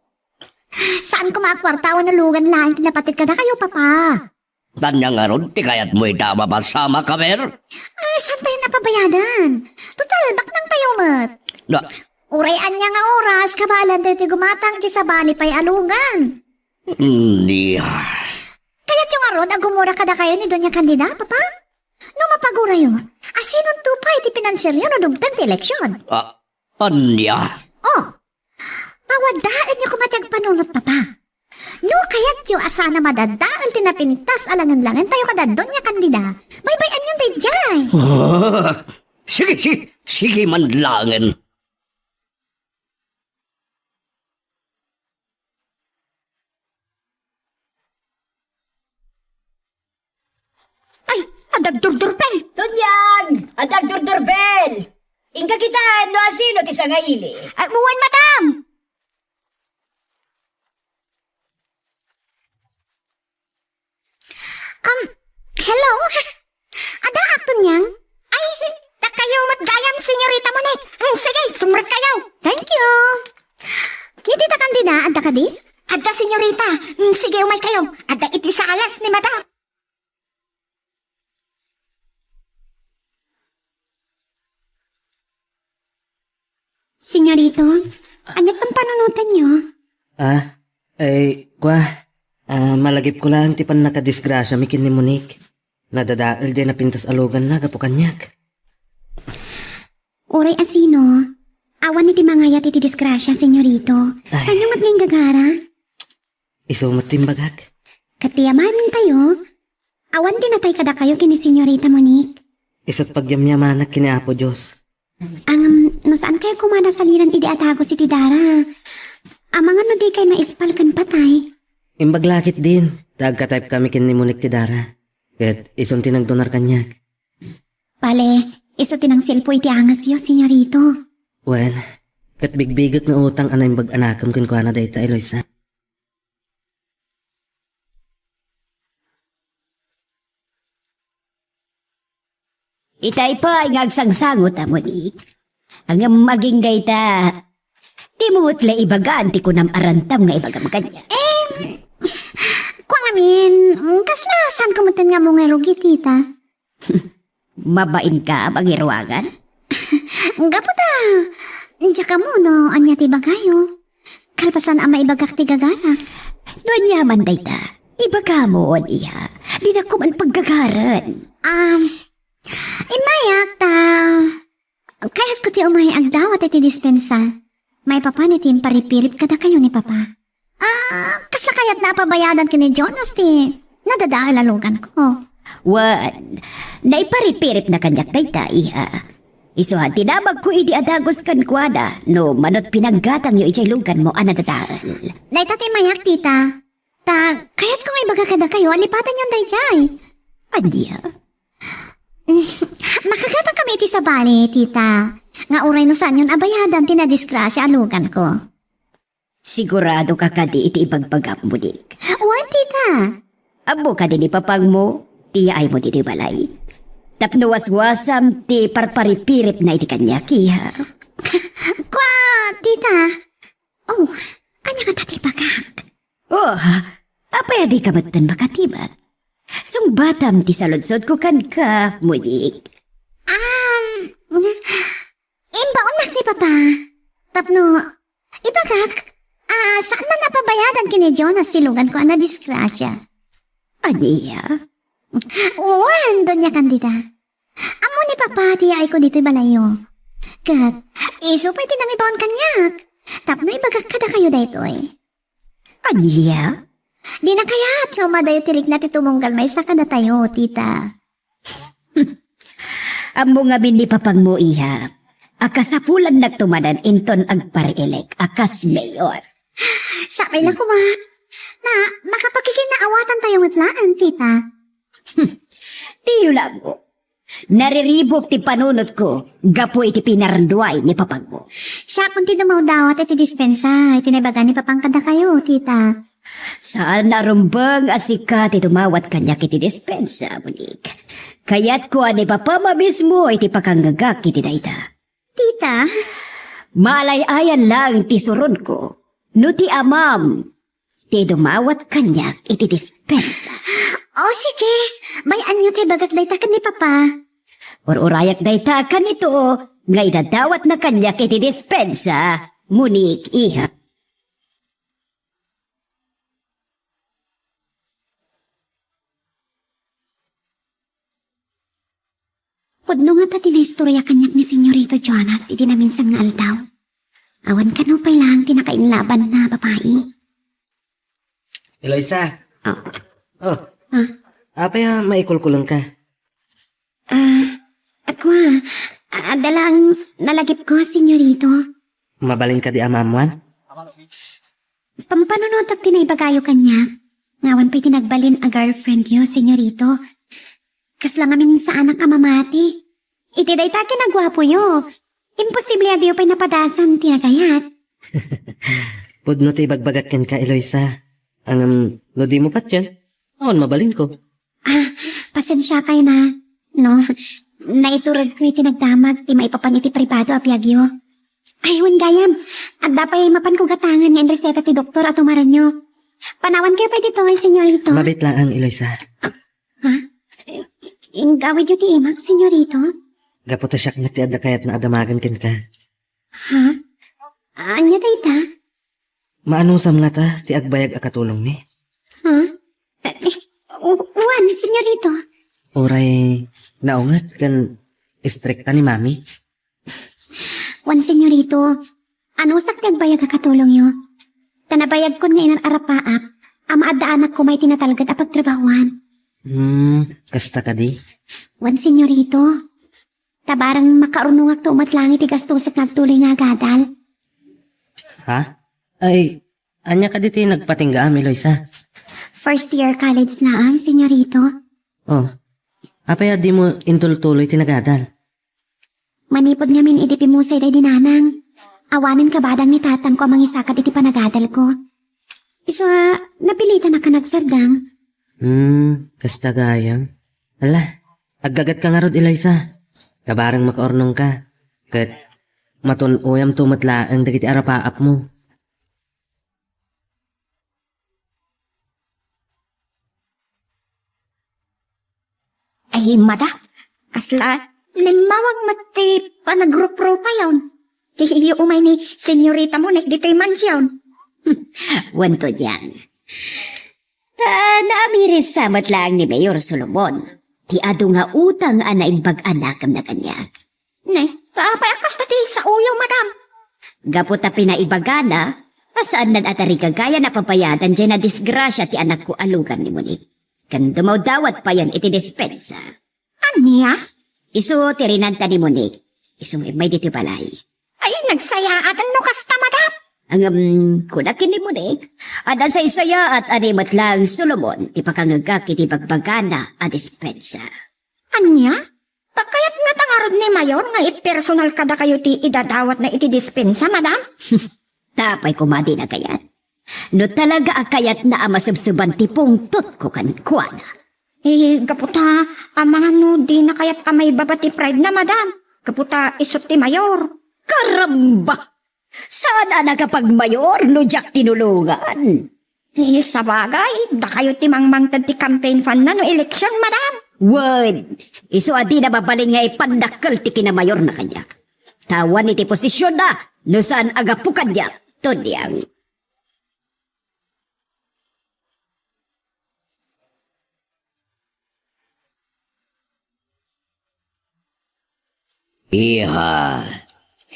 Saan koma a kuarta wenno lugan laeng ti napateg kadakayo, Papa. Ania ngarud ti kayatmo ita a mapasamak, aber? Ay, saantayon a pabayadan. Total, baknangtayo met. Na- Uray ania nga oras, kabaelantayo ti gumatang iti sabali pay a lugan. Ania? Kayatyo ngarud a gumura kadakayo ni Doña Candida, Papa? No mapagurayo, asinonto pay ti pinanseryo no dumteng ti eleksion? Ah, ania? Oh, pawadaenyo koma ti agpanunot, Papa. No kayatyo a saan a madadael ti napintas a langenlangentayo kada Doña Candida, baybay-anyon daydiay. Ah, sige, sige, sige man laengen. Ay, adda agdurdurbel! Tunyang! Adda agdurdurbel! Inka kitaen no asino ti sangaili. Ay, wen, madam! Um, hello? Adda, Tunyang? Ay, dakayo met gayam, Senyorita Monique. Mm, sige, sumrekkayo. Thank you. Ni Tita Candida, adda kadi? Adda, Senyorita. Mm, sige, umaykayo. Adda iti salas ni Madam. Senyorito, ania ti pampanunotanyo? Ah, ay, kua, ah, malagipko laeng ti pannakadisgrasiami ken ni Monique. Nadadael diay napintas a luganna gapu kaniak. Uray asino, awan iti mangayat iti disgrasia, Senyorito. Ay. Saanyo met nga inggagara? Isu met ti imbagak. Ket ti yamanentayo, awan ti natay kadakayo ken ni Senyorita Monique. Isu't pagyamyamanak ken ni Apo Dios. Ngem, no saankayo koma nasalinan idi a dagus iti dara, amangan no dikay maispal ken patay. Imbag la ketdin, ta agka-type kami ken ni Monique ti dara. Ket isun ti nagdonar kaniak. Pale, isu ti nangsilpo iti angasyo, Senyorito. Wen, ket bigbigek nga utang a naimbag a nakem kenkuana dayta, Eloisa. Itay pay nga agsangsangot a Monique. Ngem agingga ita, dimo met la ibagaan ti kunam a rantam nga ibagam kaniak. Em, kua ngamin, kasla saanko metten nga ammo nga rugi, tita? Mabainka a mangiruangan? Gapu ta, diak ammo no ania ti ibagayo. Kalpasan a maibagak ti gagarak. No aniaman dayta, ibagam, iha. Dinak koma paggagaren. Um, immayak ta, kayatko ti umay agdawat iti dispensa. Maipapan iti imparipirip kadakayo ni Papa. Ah, kasla kayatna a pabayadan ken ni Jonas ti nadadael a luganko? Wen, naiparipiripna kaniak dayta, iha. Isu a dinamagko idi a dagus kenkuana no manut pinanggatangyo idiay luganmo a nadadael. Dayta ti mayak, tita. Ta, kayatko nga ibaga kadakayo a lipatanyon daydiay. Ania? Makagatankami iti sabali, tita, nga uray no saanyon a bayadan ti nadisgrasia a luganko. Siguradoka kadi iti ibagbagam, Monique? Wen, tita. Ammo kadi ni papangmo ti yaaymo ditoy balay? Tapno waswasam ti parparipiripna idi kaniak, iha. Kua, tita. Oh, ania ngata ti ibagak? Oh, apay a dika metten makatibag? Sungbatam ti saludsodko kenka, Monique. Um, Imbaonnak ni Papa. Tapno, ibagak, a, saan man a pabayadan ken ni Jonas ti luganko a nadisgrasia. Ania? Wen, Doña Candida. Ammo ni Papa ti yaayko ditoy balayyo. Ket, isu pay ti nangibaon kaniak. Tapno ibagak kadakayo daytoy. Ania? Dina kayat nga umadayo ti rikna ti tumunggal maysa kadatayo, tita. Ammo ngamin ni papangmo, iha, a kasapulannakto manen inton agparielek a kas mayor. Sapay la koma. Na, makapagkikinaawatantayo met laeng, tita. Diyo la ammo. Nariribuk ti panunotko gapu iti pinarduay ni papangmo. Siakon ti dumawdawat iti dispensa iti naibaga ni papang kadakayo, tita. Saan a rumbeng a sika ti dumawat kaniak iti dispensa, Monique. Kayatko a ni papam a mismo iti pakangngegak iti dayta. Tita? Maalay-ayan laeng ti suronko no ti amam ti dumawat kaniak iti dispensa. O, sige. Bay-anyo ti ibagak dayta ken ni Papa. Ur-urayak dayta kanito nga idadawatna kaniak iti dispensa, Monique, iha. Pudno ngata ti naistorya kaniak ni Senyorito Jonas iti naminsan nga aldaw. Awan kano pay laeng ti nakainlabanna a babai. Eloisa. Ah. Oh. Ah. Apay a maikulkulengka? Ah, ako, ah, adda laeng nalagipko, Senyorito. Mabalin kadi a maammoan? Pampanunotak ti naibagayo kaniak. Nga awan pay ti nagbalin a girlfriendyo, Senyorito. Kasla ngamin saanak a mamati. Iti dayta a kinaguapoyo, imposible a diyo pay napadasan ti nagayat. Pudno ti ibagbagak kenka, Eloisa. Ngem no dimo patien, awan mabalinko. Ah, pasensiakay na. No, naituredko iti nagdamag ti maipapan iti pribado a biagyo. Ay, wen gayam, adda pay mapanko gatangen nga inreseta ti doktor a tumarenyo. Panawankayo pay ditoy, Senyorito. Mabit laeng, Eloisa. Ha? Inggawidyo ti imak, Senyorito? Gapu ta siak met ti adda kayatna a damagen kenka. Ha? Ania dayta? Maanusam ngata ti agbayag a katulongmi? Ha? Eh, eh, u-, wen, Senyorito. Uray naunget ken istrikta ni Mami? Wen, Senyorito. Anusak ti agbayag a katulongyo. Ta nabayagkon nga inan-arapaap a maaddaanak koma iti natalged a pagtrabahuan. Hmm, kasta kadi? Wen, Senyorito. Ta bareng makaurnongakto met laeng iti gastosek nga agtuloy nga agadal. Ha? Ay, ania kadi ti nagpatinggaam, Eloisa? First year college laeng, Senyorito. Oh, apay a dimo intultuloy ti nagadal? Manipud ngamin idi pimusay daydi nanang, awanen kabadang ni tatangko a mangisakad iti panagadalko. Isu a, napilitanak a nagsardang. Hmm, kasta gayam. Ala, aggagatka ngarud, Eloisa. Ta bareng makaurnongka. Ket matun-oyamto met laeng dagiti arapaapmo. Ay, madam, kasla limmawag met ti panagruprupayon. Ti iyo umay ni Senyorita Monique ditoy mansion. Wen, Tunyang. Ta naamiris sa met laeng ni Mayor Solomon ti adu nga utang a naimbag a nakemna kaniak. Ne, apay a kasta ti saoyo, madam? Gapu ta pinaibagana a saannan a tarigagayan a pabayadan diay nadisgrasia ti anakko a lugan ni Monique. Ken dumawdawat payen iti dispensa. Ania? Isu ti rinanta ni Monique. Isu nga immay ditoy balay. Ay, nagsayaaten no kasta, madam. Ngem, kuna ken ni Monique, adda saysayaat a ni met laeng Solomon ti pakangegak iti bagbagana a dispensa. Ania? Kayat ngata ngarud ni Mayor nga ipersonal kadakayo ti idadawatna iti dispensa, madam? Apay koma a dina kayat? No talaga a kayatna a masebseban ti pungtotko kenkuana. Eh, gapu ta, amangan no dina kayat a maibaba ti pride na, madam. Gapu ta isu ti Mayor. Karamba! Saan a nakapagmayor no diak tinulongan? Eh, sabagay, dakayo ti mangmangted ti campaign fund na no eleksyon, madam. Wen, isu a dina mabalin nga ipandakkel ti kinamayorna kaniak. Ta awan iti posisionna no saan a gapu kaniak, Tunyang. Iha,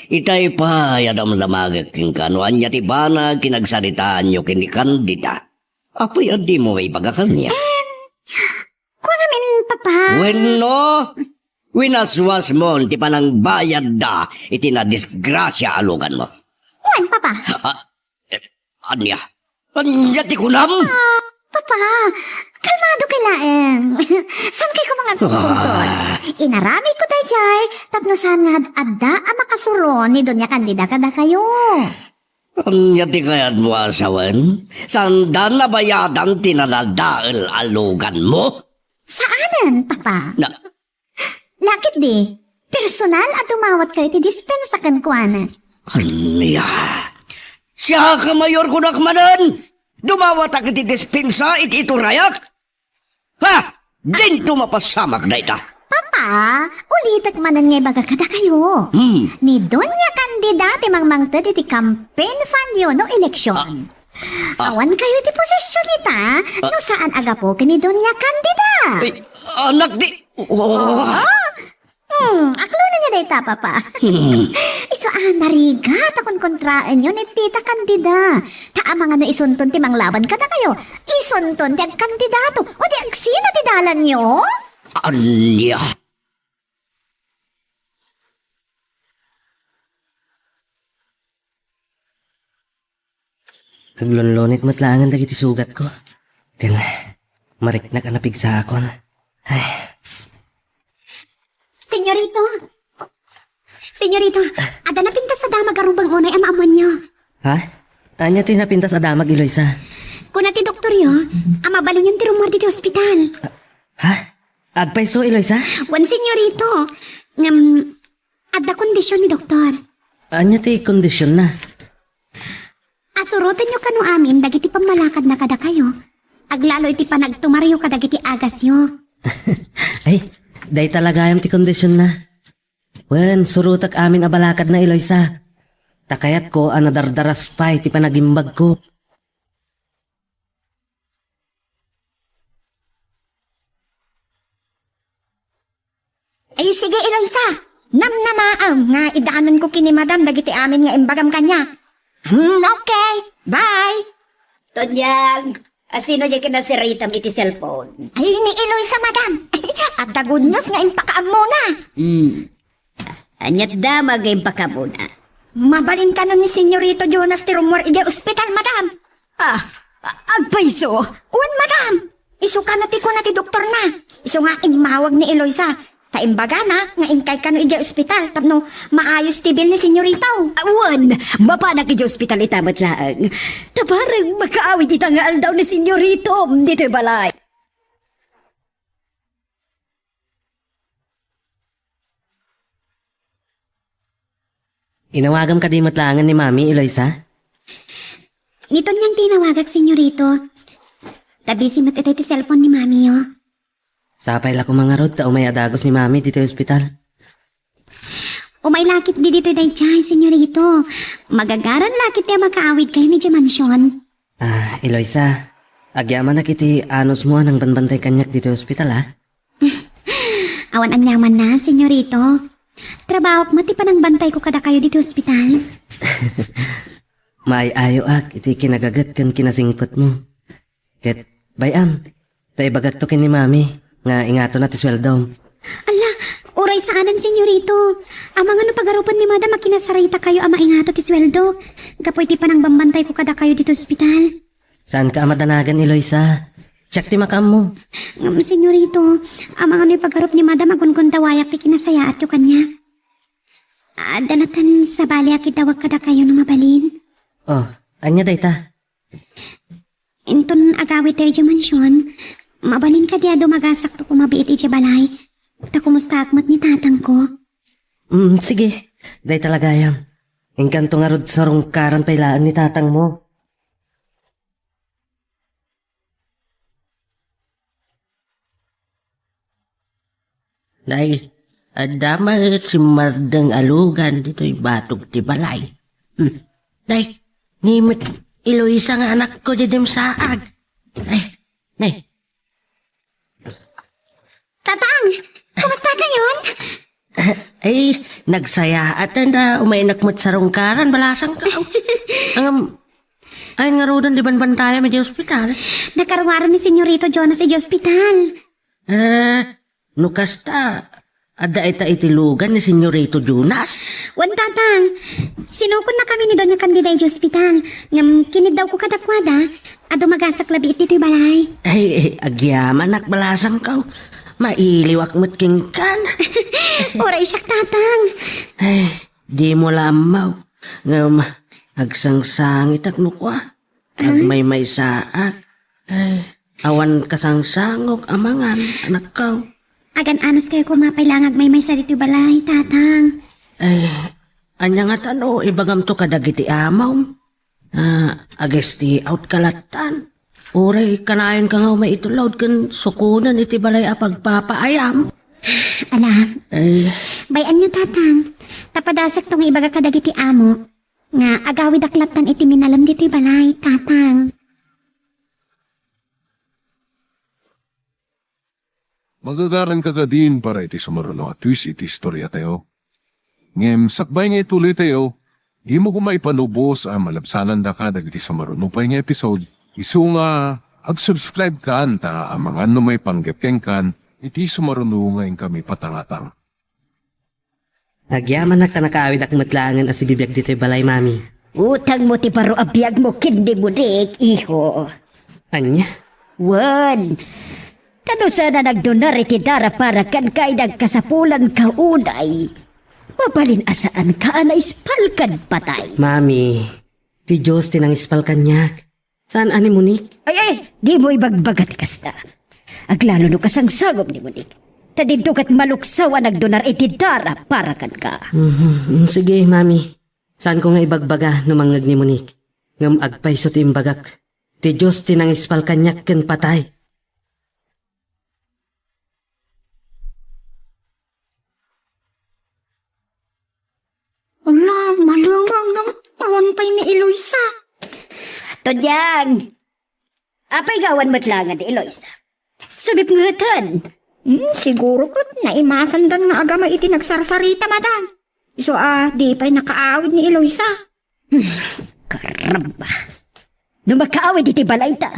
Itay pay a damdamagek kenka no ania ti banag ti nagsaritaanyo ken ni Candida. Apay a dimo maibaga kaniak? Kunamin, Papa. Wenno, winaswasmon ti panangbayadda iti nadisgrasia a luganmo. Wen, Papa. Ah, eh, ania? Ania ti kunam? Ah, Papa, kalmadoka laeng. Saankay koma nga agtungtungtol? Ah. Inaramidko daydiay tapno saan nga ad-adda a makasuro ni Doña Candida kadakayo. Ania ti kayatmo a sawen? Saanda nabayadan ti nadadael a luganmo? Saanen, Papa. Na- La ketdi, personal a dumawatkayo iti dispensa kenkuana. Ania? Siak a mayor kunak manen? Dumawatak iti dispensa iti iturayak? Ha? Dinto mapasamak dayta. Papa, ulitek manen nga ibaga kadakayo. Hmm. Ni Doña Candida ti mangmangted iti campaign fund yo no eleksyon. Ah. Ah. Awan kayo iti posesyon ita, ah, no saan a gapu ken ni Doña Candida. Ay, anak di, oh. Ah. Hmm, aklonenyo dayta, Papa. Hmm. Isu a narigat a konkontraenyo ni Tita Candida. Ta amangan no isunton ti manglaban kadakayo, isunton ti agkandidato, o di agsina ti dalanyo? Ania? Naglunlunit met laengen dagiti sugatko. Ken mariknak a napigsaakon. Ay. Senyorito! Senyorito, adda napintas a damag a rubeng unay a maammoanyo. Ha? Ania ti napintas a damag, Eloisa? Kuna ti doktoryo a mabalinyon ti rummuar ditoy ospital. Ha? Agpayso, Eloisa? Wen, senyorito. Ngem, adda kondision ni doktor. Ania ti kondisionna? Asurotenyo kano amin dagiti pammalakadna kadakayo. Aglalo iti panagtumaryo kadagiti agasyo. Ay, dayta la gayam ti kondisionna. Wen, surotek amin a balakadna, Eloisa. Ta kayatko a nadardaras pay ti panagimbagko. Ay, sige, Eloisa. Namnamaem nga idaananko ken ni Madam dagiti amin nga imbagam kaniak. Hmm, okay. Bye. Tonyang, asino diay kinasiritam iti cellphone? Ay, ni Eloisa, Madam. Adda good news nga impakaammona. Hmm. Ania't damag nga impakaammona? Mabalin kano ni Senyorito Jonas ti rummuar idiay ospital, Madam. Ah, a-, agpayso? Wen, Madam. Isu kano ti kuna ti doktorna. Isu nga immawag ni Eloisa. Ta imbagana nga inkay kano idiay ospital tapno maayos ti bill ni Senyorito. Awan, mapanak idiay ospital ita met laeng. Ta bareng makaawid ita nga aldaw ni Senyorito ditoy balay. Inawagam kadi met laengen ni Mami, Eloisa? Ni Tonyang ti inawagak, Senyorito. Ta busy met itay ti cellphone ni Mamiyo. Sapay la koma ngarud ta umay a dagus ni Mami ditoy ospital. Umay la ketdi ditoy daydiay, Senyorito. Magagaran la ketdi a makaawidkayo idiay mansion. Ah, Eloisa, agyamanak iti anusmo a nangbanbantay kaniak ditoy ospital, a? Awan aniamanna, Senyorito. Trabahok met ti panangbantayko kadakayo ditoy ospital. Maay-ayoak iti kinagaget ken kinasingpetmo. Ket, bay-am, ta ibagakto ken ni Mami nga ingatonna ti sueldom. Ala, uray saanen, Senyorito. Amangan no pagarupen ni Madam a kinasarita kayo a maingato ti sueldo gapu iti panangbambantayko kadakayo ditoy ospital. Saanka a madanagan, Eloisa. Siak ti makaammo. Ngem, Senyorito, amangan no ipagarup ni Madam a gungundawayak ti kinasayaatyo kaniak. Adda latta sabali a kiddawak kadakayo no mabalin. Oh, ania dayta? Inton agawidtayo idiay mansion, mabalin kadi a dumagasakto koma biit idiay balay? Ta kumustaak met ni tatangko. Mm, sige. Dayta la gayam. Inkanto ngarud sarungkaran pay laeng ni tatangmo. Nay, adda met simmardeng a lugan ditoy batog ti balay. Hmm. Nay, ni met Eloisa nga anakko diay dimsaag. Nay, nay. Tatang, kumusta kayon? Ay, Nagsayaat ta umaynak met sarungkaran, balasangko. Ngem, ayan ngaruden ti banbantayam idiay ospital? Nakaruar ni Senyorito Jonas idiay ospital. Eh, no kasta, adda ita iti lugan ni Senyorito Jonas? Wen, Tatang. Sinukonnakami ni Doña Candida idiay ospital. Ngem kiniddawko kadakuada, adu magasak labi iti toy balay. Ay, agyamanak, balasangko. Mailiwak met kenkan. Uray siak, Tatang. Ay, dimo la ammo. Ngem, agsangsangitak no kua. Agmaymaysaak. Ay, awan kasangsangok a mangan, anakko. Agan-anos kayo koma pay la nga agmaymaysa ditoy balay, Tatang. Ay, ania ngata no ibagamto kadagiti amom? Ah, agesti out ka lattan. Uray kanayon ka nga umay itulod ken sukonen iti balay a pagpapaayam. Ala. Ay. Bay-anyo, Tatang. Ta padasakto nga ibaga kadagiti amo nga agawidak lattan iti minalem ditoy balay, Tatang. Magagaranka kadin para iti sumaruno a twist iti istoriatayo. Ngem sakbay nga ituloytayo, dimo koma ipanubos a malabsanandaka dagiti sumaruno pay nga episode, isu nga ag-subscribe kan ta amangan no maipanggep kenkan iti sumaruno nga inkami patangatang. Agyamanak ta nakaawidak met laengen a sibibiag ditoy balay, Mami. Utangmo ti baro a biagmo ken ni Monique, iho. Ania? Wen, ta no saan a nagdonar iti dara para kenka idi agkasapulanka unay, mabalin a saanka a naispal ken patay. Mami, ti Dios ti nangispal kaniak. Saan a ni Monique? Ay, ay, dimo ibagbaga ti kasta. Aglalo no kasangsangom ni Monique. Ta dinto ket maluksaw a nagdonar iti dara para kenka. Mhm. Mm, sige, Mami. Saanko nga ibagbaga no mangngeg ni Monique. Ngem agpayso ti imbagak. Ti Dios ti nangispal kaniak ken patay. Ala, malengeng no awan pay ni Eloisa. Tonyang! Apay nga awan met laengen ni Eloisa? Sumipngeten. Hmm, siguro ket naimasandan nga agama iti nagsarsarita, madam. Isu a di pay nakaawid ni Eloisa. Hmm, karamba. No makaawid iti balayta,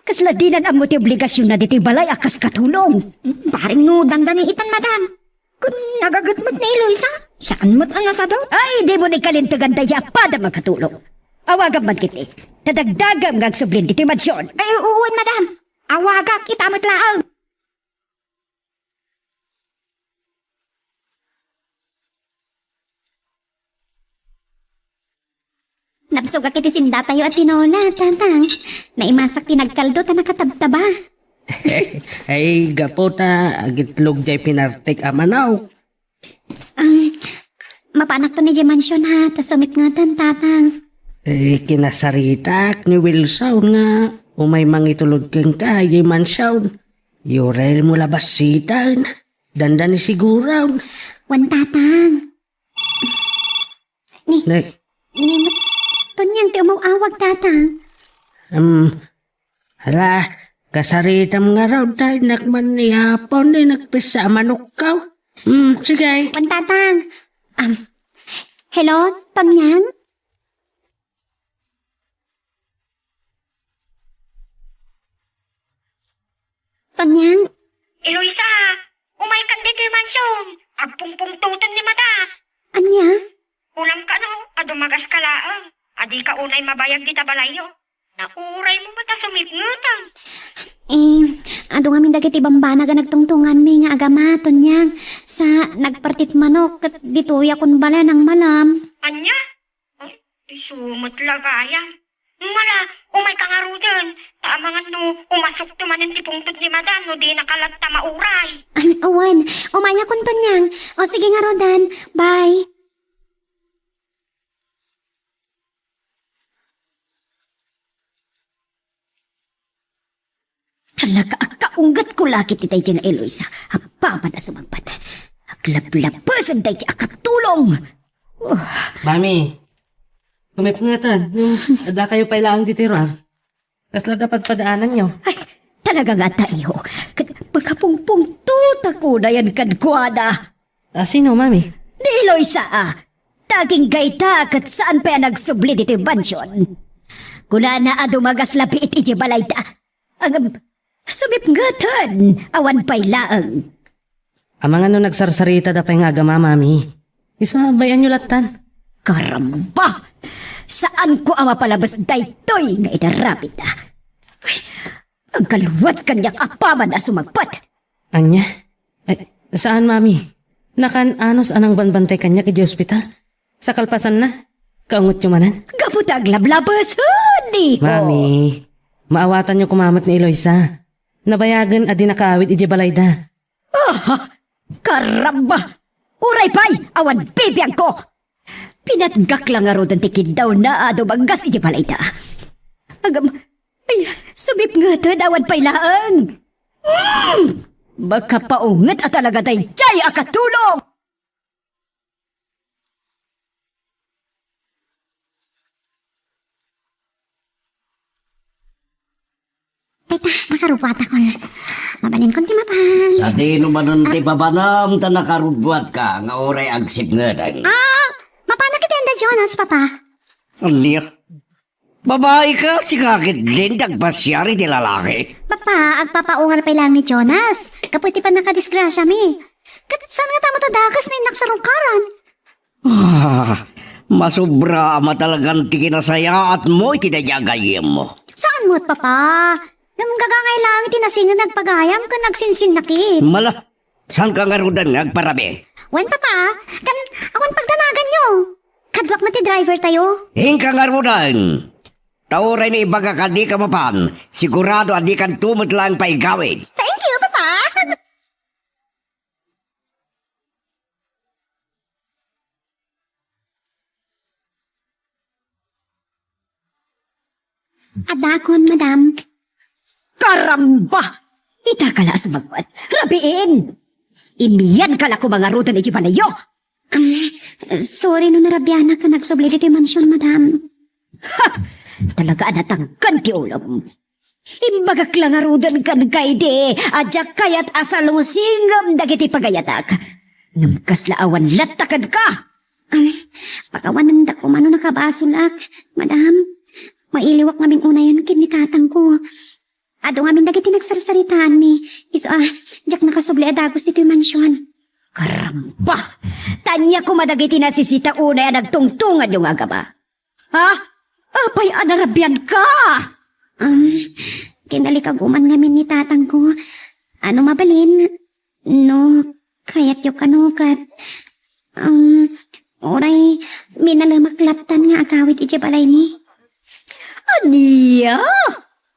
kasla dinan ammo ti obligasionna ditoy balay a kas katulong. Bareng no dandani itan, madam. Kun nagaget met ni Eloisa, saan met a nasadot? Ay, dimo ni kalintegan daydi a pada makatulong. Awagam man ketdi. Ta dagdagem nga agsublin ditoy mansion. Ay, wen, madam. Awagak ita met laeng. Nabsogak iti sindatayo a tinola, Tatang. Naimasak ti nagkaldo ta nakatabtaba. Ay, gapu ta agitlog jay pinartek a manok. Am, mapanakto idiay mansion, ha, ta sumipngeten, Tatang. Eh, kinasaritak ni Wilson nga umay mangitulod kenka idiay mansion. Uraymo la bassiten. Dandani siguron. Wen, Tatang. Ni, Nek. Ni Tonyang ti umaw-awag, Tatang. Em, hala, kasaritam ngarud, tay, nakman ni Apo, ni nagpisa a manukkaw. Hmm, sige. Wen, Tatang. Am, hello, Tonyang? Tonyang? Eloisa, umaykan ditoy mansion. Agpungpungtoten ni Madam. Ania? Unam kano, a dumagaska laeng. Adika unay mabayag dita balayyo. Nauraymo met a sumipngeten. Eh, adu ngamin dagiti bambanag a nagtungtunganmi nga agama, Tonyang. Sa nagpartit manok, ket ditoyakon bale nangmalam. Ania? Ay, isu met la gayam. Mala, umayka ngaruden. Ta amangan no umasukto manen ti pungtot ni Madam no dinaka latta mauray. Ay, awan. Umayakon, Tonyang. O, sige ngaruden. Bye. Talaga a kaunggetko la ketdi daydi nga Eloisa. Apaman a sumangpet. Aglablabesen daydi a katulong. Oh. Mami, sumipngeten, no adda kayo pay laeng ditoy ruar. Kasla padpadaananyo? Ay, talaga nga adda, iho. Ket makapungpungtotak unayen kenkuana. A sino, Mami? Ni Eloisa, ah, ta agingga ita ket saan pay a nagsubli ditoy mansion. Kunana a dumagas la biit idiay balayda. Ngem, sumipngeten, awan pay laeng. Amangan no nagsarsaritada pay nga agama, Mami. Isu a bay-anyo lattan. Karamba! Saanko a mapalabes daytoy nga inaramidda. Uy, aggaluat kaniak apaman a sumagpet. Ania? Ay, saan, Mami. Nakan-anos a nangbanbantay kaniak idiay ospital. Sa kalpasanna, kaungotyo manen. Gapu ta aglablabesen, iho. Mami, maawatanyo koma met ni Eloisa. Nabayagen a di nakaawid idiay balayda. Ah, karamba! Uray pay, awan bibiangko! Pinatgak la ngaruden ti kiddawna a dumagas idiay balayda. Agam, ay, sumipngeten, awan pay laeng. Mm! Makapaunget a talaga daydiay a katulong! Tayta, nakarubbuatakon. Mabalinkon ti mapan. Sadino manen ti papanam ta nakarubbuatka nga uray agsipngeden? Ah, mapanak iti anda Jonas, Papa. Ania? Babaika, sika ketdin ti agpasiar iti lalaki. Papa, agpapaungar pay laeng ni Jonas. Gapu iti pannakadisgrasiami. Ket saan ngata met a dakes nga innak sarungkaran? Ah, masubra a matalagan ti kinasayaatmo iti daydiay a gayyemmo. Saan met, Papa? Ngem gagangay laeng iti nasinged nga agpagayam ken agsinsinnakit. Mala, saanka ngaruden nga agparabii? Wen, Papa, ken awan pagdanaganyo. Kaduak met ti driver tayo. Inka ngaruden. Ta uray no ibagak a dika mapan, sigurado a dikanto met laeng paigawid. Thank you, Papa. Adakon, madam. Karamba! Itaka la a sumagpet. Rabiin! Imiyanka la koma ngaruden iti balayyo. Um, sorry no narabianak a nagsubli ditoy mansion, madam. Ha! Talaga a natangken ti ulom. Imbagak la ngaruden kenka idi a diak kayat a salusingem dagiti pagayatak. Ngem kasla awan latta kenka. Um, pakawanendak koma no nakabasolak, madam. Mailiwak ngamin unayen ken ni tatangko. Adu ngamin dagiti nagsarsaritaanmi. Isu a, diak nakasubli a dagus ditoy mansion. Karamba! Ania koma dagiti nasisita unay a nagtungtungad nga agama? Ha? Apay a narabianka? Um, kinalikaguman ngamin ni tatangko. Ano mabalin? No kayatyo kano ket, um, uray minalemak lattan nga agawid idiay balaymi. Ania?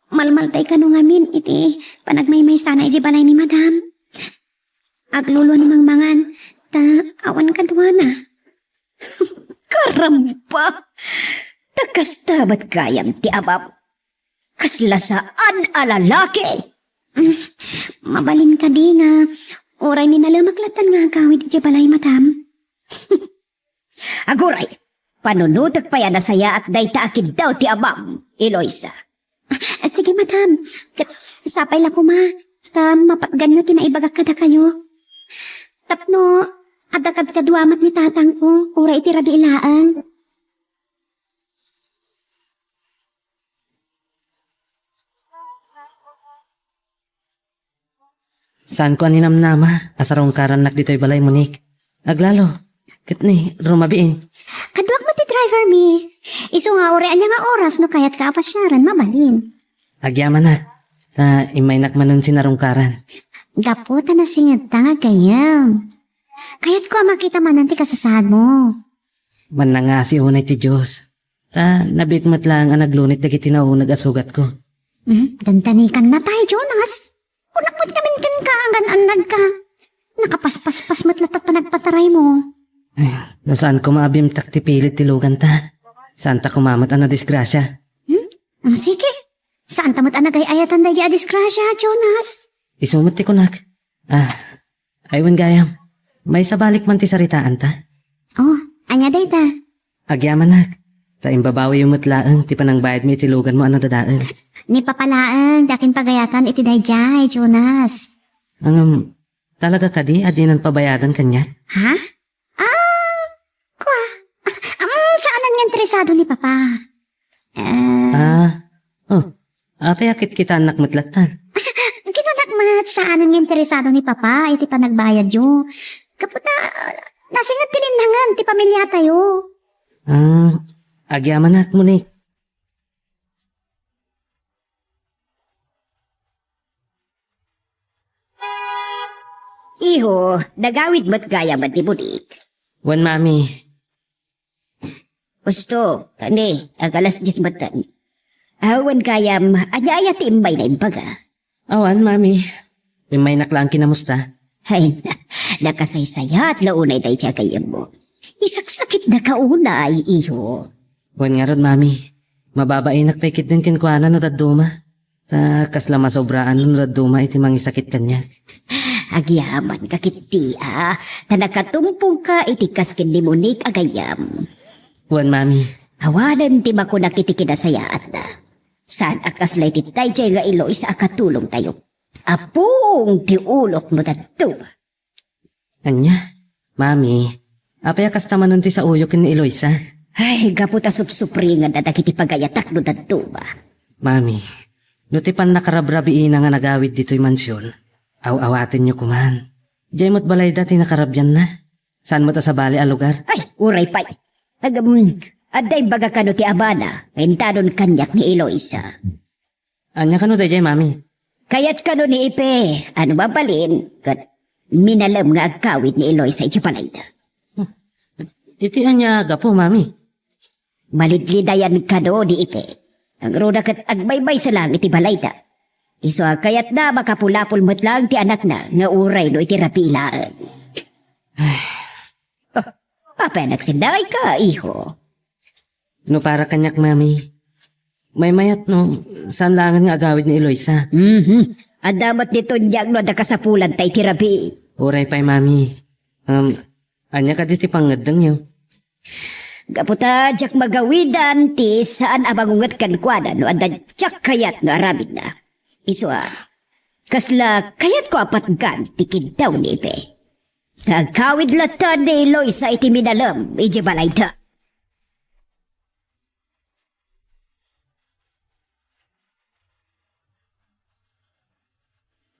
Malmaltay kano ngamin iti panagmaymaysana idiay balaymi, madam. Agluluan ni mangmangan, ta awan kaduana. Karamba! Ta kasta met gayam ti amam. Kasla saan a lalaki! Mm, mabalin kadi nga uray minalemak lattan nga agawid idiay balay, madam? Aguray, panunotek pay a nasayaat dayta a kiddaw ti amam, Eloisa. Ah, sige, madam. Ket sapay la koma, ta mapatganyo ti naibagak kadakayo. Tapno adda kadkadua met ni tatangko, uray iti rabii laeng. Saanko a ninamnama a sarungkarannak ditoy balay, Monique. Aglalo, ket ni, rumabiin. Kaduak met ti driver mi. Isu nga uray ania nga oras no kayatka a pasiaren, mabalin. Agyamanak, ta immaynak manen sinarungkaran. Gapu ta nasingedta nga gayyem. Kayatko a makita manen ti kasasaadmo. Mannangasi unay ti Dios. Ta nabiit met laeng a naglunit dagiti nauneg a sugatko. Hmm, dantanikanna tay, Jonas. Kunak met ngamin kenka a gaan-annadka. Nakapaspaspas met latta panagpataraymo. Ay, no saan koma a bimtak ti pilit ti luganta, saanta koma met a nadisgrasia. Hmm? Hmm, sige. Saanta met a nagay-ayatan daydiay a disgrasia, Jonas. Isu met ti kunak. Ah, ay wen gayam. Maisabalik man ti saritaanta. Oh, ania dayta? Agyamanak, ta imbabawiyo met laeng ti panangbayadmo iti luganmo a nadadael. Ni Papa laeng ti akinpagayatan iti daydiay, Jonas. Ngem, talaga kadi a dinan pabayadan kaniak? Ha? Ah, Ado ni Papa. Ah. Ah, oh, apay a kitkitaennak met lattan? Kinunak met, saanen nga interesado ni Papa iti panagbayadyo. Gapu ta, nasinget ti linnangen ti pamiliatayo. Ah, agyamanak, Monique. Iho, nagawid met gayam ni Monique. Wen, Mami. Husto, kani, ag-alas dies metten. Awan gayam, ania aya ti immayna imbaga? Awan, Mami. Immaynak laeng kinamusta. Ay, na, nakasaysayaat la unay daydiay a gayyemmo. Isaksakitnaka unay, iho. Wen ngarud, Mami. Mababainak pay ketdin kenkuana no dadduma. Ta kasla masobraan no dadduma iti mangisakit kaniak. Agyamanka ketdi a, ta nakatumpongka iti kas ken ni Monique a gayyem. Wen, Mami. Awanen ti makunak iti kinasayaatna. Saan a kasla iti daydiay nga Eloisa a katulongtayo. Apong ti ulok no dadduma. Ania? Mami, apay a kasta manen ti saoyo ken ni Eloisa? Ay, gapu ta supsupringanna dagiti pagayatak no dadduma. Mami, no ti pannakarabrabiina nga nagawid ditoy mansion, aw-awatenyo koman. Diay met balayda ti nakarabianna. Saan met a sabali a lugar? Ay, uray pay. Agam, adda imbaga kano ti amana nga intanon kaniak ni Eloisa. Ania kano daydiay, Mami? Kayat kano ni Ipe, a no mabalin, ket minalem nga agkawid ni Eloisa iti balayda. Iti ania a gapu, Mami? Malidlidayan kano ni Ipe. Ngarud a ket agmaymaysa laeng iti balayda. Isu a kayatna a makapulapol met laeng ti anakna nga uray no iti rabii laeng. Ah, apay a nagsennaayka, iho? No para kaniak, Mami, maymayat no saan laengen nga agawid ni Eloisa. Mhm. Adda met ni Tonyang no adda kasapulanta iti rabii. Uray pay, Mami. Um, ania kadi ti pangngeddengyo? Gapu ta diak magawidan ti saan a mangunget kenkuana no adda diak kayat nga aramidna. Isu a, kasla kayatko a patgan ti kiddaw ni Ipe. Nga agkawid latta ni Eloisa iti minalem idiay balayda.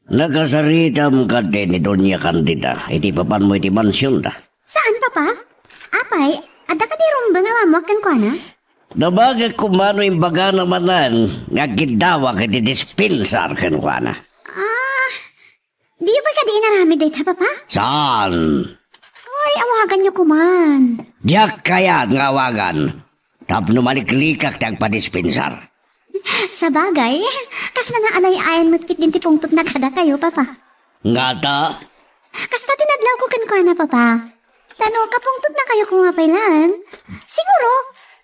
Nakasaritam kadi ni Doña Candida iti papanmo iti mansionda? Saan, Papa? Apay, adda kadi rumbeng a ammoak kenkuana? Nabagek koma no imbagana manen nga agkiddawak iti dispensar kenkuana. Ah, diyo pay kadi inaramid dayta, Papa? Saan? Ay, awaganyo koman. Diak kayat nga awagan. Tapno maliklikak ti agpadispensar. Sabagay, kasla nga alay-ayan met ketdin ti pungtotna kadakayo, Papa. Ngata? Kasta ti nadlawko kenkuana, Papa. Ta no kapungtotnakayo koma pay laeng, siguro,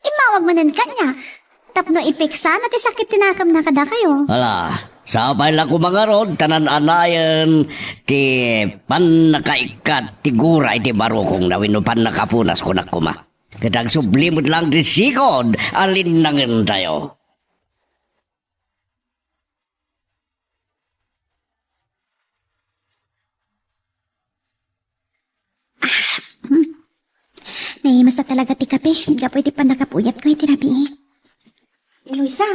immawag manen kaniak. Tapno ipiksana ti sakit ti nakemna kadakayo. Ala, sapay la koma ngarud ta naan-anayen ti pannakaikkat ti gura iti barukongna wenno pannakapunas, kunak koma. Ket agsubli met laeng ti sigud a linnangentayo. Ah, hmm. Naimas a talaga ti kape gapu iti pannakapuyatko iti rabii. Eloisa,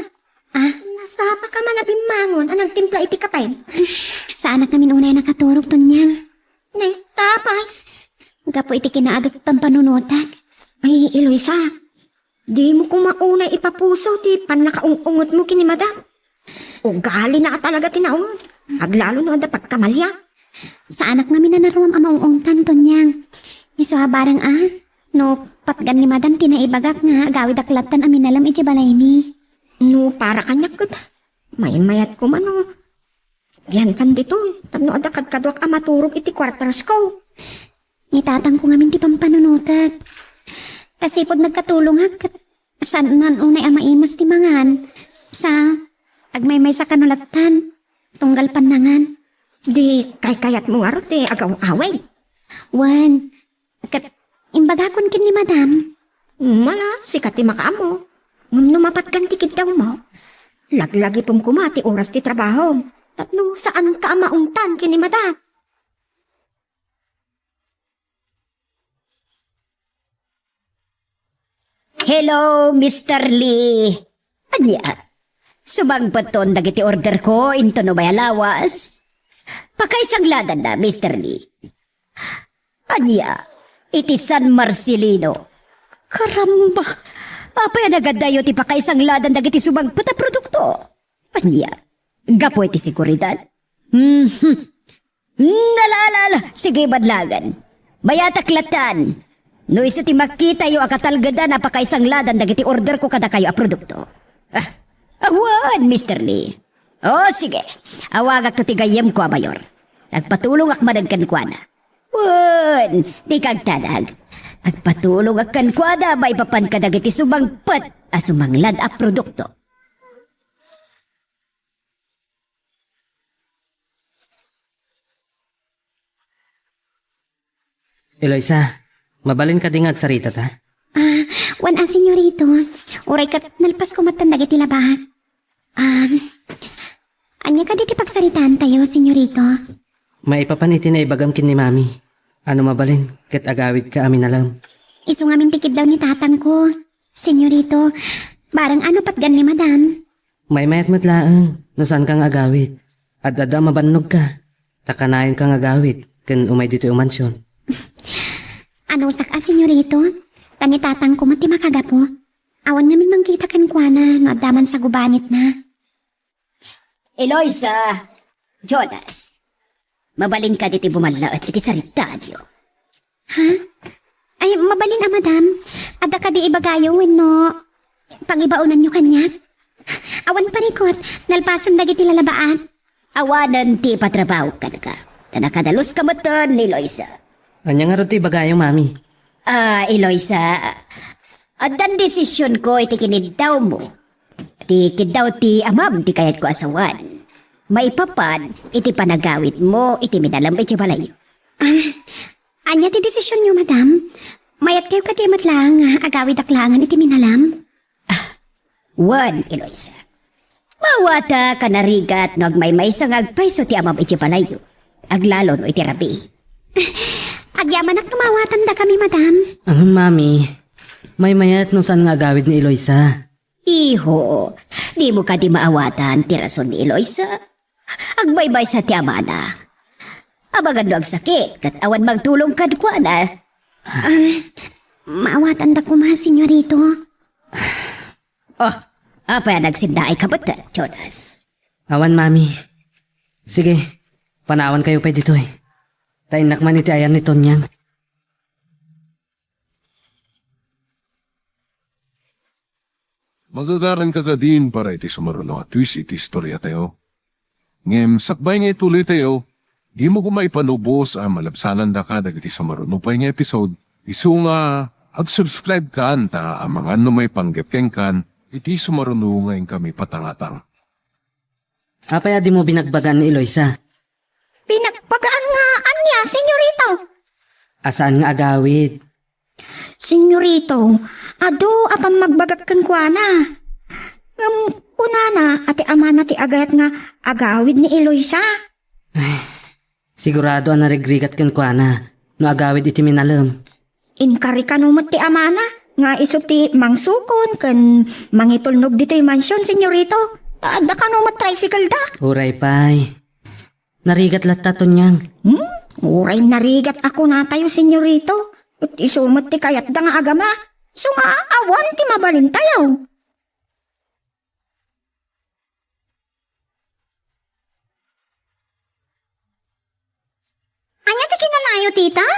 ah? Nasapa ka man a bimmangon a nagtimpla iti kape? Saanak ngamin unay a nakaturog, Tonyang. Ne, ta apay? Gapu iti kinaadut pampanunotak. Ay, Eloisa, dimo koma unay ipapuso ti pannakaung-ungetmo ken ni Madam. Ugalina a talaga ti naung. Aglalo no adda pagkamalian. Saanak ngamin a naruam a maung-ungtan, Tonyang. Isu a barang a, no patgan ni Madam ti naibagak nga agawidak lattan a minalem iti balaymi. No para kaniak ket, maymayat koma no agiankan ditoy, tapno adda kadkaduak a maturog iti kuartersko. Ni tatangko ngamin ti pampanunotek. Ta sipud nagkatulongak ket saanen unay a maimas ti mangan. Sa, agmaymaysa kano lattan, tunggal pannangan. Di kaykayatmo ngarud ti agaw-awid? Wen, ket imbagakon ken ni Madam. Mala, sika ti makaammo. Ngem no mapatgan ti kiddawmo, laglagipem koma ti oras ti trabahom. Tapno saanka a maungtan ken ni Madam. Hello, Mister Lee. Ania? Sumangpetton dagiti order ko inton umay a lawas? Pakaisangladanna, Mister Lee. Ania? Iti San Marcelino. Karamba! Apay a nagaddayo ti pakaisangladan dagiti sumangpet a produkto? Ania? Gapu iti seguridad? Mhm. Ala, ala, ala, sige, badlangen. Mayatak latan. No isu ti makitayo a katalgedan a pakaisangladan dagiti order ko kadakayo a produkto. Ah, awan, Mister Lee. O, sige. Awagakto ti gayyemko a mayor. Agpatulongak manen kenkuana. Wen, di kagtanag. Agpatulongak kenkuana maipapan kadagiti sumangpet a sumanglad a produkto. Eloisa, mabalin kadi nga agsarita ta? Ah, wen a, senyorito. Uray ket nalpasko metten dagiti labaak. Um, ania kadi ti pagsaritaantayo, senyorito? Maipapan iti naibagam ken ni Mami. Ano mabalin, ket agawidka a minalem. Isu ngamin ti kiddaw ni tatangko. Senyorito, bareng ano patgan ni Madam? Maymayat met laeng no saanka nga agawid. Ad-adda a mabannogka, ta kanayon ka nga agawid ken umay ditoy a mansion. Anusak a, senyorito, ta ni tatangko met ti makagapu. Awan ngamin mangkita kenkuana no adda man sa gubanitna. Eloisa, Jonas, mabalin kadi ti bumallaet iti saritaanyo? Ha? Ay, mabalin a, madam. Adda kadi ibagayo wenno pangibaonanyo kaniak? Awan parikut, nalpasen dagiti lalabaat. Awanen ti ipatrabaho kenka. Ta nakadaluska metten ni Eloisa. Ania ngarud ti ibagayo, Mami? Ah, Eloisa, addan desisionko iti kiniddawmo. Ti kiddaw ti amam ti kayatko a sawen. Maipapan iti panagawidmo iti minalem iti balay. Ah, ania ti desisionyo, madam? Mayatkayo kadi met laeng nga agawidak laengen iti minalem? Ah, wen, Eloisa. Maawatak a narigat no agmaymaysa nga agpayso ti amam iti balayyo. Aglalo no iti rabii. Agyamanak no maawatandakami, madam. Ahem, Mami. Maymayat no saan nga agawid ni Eloisa. Iho, dimo kadi maawatan ti rason ni Eloisa? Agmaymaysa ti amana. Amangan no agsakit, ket awan mangtulong kenkuana. Ah, maawatanda koma, senyorito. Oh, apay a nagsinnaay ka met, Jonas? Awan, Mami. Sige, panawankayo pay ditoy. Ta innak man iti ayan ni Tonyang. Magagaranka kadin para iti sumaruno a twist iti istoriatayo. Ngem sakbay nga ituloytayo, dimo koma ipalubos a malabsanandaka dagiti sumaruno pay nga episode, isu nga ag-subscribe kan ta amangan no maipanggep kenkan iti sumaruno nga inkami patangatang. Apay a dimo binagbagaan ni Eloisa? Binagbagaan nga ania, senyorito? A saan nga agawid. Senyorito, adu a pammagbagak kenkuana. Ngem kunana a ti amana ti agayat nga agawid ni Eloisa. Ay, sigurado a narigrigat kenkuana no agawid iti minalem. Inkari kano met ti amana nga isu ti mangsukon ken mangitulnog ditoy mansion, senyorito. Adda kano met tricycle da. Uray pay. Narigat latta, Tonyang. Hmm? Uray narigat a kunatayo, senyorito. Ket isu met ti kayatda nga agama. Isu nga awan ti mabalintayo. Ania ti kinanayo, tita?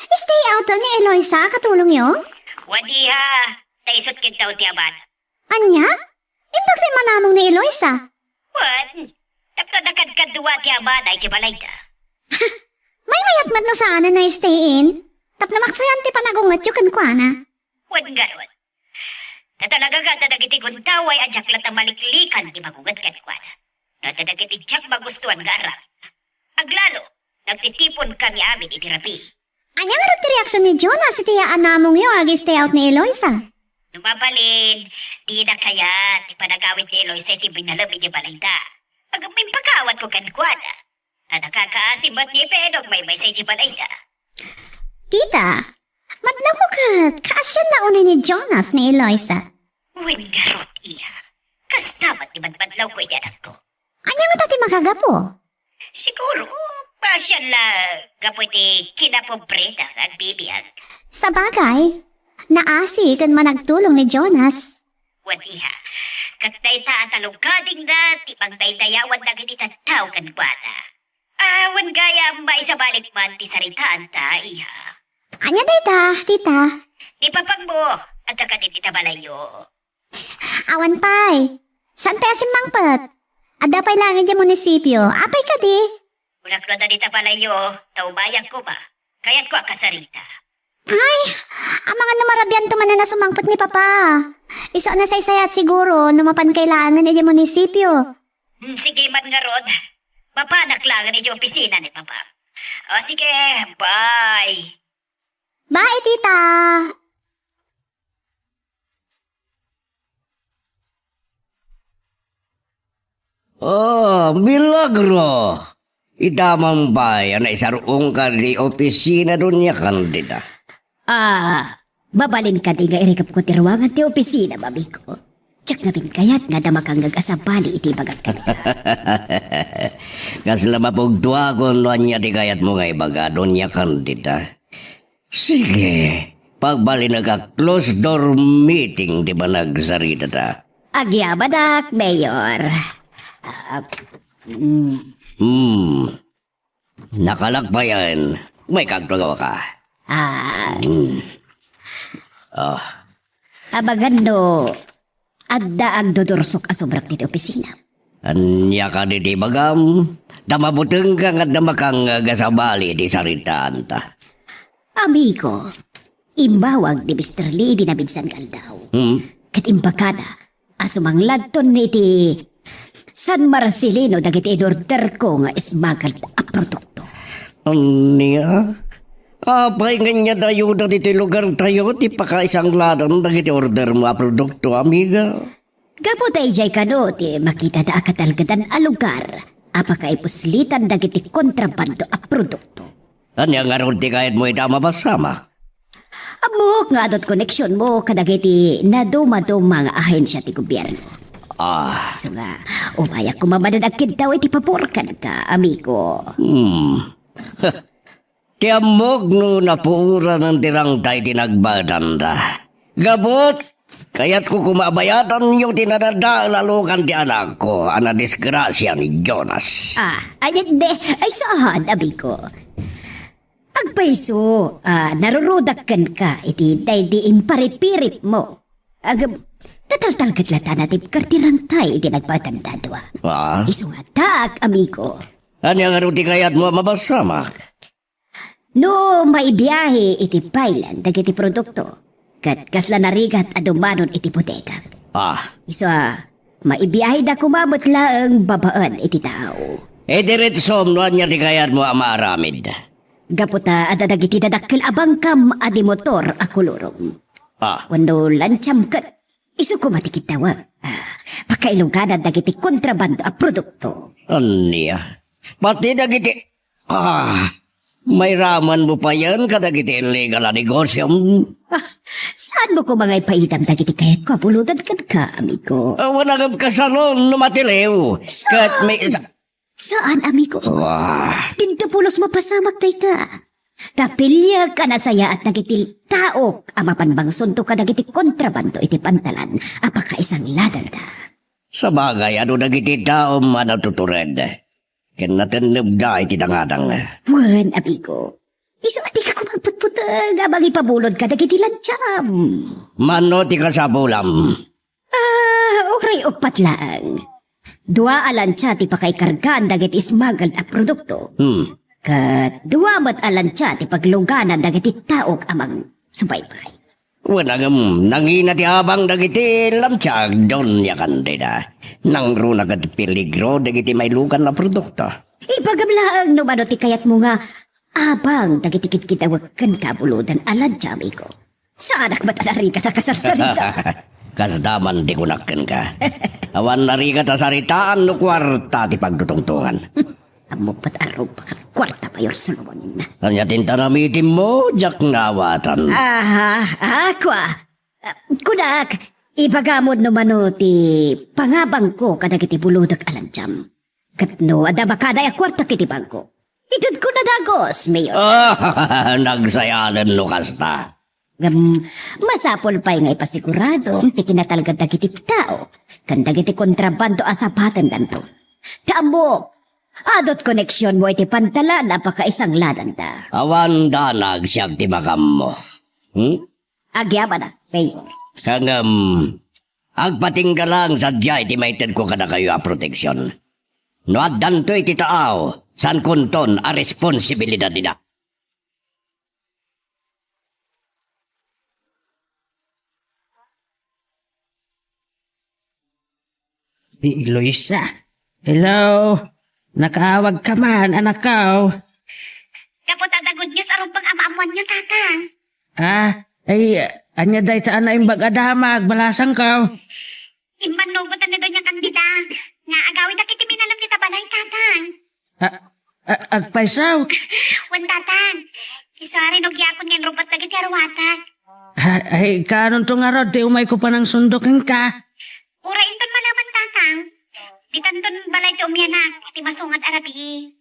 Stay out ni Eloisa a katulongyo? Wen, iha, ta isut kiddaw ti amana. Ania? Imbag ti manamong ni Eloisa? Wen, tapno adda kadkadua ti amana iti balayda. Maymayat met no saanen a stay in? Tapno maksayan ti panagungetyo kenkuana. Wen ngarud, ta talaga nga adda dagiti gundaway a diak latta maliklikan ti magunget kenkuana. No adda dagiti diak magustuan nga aramid. Aglalo, nagtitipon kami amin iti rabii. Ania ngarud ti reaksion ni Jonas iti yaanamongyo a ag-stay out ni Eloisa? No mabalin, dina kayat ti panagawid ni Eloisa iti minalem iti balayda. Ngem impakawatko kenkuana. Ta nakakaasi met ni Epe no agmaymaysa iti balayda. Tita, Madlawko ket, kaasian la unay ni Jonas ni Eloisa. Wen ngarud, iha. Kasta met ti madmadlawko iti anakko. Ania ngata ti makagapu? Siguro, kaasian la gapu iti kinapobreta nga agbibiag. Sabagay, naasi ken managtulong ni Jonas. Wen, iha, ket dayta a talukadingna ti pagdaydayawan dagiti tattao kenkuana. Awan gayam maisabali man ti saritaanta, iha. Ania dayta, tita? Ni papagmo, adda kadi dita balayyo? Awan pay. Saan pay a simmangpet? Adda pay laeng idiay munisipio. Apay kadi? Kunak no adda dita balayyo, ta umayag koma. Kayatko a kasarita. Ay, amangan no marabianto manen a sumangpet ni Papa. Isu a nasaysayaat siguro no mapan kay laengen idiay munisipio. Hmm, sige man ngarud. Mapanak laengen idiay opisina ni Papa. O, sige, bye. Bye, tita. Oh, milagro! Ita man pay a naisarungka di opisina, Doña Candida. Ah, mabalin kadi nga irikepko ti ruangan ti opisina, amigo? Diak ngamin kayat nga adda makangngeg a sabali iti ibagak kenka. Kasla mapugtoakon no ania ti kayatmo nga ibaga, Doña Candida. Sige, pagbalinek a closed door meeting ti panagsaritata. Agyamanak, Mayor. Ah, mm. Hmm. Nakalakbayan, may kagpagawa ka. Ah. Hmm. Ah. Abagan no adda agdudursok a sobrak ditoy opisina. Ania kadi ti ibagam? Ta mabutengka nga adda makangngeg a sabali iti saritaanta. Amigo, imbawag ni Mister Lee idi naminsan nga aldaw. Hmm? Ket imbagana a sumangladton iti San Marcelino dagiti inorderko nga smuggled a produkto. Ania? Apay nga ania dayta ditoy lugartayo ti pakaisangladan dagiti ordermo a produkto, amiga? Gapu ta idiay kano ti makitada a katalgedan a lugar a pakaipuslitan dagiti kontrabando a produkto. Ania ngarud ti kayatmo ita a mapasamak? Ammok nga adut koneksionmo kadagiti nadumaduma nga ahensia ti gobierno. Ah. Isu nga, umayak koma manen agkiddaw iti pabor kenka, amigo. Hmm. Ti ammok no napuoran ti rangta iti nagbayadanda. Gapu ta, kayatko koma a bayadanyo ti nadadael a lukan ti anakko a nadisgrasia ni Jonas. Ah, ay, hindi. Ay, saan, amigo? Agpayso, ah, narurudak kenka iti daydi imparipiripmo. Agem, nataltalget latta a natibker ti rangta iti nagbayadanda a dua. Ah? Isu nga addaak, amigo. Ania ngarud ti kayatmo a mapasamak? No maibiahe iti baylan dagiti produkto, ket kasla narigat a dumanon iti bodegak. Ah. Isu a, maibiaheda koma met laeng babaen iti tao. Idiretsom no ania ti kayatmo a maaramid. Gapu ta adda dagiti dadakkel a bangkam a di motor a kolorom. Ah. Wenno lansiam ket isu koma ti kiddawek. Ah, pakailuganan dagiti kontrabando a produkto. Ania? Pati dagiti Ah, mairamanmo payen kadagiti illegal a negosiom? Ah, saanmo koma nga ipaidam dagiti kayatko a buloden kenka, amigo? Awan a ngem kasanon no matiliw. Saan? Ket may sa- Saan, amigo? Wah. Dinto pulos mapasamak dayta. Ta piliek a nasayaat dagiti taok a mapanbangsunto kadagiti kontrabando iti pantalan a pakaisangladanda. Sabagay, adu dagiti taom a natutured. Ken natennebda iti dangadang. Wen, amigo. Isu a dika koma agputputeng a mangipabulod kadagiti lansiam. Mano ti kasapulam? Ah, uray uppat laeng. Dua a lansia ti pakaikargaan dagiti smuggled a produkto. Hmm. Ket dua met a lansia ti pagluganan dagiti taok a mangsubaybay. Wen, ngem nangina ti abang dagiti lansia, Doña Candida. Nangruna ket peligro dagiti mailugan a produkto. Ibagam laeng no mano ti kayatmo nga abang dagiti kidkidawek kenka a buloden a lansia, amigo. Saanak met a narigat a kasarsarita. Kasda man ti kunak kenka. Awan narigat a saritaan no kuarta ti pagtutungtongan. Ammok met a rupa ket kuarta, Mayor Solomon. Ania ti intanamitimmo, diak naawatan? Aha, ah, kua. Ah, kunak, ibagamon no mano ti pangabangko kadagiti bulodek a lantiam. Ket no adda makadaay a kuarta iti bangko, itedko na dagus, Mayor. Ah, nagsayaaten no kasta. Ngem, masapul pay nga ipasigurado ti kinatalged dagiti tao ken dagiti kontrabando a sapatendanto. Ta ammok, adut koneksionmo iti pantalan a pakaisangladanda. Awan danag siak ti makammo. Hmm? Agyamanak, Mayor. Ngem, agpatingga lang sadiay ti maitedko kadakayo a proteksion. No addanto iti taaw, saankonton a responsibilidad ida. Ni Eloisa. Hello? Nakaawagka man, anakko? Gapu ta adda good news a rumbeng a maammoanyo, Tatang. Ah, ay, ania dayta a naimbag a damag, balasangko? Immannugotan ni Doña Candida nga agawidda iti pinalem dita balay, Tatang. A-, a-, agpayso? Wen, Tatang. Isu a rinugiakon nga inrubbat dagiti aruatak. A-, ay, kaanonto ngarud ti umayko panangsundok kenka? Uray inton malaman, Tatang. Ditanton balay ti umianak, iti masungad a rabii.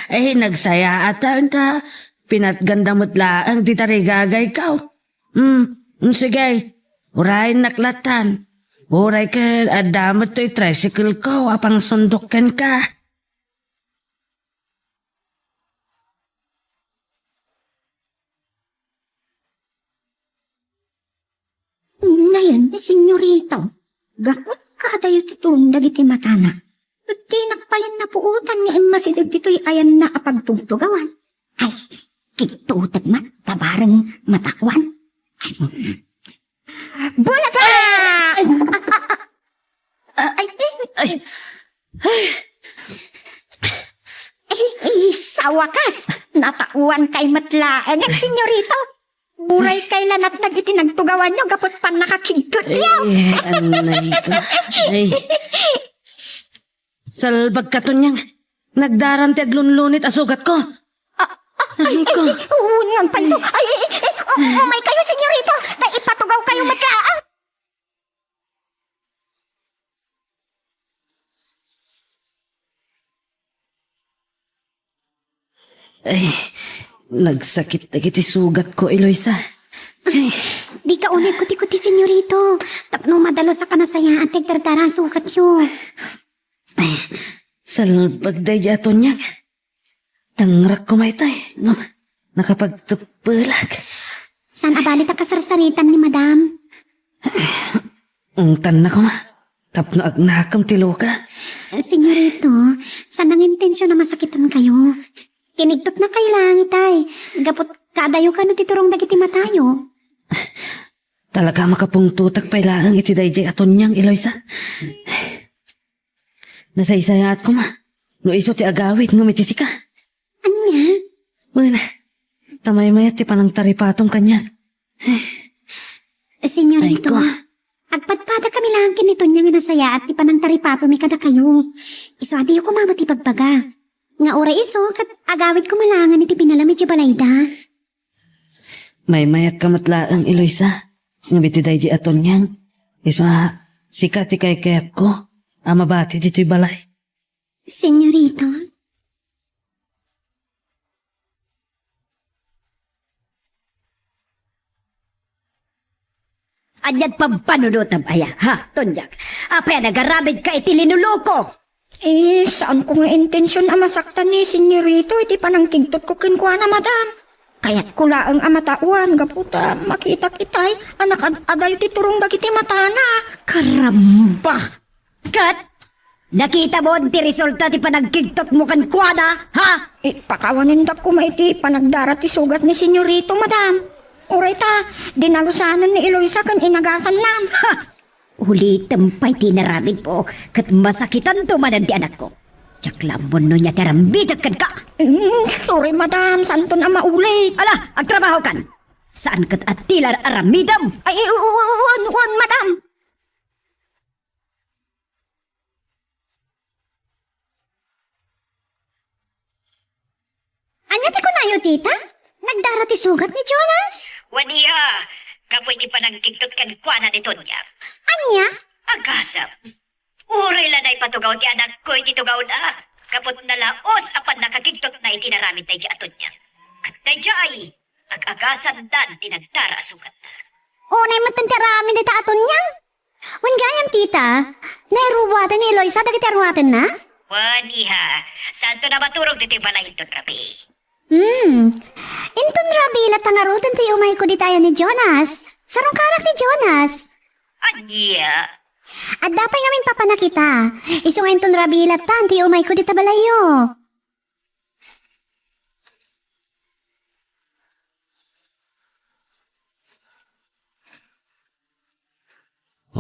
Ay, nagsayaat ta, enta. Pinatganda met laeng ti tarigagayko. Hmm, hmm, sige. Urayennak lattan. Uray ket adda met toy tricycle-ko a pangsundok kenka. Unayen ni Senyorito, gapu ta adayo ti turong dagiti matana. Ket dinak payen napuotan nga immasideg ditoy ayanna a pagtugtugawan. Ay, kigtutek man, ta bareng mataoan. Ay, bulaga! Ay, ay, ay. Ay, ay, sa wakas, nataoan kay met laeng, Senyorito. Uray kay la natnag iti nagtugawanyo gapu ti pannakakigtutyo. Ay, anay ko. Ay. Salbag ka, Tonyang. Nagdaran ti aglunlunit a sugatko. Ah, ah, ay, ay, ay, wen nga agpayso. Ay, ay, ay, ay, um-, umaykayo, Senyorito. Ta ipatugawkayo met laeng. Ay, nagsakit dagiti sugatko, Eloisa. Ay. Dika unay kuti-kuti, Senyorito. Tapno madalus a kanasayaat ti agdardara a sugatyo. Ay, salbag daydi a Tonyang. Tangrak koma itay, ngem nakapagteppelak. Saan a bali ta kasarsaritan ni Madam? Ungtanna koma, tapno agnakem ti luka. Senyorito, saan nga intension a masakitankayo. Kinigtotnakayo laeng itay, gapu ta adayo kano ti turong dagiti matayo. Talaga a makapungtotak pay laeng iti daydiay a Tonyang, Eloisa. Nasaysayaat koma no isu ti agawid ngem iti sika. Ania? Wen, ta maymayat ti panangtaripatom kaniak. Senyorito, ay ko, agpadpadakami laeng ken ni Tonya nga nasayaat ti panangtaripatomi kadakayo. Isu a diyo koma met ibagbaga nga uray isu ket agawid koma laengen iti pinalem idiay balayda. Maymayatka met laeng, Eloisa, ngem iti daydi a Tonyang, isu a sika ti kaykayatko a mabati ditoy balay. Senyorito? Ania't pampanunotam aya, ha, Tonyang? Apay a nagaramidka iti linuloko? Eh, saanko nga intension a masaktan ni Senyorito iti panangkigtotko kenkuana, Madam. Kayatko laeng a mataoan gapu ta makitak itay a nakad-adayo ti turong dagiti matana. Karamba! Ket, nakitamon ti resulta ti panangkigtotmo kenkuana, ha? Ipakawanendak koma iti panagdara ti sugat ni Senyorito, Madam. Uray ta, dinalusanen ni Eloisa ken inagasannan. Ha! Ulitem pay ti inaramidmo, ket masakitanto manen ti anakko. Diak la ammo no ania ti aramidek kenka. Mm, sorry, Madam, saanton a maulit. Ala, agtrabahokan. Saan ket a ti la aramidem. Ay, u-, u-, u-, un, un, Madam. Ania ti kunayo, tita? Nagdara ti sugat ni Jonas? Wen, iha, gapu iti panangkigtot kenkuana ni Tonyang. Ania? Agasem. Uray la naipatugaw ti anakko iti tugawna, gapu ta nalaus a pannakakigtotna iti inaramidna idiay a Tonyang. Ket daydiay, ag-agasandan ti nagdara a sugatna. Unay met ti aramid dayta a Tonyang? Wen gayam, tita, nairuaten ni Eloisa dagiti aruatenna? Wen, iha, saanto a maturog ditoy balay inton rabii. Hmm. Inton rabii latta ngaruden ti umayko dita ayan ni Jonas. Sarungkarak ni Jonas. Ania? Adda pay ngamin papanak ita. Isu nga inton rabii latta ti umayko dita balayyo.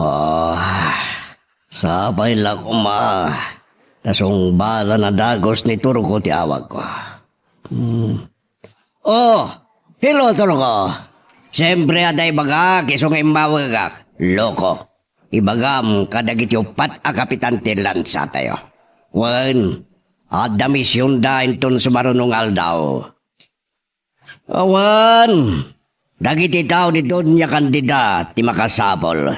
Ah, sapay la koma. Nasungbalan a dagus ni Turko ti awagko. Hmm. Oh, hello, Turko. Siyempre, adda ibagak, isu nga immawagak. Loko. Ibagam kadagiti uppat a kapitan ti lansatayo. Wen, adda misionda inton sumaruno nga aldaw. Awan, dagiti tao ni Doña Candida ti makasapul.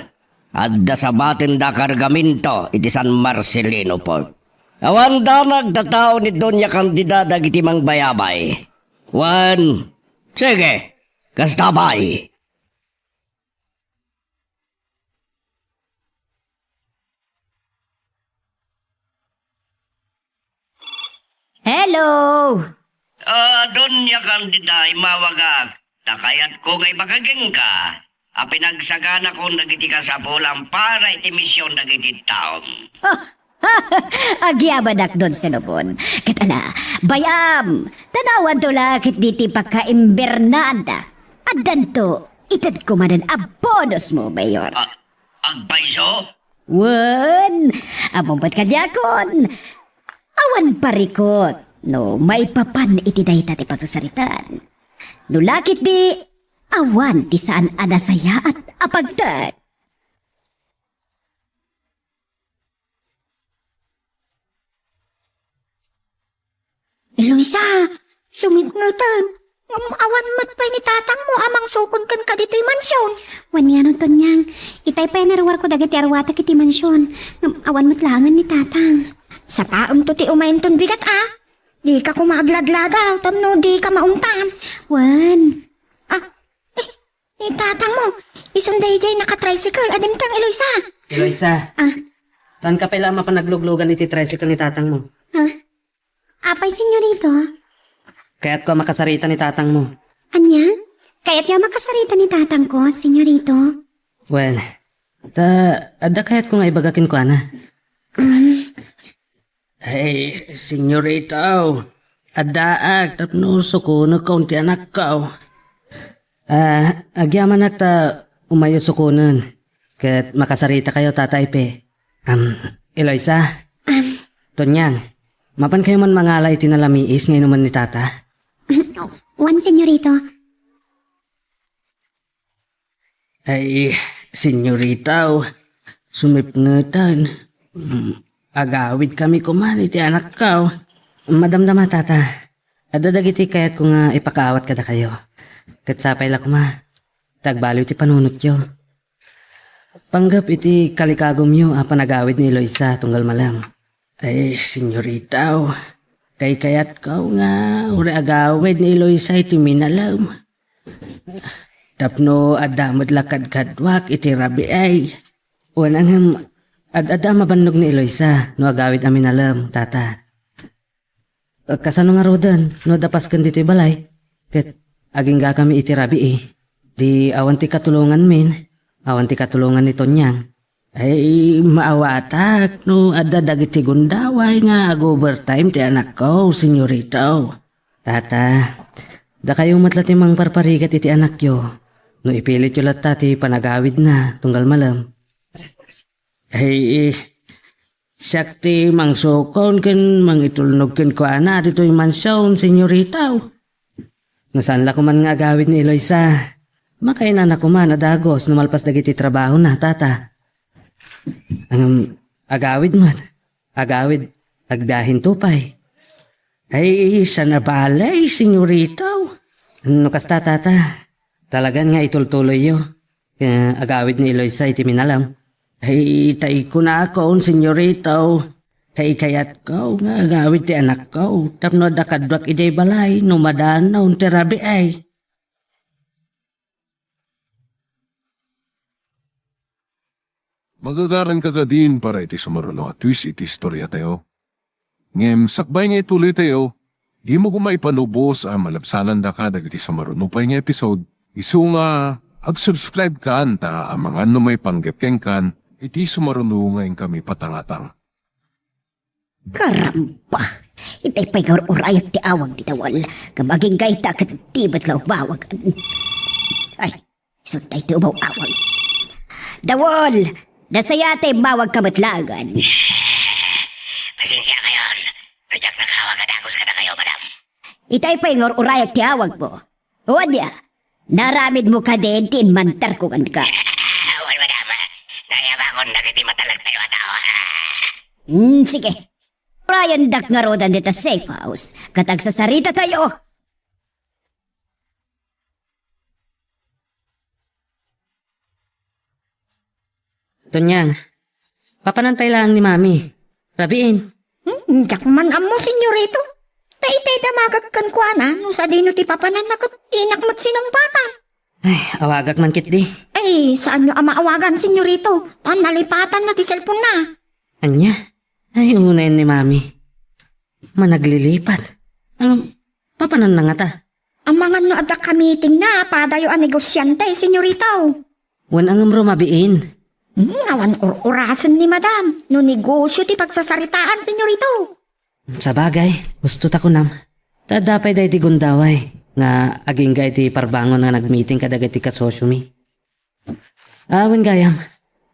Adda sabatenda a kargamento iti San Marcelino Port. Awanda nagtatao ni Doña Candida dagiti mangbayabay. Wen, sige, kasta pay. Hello! Ah, Doña Candida, immawagak. Ta kayatko nga ibagak kenka a pinagsaganakon dagiti kasapulam para iti mision dagiti taom. Oh, agyamanak, Don Solomon. Ket ala, bayam, tanawanto la ketdi ti pakaimbernaanda. Addanto, itedko manen a bonusmo, Mayor. Ah, agpayso? Wen, ammom met kadiakon. Awan parikut no maipapan iti dayta ti pagsasaritaan. No la ketdi, awan ti saan a nasayaat a pagtek. Eloisa, sumipngeten. Ngem awan met pay ni tatangmo a mangsukon kenka ditoy mansion. Wen ngarud, Tonyang, itay pay a naruarko dagiti aruatek iti mansion. Ngem awan met laengen ni tatang. Sataemto ti umayenton bigat a. Dika koma agladladaw tapno dika maungtan. Wen. Ah, eh, ni tatangmo. Isun daydiay naka-tricycle a dimteng, Eloisa. Eloisa. Ah. Saanka pay la a mapan agluglugan iti tricycle ni tatangmo? Ha? Apay, senyorito? Kayatko a makasarita ni tatangmo. Ania? Kayatyo a makasarita ni tatangko, senyorito? Wen, ta adda kayatko nga ibaga kenkuana. Um. Ay, senyorito, addaak tapno sukonekon ti anakko. Ah, agyamanak ta umayo sukonen, ket makasaritakayo, Tata Epe. Am, Eloisa. Am. Tonyang, mapankayo man mangala iti nalamiis nga inumen ni Tata? Wen, senyorito. Ay, senyorita, sumipngeten. Mm, agawidkami koma iti anakko. Madamdama, Tata. Adda dagiti kayatko nga ipakaawat kadakayo. Ket sapay la koma ta agbaliw ti panunotyo. Panggep iti kalikagumyo a panagawid ni Eloisa tunggal malem. Ay, senyorita, kaykayatko nga uray agawid ni Eloisa iti minalem. Tapno adda met la kadkaduak iti rabii. Wen, ngem, ad-adda a mabannog ni Eloisa no agawid a minalem, Tata. Kasano ngaruden no adda pasken ditoy balay? Ket aginggakami iti rabii. Di awan ti katulonganmin, awan ti katulongan ni Tonyang. Ay, maawatak no adda dagiti gundaway nga ag-overtime ti anakko, senyorito. Tata, dakayo met la ti mangparparigat iti anakyo no ipilityo latta ti panagawidna tunggal malem. Ay, siak ti mangsukon ken mangitulnog kenkuana ditoy mansion, senyorito. No saan la koman nga agawid ni Eloisa, makainana koman a dagus no malpas dagiti trabahona, Tata. Ngem agawid met, agawid, agbiahen to pay. Ay, saan a bale, senyorito? No kasta, tata, talagan nga itultuloyyo. Agawid ni Eloisa iti minalem. Ay, tay kunakon, senyorito. Ay, kayatko nga agawid ti anakko tapno adda kaduak idiay balay no madanaw ti rabii. Magagaranka kadin para iti sumaruno a twist iti istoriatayo. Ngem sakbay nga ituloytayo, dimo koma ipanubos a malabsanandaka dagiti sumaruno pay nga episode, isu nga ag-subscribe kan ta amangan no maipanggep kenkan iti sumaruno nga inkami patangatang. Karamba! Itay pay nga ur-urayak ti awag ni Dawal, ngem agingga ita ket di met la umawagan. Ay, isu daytoy umaw-awag. Dawal! Nasayaat ta immawagka met laengen. Pasensiakayon, no diak nakaawag a dagus kadakayo, madam. Itay pay nga ur-urayak ti awagmo. O ania, naaramidmo kadin ti immantarko kenka? Wen, madam. Naayabakon dagiti matalektayo a tao. Hmm, sige. Urayendak ngaruden dita safe house. Ket agsasaritatayo. Tonyang, papanan pay laeng ni Mami. Rabiin. Hmm, diak man ammo, senyorito. Ta itay damagak kenkuana, no sadino ti papananna ket dinak met sinungpatan. Ay, awagak man ketdi. Ay, saanyo a maawagan, senyorito. Ta nalipatanna ti cellphone-na. Ania? Ay, unayen ni Mami. Managlilipat. Ang papananna ngata? Amangan no adda ka-meeting-na, padayo a negosiante, senyorito. Wen, ngem rumabiin. Hmm, awan ur-urasen ni madam no negosio ti pagsasaritaan, senyorito. Sabagay, husto ta kunam. Ta adda pay daydi gundaway nga agingga iti parbangon nga nagmeeting kadagiti kasosiomi. Ah, wen gayam,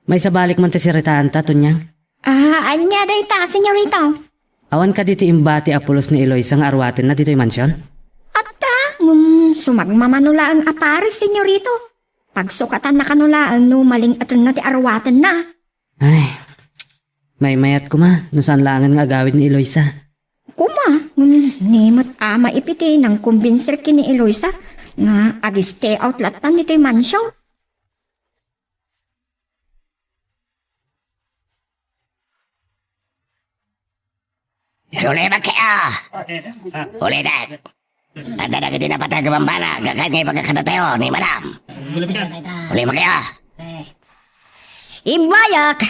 maisabalik man ti saritaanta, Tonyang. Ah, ania dayta, senyorito? Awan kadi ti imbati a pulos ni Eloisa nga arwatenna ditoy mansion? Adda, ngem sumagmamano laeng a pares, senyorito. Pagsukatannakano laeng no maling-etenna ti arwatenna. Ay, maymayat koma no saan laengen nga agawid ni Eloisa. Koma, ngem ni met a maipiti nangkumbinser ken ni Eloisa nga ag-stay out lattan ditoy mansion. Ulimek kaya! Ulimek! Adda dagiti napateg a bambanag ken nga ipagkakadatayo ni Madam. Ulimek kaya! Immayak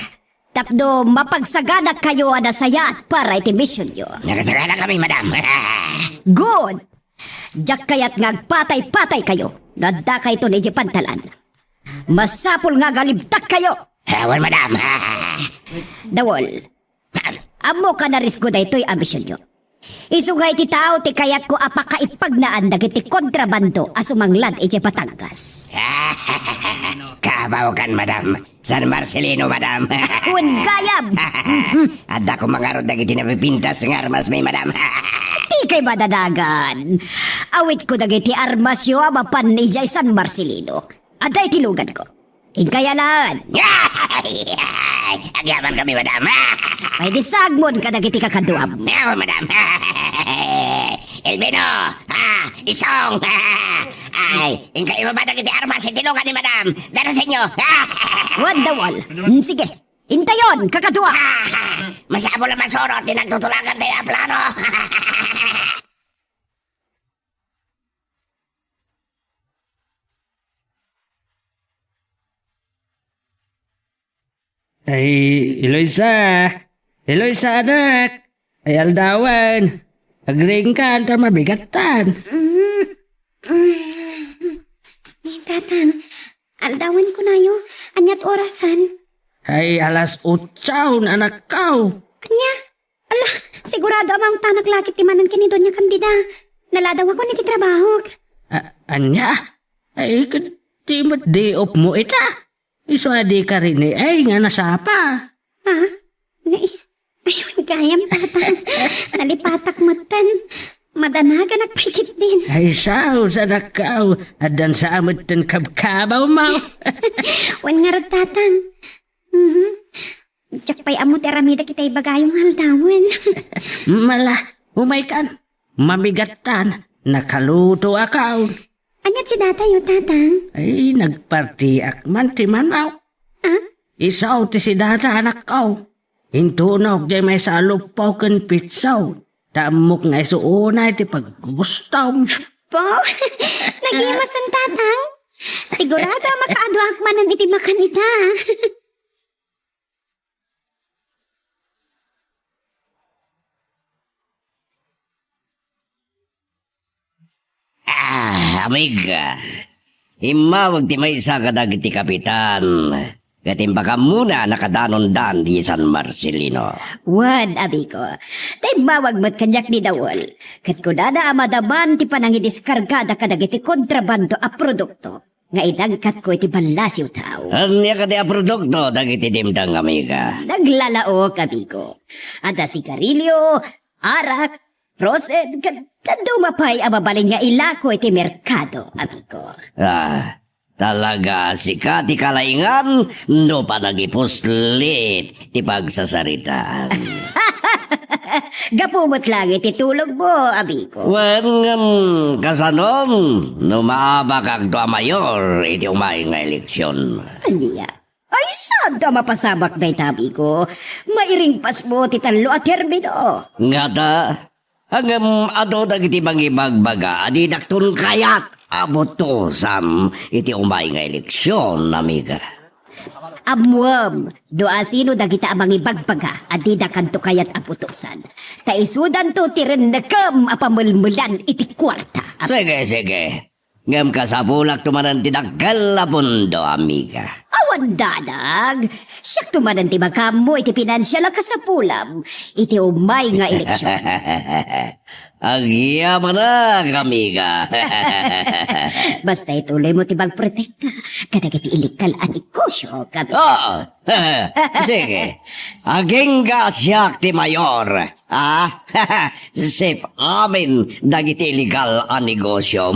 tapno mapagsaganakayo a nasayaat para iti misionyo. Nakasaganakami, Madam. Good! Diak kayat nga agpatay-pataykayo no addakayton idiay pantalan. Masapul nga agalibtakkayo. Awan, Madam. Dawol. Ammok a narisgo daytoy a misionyo. Isu nga iti tao ti kayatko a pakaipagnaan dagiti kontrabando a sumanglad idiay Batangas. Kabawkan, Madam. San Marcelino, Madam. Wen gayam! Adda koma ngarud dagiti napipintas nga armasmi, Madam. Dikay madanagan. Awitko dagiti armasyo a mapan idiay San Marcelino. Adda iti luganko. Inkay alaen. Agyamankami, Madam. Pay di sagmon kadagiti kakaduam. Awan, Madam. Elvino, ah, Isong, ay, inkay ibaba dagiti armas iti lugan ni Madam. Darasenyo. Wen, Dawol. Mm, sige. Intayon, kakadua. Masapul a masurot ti nagtutulagantayo a plano. Ay, Eloisa! Eloisa, anak! Ay, aldawen! Agriingkan ta mabigattan! Mm, mm. Ni Tatang, aldawen kunayo, aniat orasan? Ay, alas otso, anakko! Ania? Ala, sigurado a maungtanak la ket ti manen ken ni Doña Candida. Naladawakon iti trabahok. A-, ania? Ay, ket di met day off mo ita? Isu a dika rini ay nga nasapa. Ha? Nay, ayun gayam, Tatang. Nalipatak metten. Madanaganak pay ketdin. Ay, sao, sanakaw. Addan sa metten kabkabaw mo. Wen ngarud, Tatang. Mhm. Diak pay ammo ti aramidek itay ibagayo nga aldawen. Mala, umaykan. Mamigattan, nakaluto akaw. Ania ti sidatayo, Tatang? Ay, nagpartiak man ti manok. Ah? Isu ti sidada, anakko. Intunok diay maysa a luppo ken pitso. Ta ammok nga isu unay ti paggugustom. Po? Nagimasen, Tatang? Sigurado a makaaduak manen iti makan ita. Ah, amiga, immawag ti maysa kadagiti kapitan ket impakammona a nakadanondan diay San Marcelino. Wen, amigo, ta immawag met kaniak ni Daul, ket kunana a madaman ti panangidiskargada kadagiti kontrabando a produkto nga inangkatko iti ballasiw tao. Ania kadi a produkto dagiti dimteng, amiga? Naglalaok, amigo. Adda sigarilyo, arak, frozen, ken, ken duma pay a mabalin nga ilako iti merkado, amigo. Ah, talaga, sika ti kalaingan no panagipuslit ti pagsasaritaan. Gapu met laeng iti tulogmo, amigo. Wen, ngem, kasanon no maabakakto a mayor iti umay nga eleksion? Ania? Ay, saanto a mapasamak dayta, amigo. Mairingpasmo ti tallo a termino. Ngata, ngem adu dagiti mangibagbaga a didakton kayat a butosam iti umay nga eleksion, amiga. Ammoem no asino dagita a mangibagbaga a didakanto kayat a butosan. Ta isudanto ti rennekem a pamelmelan iti kuarta. Sige, sige. Ngem kasapulakto manen ti dakkel a pondo, amiga. Awan danag. Siakto manen ti makaammo iti pinansial a kasapulam iti umay nga eleksion. Agyamanak, amiga. Basta ituloymo ti pagprotekta kadagiti illegal a negosio, amiga. Oo. Sige. Agingga siak ti mayor. Ah, safe amin dagiti illegal a negosyo.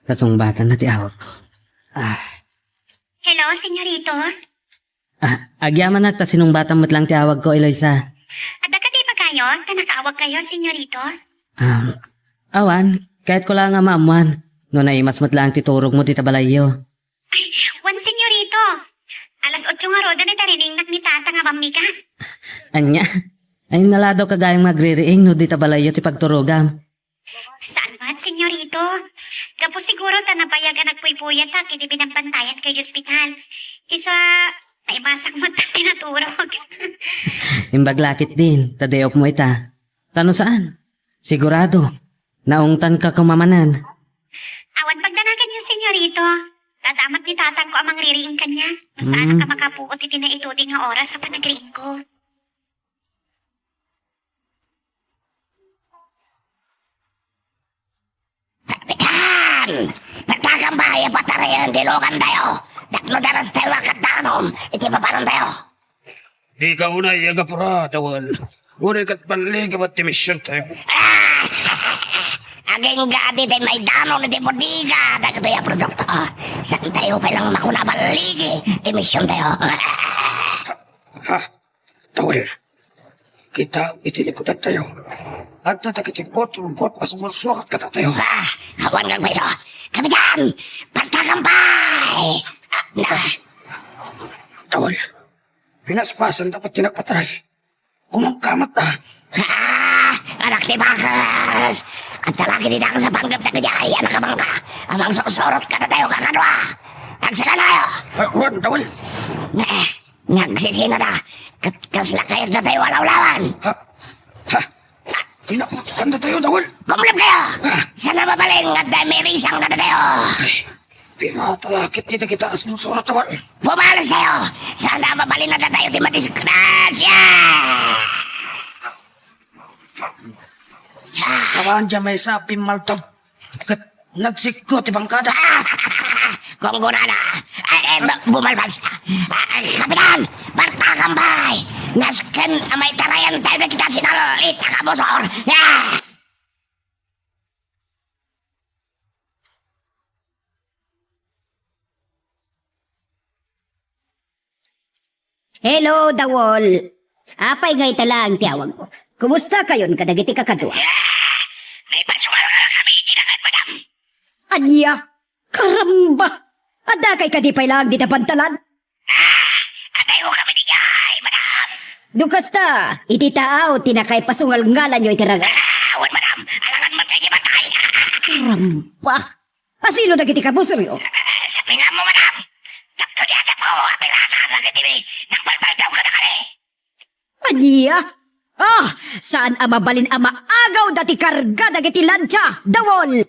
Kasungbatanna ti awagko. Ah. Hello, senyorito? Ah, agyamanak ta sinungbatam met laeng ti awagko, Eloisa. Adda kadi ibagayo ta nakaawag kayo, senyorito? Ah, awan, kayatko laeng a maammuan no naimas met laeng ti turogmo dita balayyo. Ay, wen, senyorito. Alas otso ngaruden iti riingnak ni Tata nga bammigan. Ania? Ay, naladaw ka gayam nga agririing no dita balayyo ti pagturogam. Saan met, senyorito. Gapu siguro ta nabayag a nagpuypuyatak iti binabantayatko iti ospital. Isu a, naimasak met ti naturog. Imbag la ketdin, ta day off mo ita. Ta no saan, sigurado, naungtanka koma manen. Awan pagdanaganyo, senyorito. Adda met ni tatangko a mangririing kaniak. No saan a makapuot iti naituding nga oras a panagriingko. Kapitan! Nagtakambahay a patarayan ti lugantayo. Tapno darastayo a kaddanom iti papanontayo. Dika unay agapura, Daul. Uray ket balligen met ti misiontayo. Agingga ditoy maidanon iti bodega dagitoy a produkto. Saantayo pay laeng makuna a balligi ti misiontayo. Ha? Daul, kita iti likudantayo. Adda dagiti bot-bot a sumursurot kadatayo. Ah, awan kagpayso. Kapitan, pagtakambahay! Ah, na. Daul, pinaspasanda met ti nagpatay. Kumangkamat ta. Ah, anak ti bakas! Adda la ket ti dakes a panggep dagiti ay a nakabangka a mangsursurot kadatayo kakadua. Agsakatayo! Ah, wen, Daul. Na, nagsisinada. Ket kasla kayatdatayo a lawlawan. Ha? Ha? Pinaputokan datayo, Daul. Kumleb kayo! Ah. Saan a mabalin nga adda mirisang kadatayo? Ay, pinatalakit ti dagita a sumursurot, Daul. Pumalis kayo! Saan a mabalin a datayo ti madisgrasya! Awan diay maysa a pimmaltab ket nagsikko ti bangkada. Gunggonada. Ay, ay, bu-, bumalbas. Ay, Kapitan, pagtakambahay! Nasken a maitarayan tayo dagita sinallit a kabusor. Ah! Hello, Dawol. Apay nga ita laeng ti awagmo? Kumusta kayon kadagiti kakadua? May pasungal nga kami iti nangan, madam. Ania? Karamba! Adda kay kadi pay laeng dita pantalan? Ah, atayo kami di jay, madam. No kasta, iti taaw ti nakaipasungal ngalanyo iti rangay. Ah, wen, madam. Alangan met kay di patay. Karamba! Asino dagiti kabusoryo? Ah, sa pinammo, madam. Tapno di adapko, apirata dagiti nangbalbaldaw kadakami. Ania? Ah, saan a mabalin a maagaw dati karga dagiti lantsa, Dawol!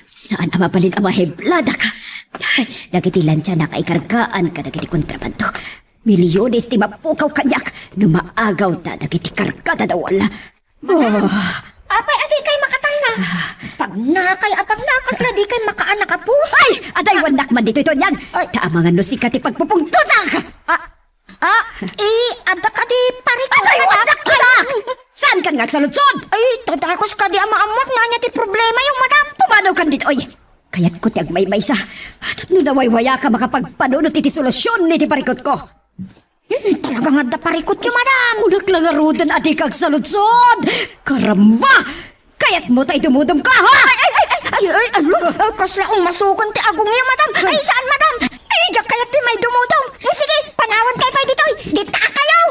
Saan a mabalin a mahibladak. Dagiti lantsa nakaikargaan kadagiti kontrabando. Milyones ti mapukaw kaniak no maagaw ta dagiti karga da Dawol. Oh. Apay a dikay makatalla? Pagnakay a pagnakas la dikay makaanak a pusa. Ay! Adaywannak man ditoy, Tonyag! Ay. Ta amangan no sika ti pagpupungtotak! Ah, ah, eh, adda kadi parikut, madam? Adaywannak kadi! Saan kan nga agsaludsod? Ay, tadakos kadi a maammuak no ania ti problemayo, madam. Pumanaw kan ditoy. Kayatko ti agmaymaysa. Tapno nawaywayaka makapagpanunot iti solusyon iti parikutko. Hmm, talaga nga adda parikutyo, madam. Kunak la ngaruden a dika agsaludsod. Karamba! Kayatmo tay dumudom ka, ha? Ay, ay, ay, ay, ay, ay, ay, ay, kasla umasukan ti agongyo, madam. Ay, saan, madam? Ay, diak kayat ti may dumudom. Hmm, sige, panawan kay pay ditoy. Dita kayo.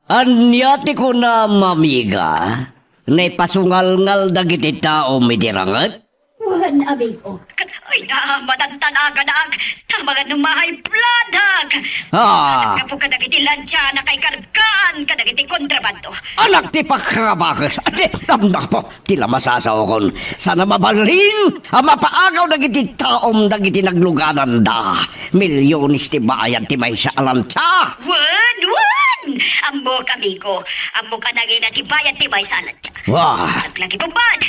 Ania ti kunam, amiga? Naipasungalngal dagiti taom iti ranget? Wen, amigo. Ay na, madantanaganak. Tama nga no mahibladak. Ah. Gapu kadagiti lantsa nakaikargaan kadagiti kontrabando. Anak ti pakabakes. Adi, damdapo. Ti la masasaokon, saan a mabalin a mapaagaw dagiti taom dagiti naglugananda. Milyones ti bayad ti maysa a lantsa. Wen, wen! Ammok, amigo. Ammok a nangina ti bayad ti maysa a lantsa. Wah! Aglagi pupad,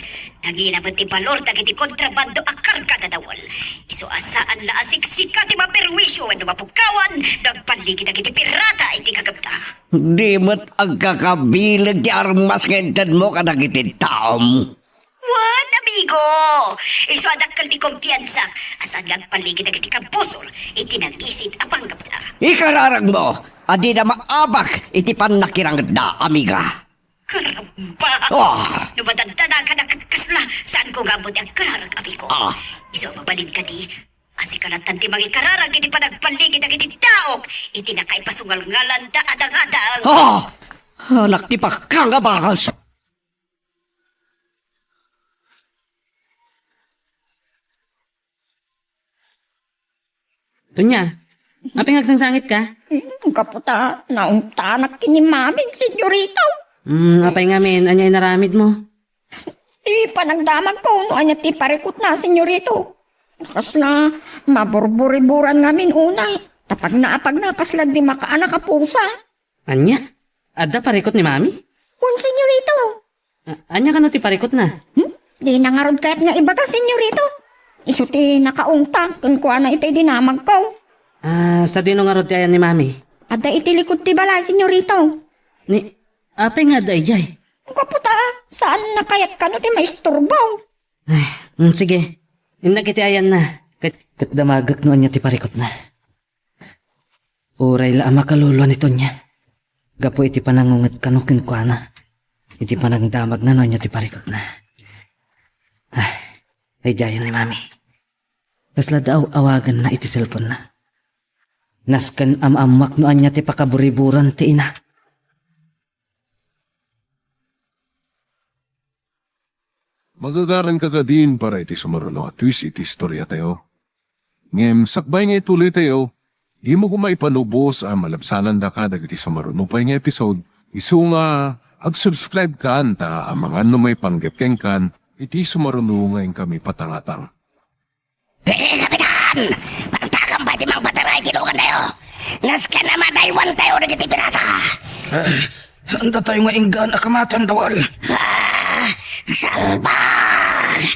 nangina met ti balor dagiti kontrabando a karga da Dawol. Isu a saan la a siksika ti maperwisyo wenno mapukawan no agpalligi dagiti pirata iti kagepda. Di met agkakabileg ti armas nga intedmo kadagiti taom. Wen, amigo! Isu a dakkel ti kumpiansak a saan nga agpalligi dagiti kabusor iti nangisit a panggepda. Ikararagmo a dida maabak iti pannakirangda, amiga. Karamba! Ah! No madandanaganak ket kasla, saanko nga ammo ti agkararag, amigo. Ah! Isu a mabalin kadi, a sika lattan ti mangikararag iti panagpalligi dagiti taok iti nakaipasungalngalanda a dangadang. Ah! Anak ti pakangabakes! Tonya, apay nga agsangsangitka? Mm, gapu ta naungtanak ken ni Mami, senyorito. Mm, apay ngamin, ania inaramidmo? Ti panagdamagko no ania ti parikutna, senyorito. Kasla maburburiburan ngamin unay. Ta pagna a pagna, kasla di makaanak a pusa. Ania? Adda parikut ni Mami? Wen, senyorito. A-, ania kano ti parikutna? Hmm? Dina ngarud kayat nga ibaga, senyorito. Isu ti nakaungta kenkuana iti dinamagko. Ah, sadino ngarud ti ayan ni Mami? Adda iti likod ti balay, senyorito. Ni, apay nga adda idiay? Gapu ta, saan na kayat kano ti maisturbo? Ay, mm, sige. Innak iti ayanna. Ket, ket damagek no ania ti parikutna. Uray la a makaluluan ni Tonya gapu iti panangunget kano kenkuana, iti panangdamagna no ania ti parikutna. Ay, ay, diayen ni Mami. Kasla daaw-awaganna iti cellphone-na. Nasken am-ammak no ania ti pakaburiburan ti inak. Magagaranka kadin para iti sumaruno a twist iti istoriatayo. Ngem sakbay nga ituloytayo, dimo koma ipanubos a malabsanandaka dagiti sumaruno pay nga episode, isu nga ag-subscribe kan ta amangan no maipanggep kenkan iti sumaruno nga inkami patangatang. Diri, Kapitan! Pagtagan pay ti mangpatara iti lugantayo! Nasken a madaywantayo dagiti pirata! Eh, saan datayo nga inggaan a kamatan, Dawal? Ah, salba!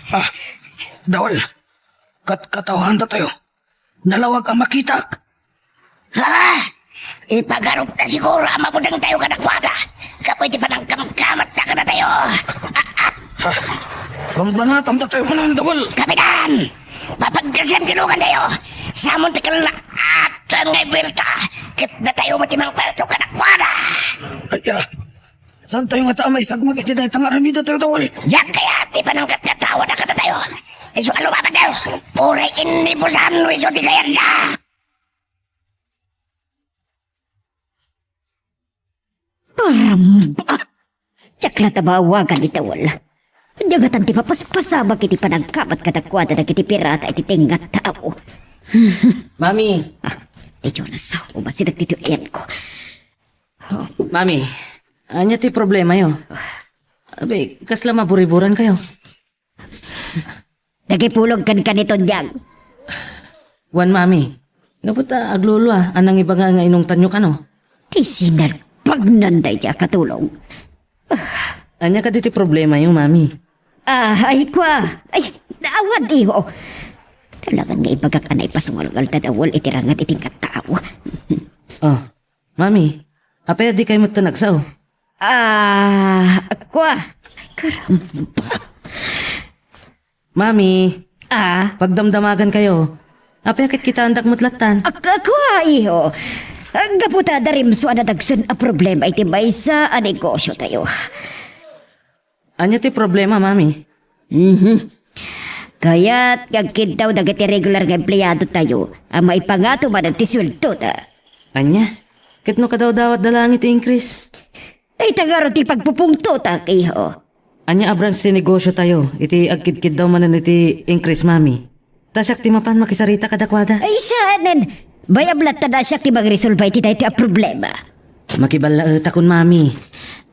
Ah, Dawal, katkatawhan datayo. Nalawag a makitak. Hala! Ipagarupta siguro a mabutengtayo kadakuada gapu iti panangkamkamatna kadatayo. Ha? Bambanatandatayo manen, Dawel. Kapitan! Papagkasian ti lugantayo. Samon ti kallaatan nga ibuelta, ket datayo met ti mangperto kadakuada. Aya, saantayo ngata a maisagmak iti dayta nga aramidentayo, Dawel? Diak kayat ti panangkatkattawanak kadatayo. Isu a lumapatyo, uray innibusan wenno isu ti kayatna. Karamba! Diak la ta maawagan ni Dawel. Ania ngatan ti mapaspasamak iti panangkamat kadakuada dagiti pirata iti tengnga a tao. Mami! Ah, idiay na sao, umasideg ditoy ayanko. Mami, ania ti problemayo? Abi, kasla maburiburankayo? Nagipulog kenka ni Tonyang. Wen, Mami. Gapu ta aglulua a nangibaga nga inungtanyo kano. Ti sinalbagnan daydi a katulong. Ania kadi ti problemayo, Mami? Ah, ay, kua. Ay, awan, iho. Talagan nga ibagak a naipasungalngal da Dawel iti ranget iti nga tao. Oh, Mami, apay a dikay met nagsao? Ah, kua. Karamba. Mami, ah? Pagdamdamagankayo. Apay a kitkitaendak met lattan? Ak-, kua, iho. Gapu ta adda rimso a nadagsen a problema iti maysa a negosiotayo. Ania ti problema, Mami? Mhm. Kayat nga agkiddaw dagiti regular nga empleadotayo a maipangato manen ti sueldoda. Ania? Ket no kadawdawatda laeng iti increase? Ay, ta ngarud ti pagpupungtotak, iho. Ania a branch ti negosiotayo iti agkidkiddaw manen iti increase, Mami? Ta siak ti mapan makisarita kadakuada. Ay, saanen. Bay-am latta a siak ti mangresolba iti daytoy a problema. Makiballaetakon, Mami.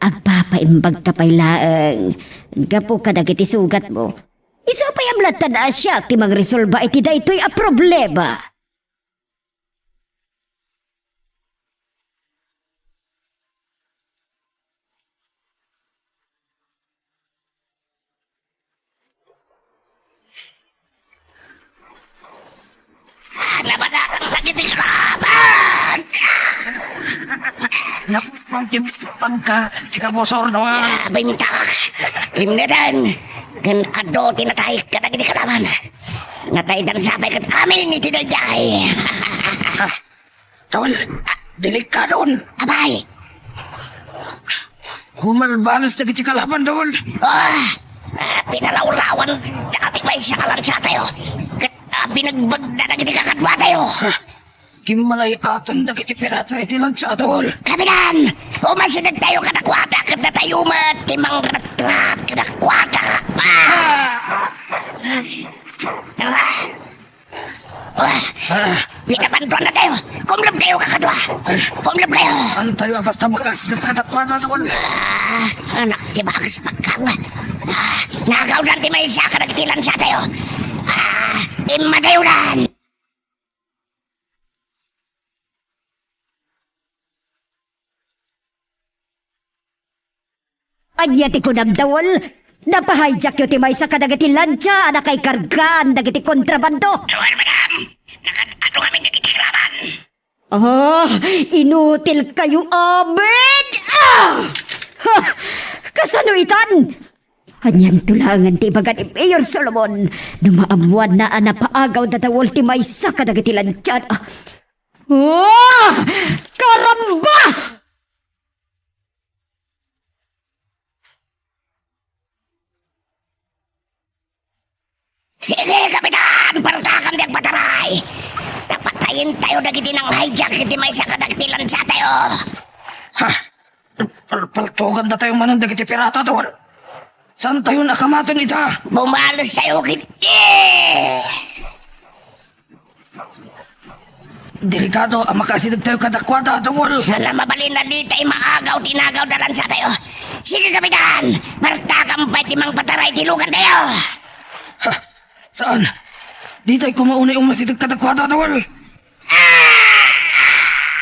Agpapaimbagka pay laeng gapu kadagiti sugatmo. Isu a bay-am latta a siak ti mangresolba iti daytoy a problema. Nabanatang dagiti kalaban! Napuspan ti pangka, ti kabusor, no? Abintak! Limneden! Ken adu ti natay kadagiti kalaban. Nataydan sapay ket amin iti daydiay. Ah, Dawel, delikadon. Abay. Humalbanas dagiti kalaban, Dawel. Ah, ah, pinalawlawan dagiti maysa a lansatayo. Ket, ah, binagbagda dagiti kakaduatayo. Ah, kimmalay-atan dagiti pirata iti lansa, Dawel. Kapitan, umasidegtayo kadakuada ket datayo met ti mangratrat kadakuada. Ah! Ah! Pinabantuan na tayo. Kumlab kayo, kakadua. Kumlab kayo. Saan tayo a basta makasideg kadakuada, Dawel? Ah, anak, di ba ka sa pagkawa? Ah, nagaw na ti maysa kadagiti lansatayo. Ah, immadayo na. Ania ti kunam, Dawel? Napahijackyo ti maysa kadagiti lansa a nakaikargaan dagiti kontrabando. Wen, madam, nakad-adu ngamin dagiti kalaban. Ah, inutil kayo amin! Ah! Ha! Kasano itan? Anianto laengen ti ibaga ni Mayor Solomon no maammuanna a napaagaw da Dawel ti maysa kadagiti lansa? Ah! Ah! Karamba! Sige, Kapitan! Partakam ti agpataray! Napatayen tayo dagiti nang-hijack iti maysa kadagiti lansatayo! Ha? Palpaltogan datayo manen dagiti pirata, Dawel. Saan tayo nakamaton ita? Bumales tayo ket, eh! Delikado a makaasideg tayo kadakuada, Dawel. Sana mabalin a ditay maagaw ti inagaw da lansatayo. Sige, Kapitan, partakam pay ti mangpataray ti lugan tayo. Ha? Saan? Ditay koma unay umasideg kadakuada, Dawel. Ah!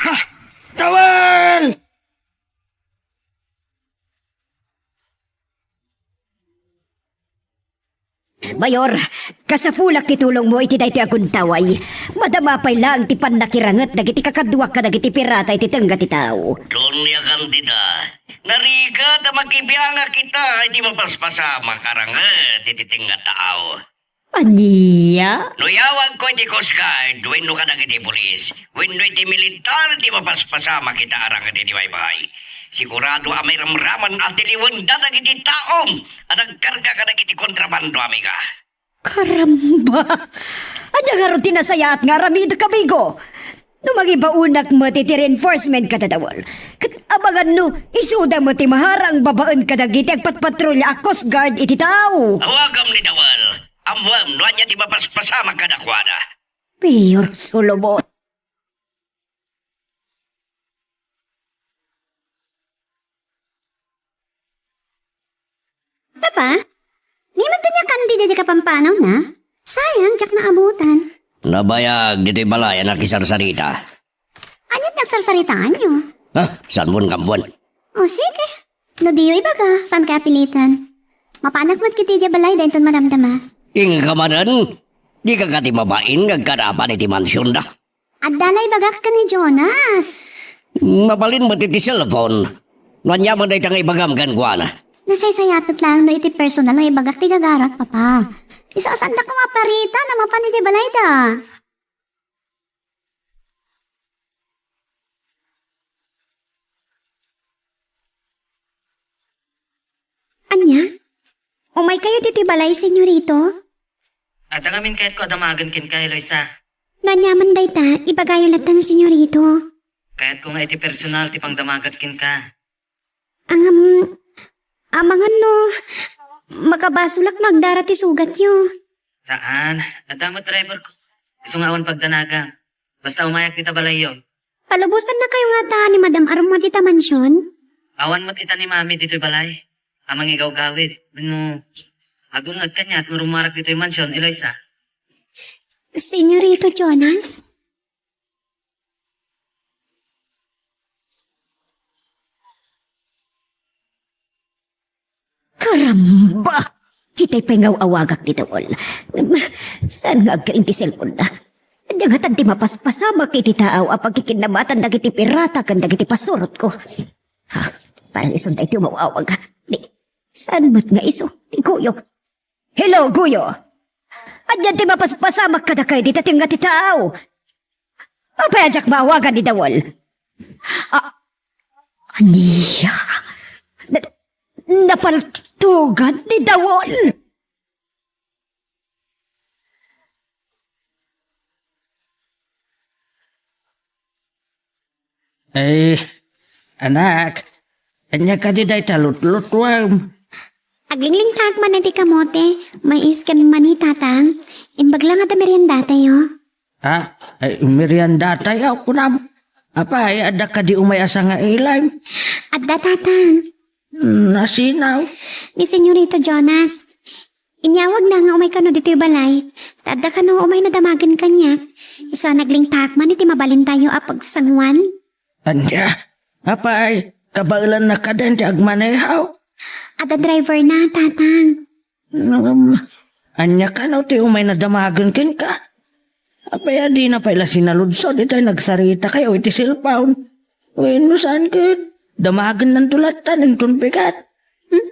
Ha? Dawel! Mayor, kasapulak ti tulongmo iti daytoy a guntaway. Madama pay laeng ti pannakiranget dagiti kakaduak kadagiti pirata iti tengnga ti tao. Doña Candida, narigat a makibiangak ita iti mapaspasamak a ranget iti tengnga a tao. Ania? No iyawagko iti Coast Guard wenno kadagiti pulis wenno iti militar ti mapaspasamak ita a ranget iti baybay, sigurado a mairamraman a tiliwenda dagiti taom a nagkarga kadagiti kontrabando, amiga. Karamba! Ania ngarud ti nasayaat nga aramidek, amigo? No mangibaonak met iti reinforcement kada Dawel, ket amangan no isuda met ti maharang babaen kadagiti agpatpatrulia a Coast Guard iti tao. Awagam ni Dawel. Ammoem no ania ti mapaspasamak kadakuada. Mayor Solomon. Papa, ni met ania kandi diay kapampanawna? Sayang, diak naabutan. Nabayag ditoy balay a nakisarsarita. Aniat nagsarsaritaanyo? Ah, saan mo kaammoan? O, sige. No diyo ibaga, saan ka apilitan? Mapanak met ket diay balay, da inton madamdama. Inka manen? Dika kadi mabain nga agkadaapan iti mansionda? Adda la ibagak ken ni Jonas. Mabalin met iti cellphone. No ania man dayta nga ibagam kenkuana? Nasaysayaat met laeng no iti personal nga ibagak ti gagarak, Papa. Isu a saandak koma a parita no mapan idiay balayda. Ania? Umaykayo ditoy balay, Senyorito? Adda ngamin kayatko a damagen kenka, Eloisa. No ania man dayta, ibagayo latta, Senyorito. Kayatko nga iti personal ti pangdamagat kenka. Ngem, amangan no makabasolak no agdara ti sugatyo. Saan, adda met driverko. Isu nga awan pagdanagam. Basta umayak dita balayyo. Palubosannakayo ngata ni Madam a rummuar dita mansion? Awan met ita ni Mami ditoy balay a mangigawgawid wenno agungag kaniak no rummuarak ditoy mansion, Eloisa. Senyorito Jonas? Karamba! Itay pay nga aw-awagak ni Dawel. Saan nga aggaring ti cellphone-na? Ania ngatan ti mapaspasamak iti tao a pagkikinnabatan dagiti pirata ken dagiti pasurotko? Ha, parang isu daytoy umaw-awag. Ni, saan met nga isu? Ni Guyo. Hello, Guyo. Ania ti mapaspasamak kadakayo dita tengnga ti tao? Apay a diak maawagan ni Dawel? A-, ania? Na-, napaltugan ni Dawel? Ay, anak, ania kadi dayta lutlutuem? Aglinglintaak man iti kamote, mais ken mani, Tatang. Imbag la ngata meriendatayo. Ha? Ay, meriendatayo, kunam. Apay, adda kadi umay a sangailaem? Adda, Tatang. Nasinaw? Ni Senyorito Jonas. Inyawagna nga umay kano ditoy balay. Ta adda kano umay nadamagen kaniak. Isu a naglingtaak man iti mabalintayo a pagsanguan. Ania? Apay, kabaelanna kaden ti agmaneho? Adda driverna, Tatang. Ngem, ania kano ti umay nadamagen kenka? Apay a dina pay la sinaludsod itay nagsaritakayo iti cellphone? Wenno saan ket damagennanto lattan inton pigat? Hmm?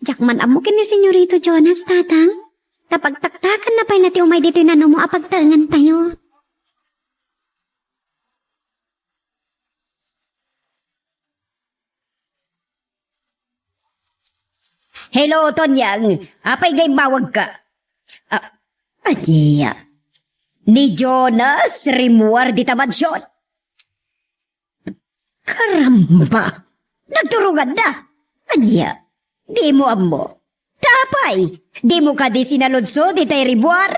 Diak man ammo ken ni Senyorito Jonas, Tatang. Ta pagtaktakanna pay la ti umay ditoy nanumo a pagtaengantayo. Hello, Tonyang. Apay nga immawagka? Ah, ania? Ni Jonas rimmuar dita mansion? Karamba! Nagturonganna! Ania? Dimo ammo? Ta apay, dimo kadi sinaludsod itay rimmuar?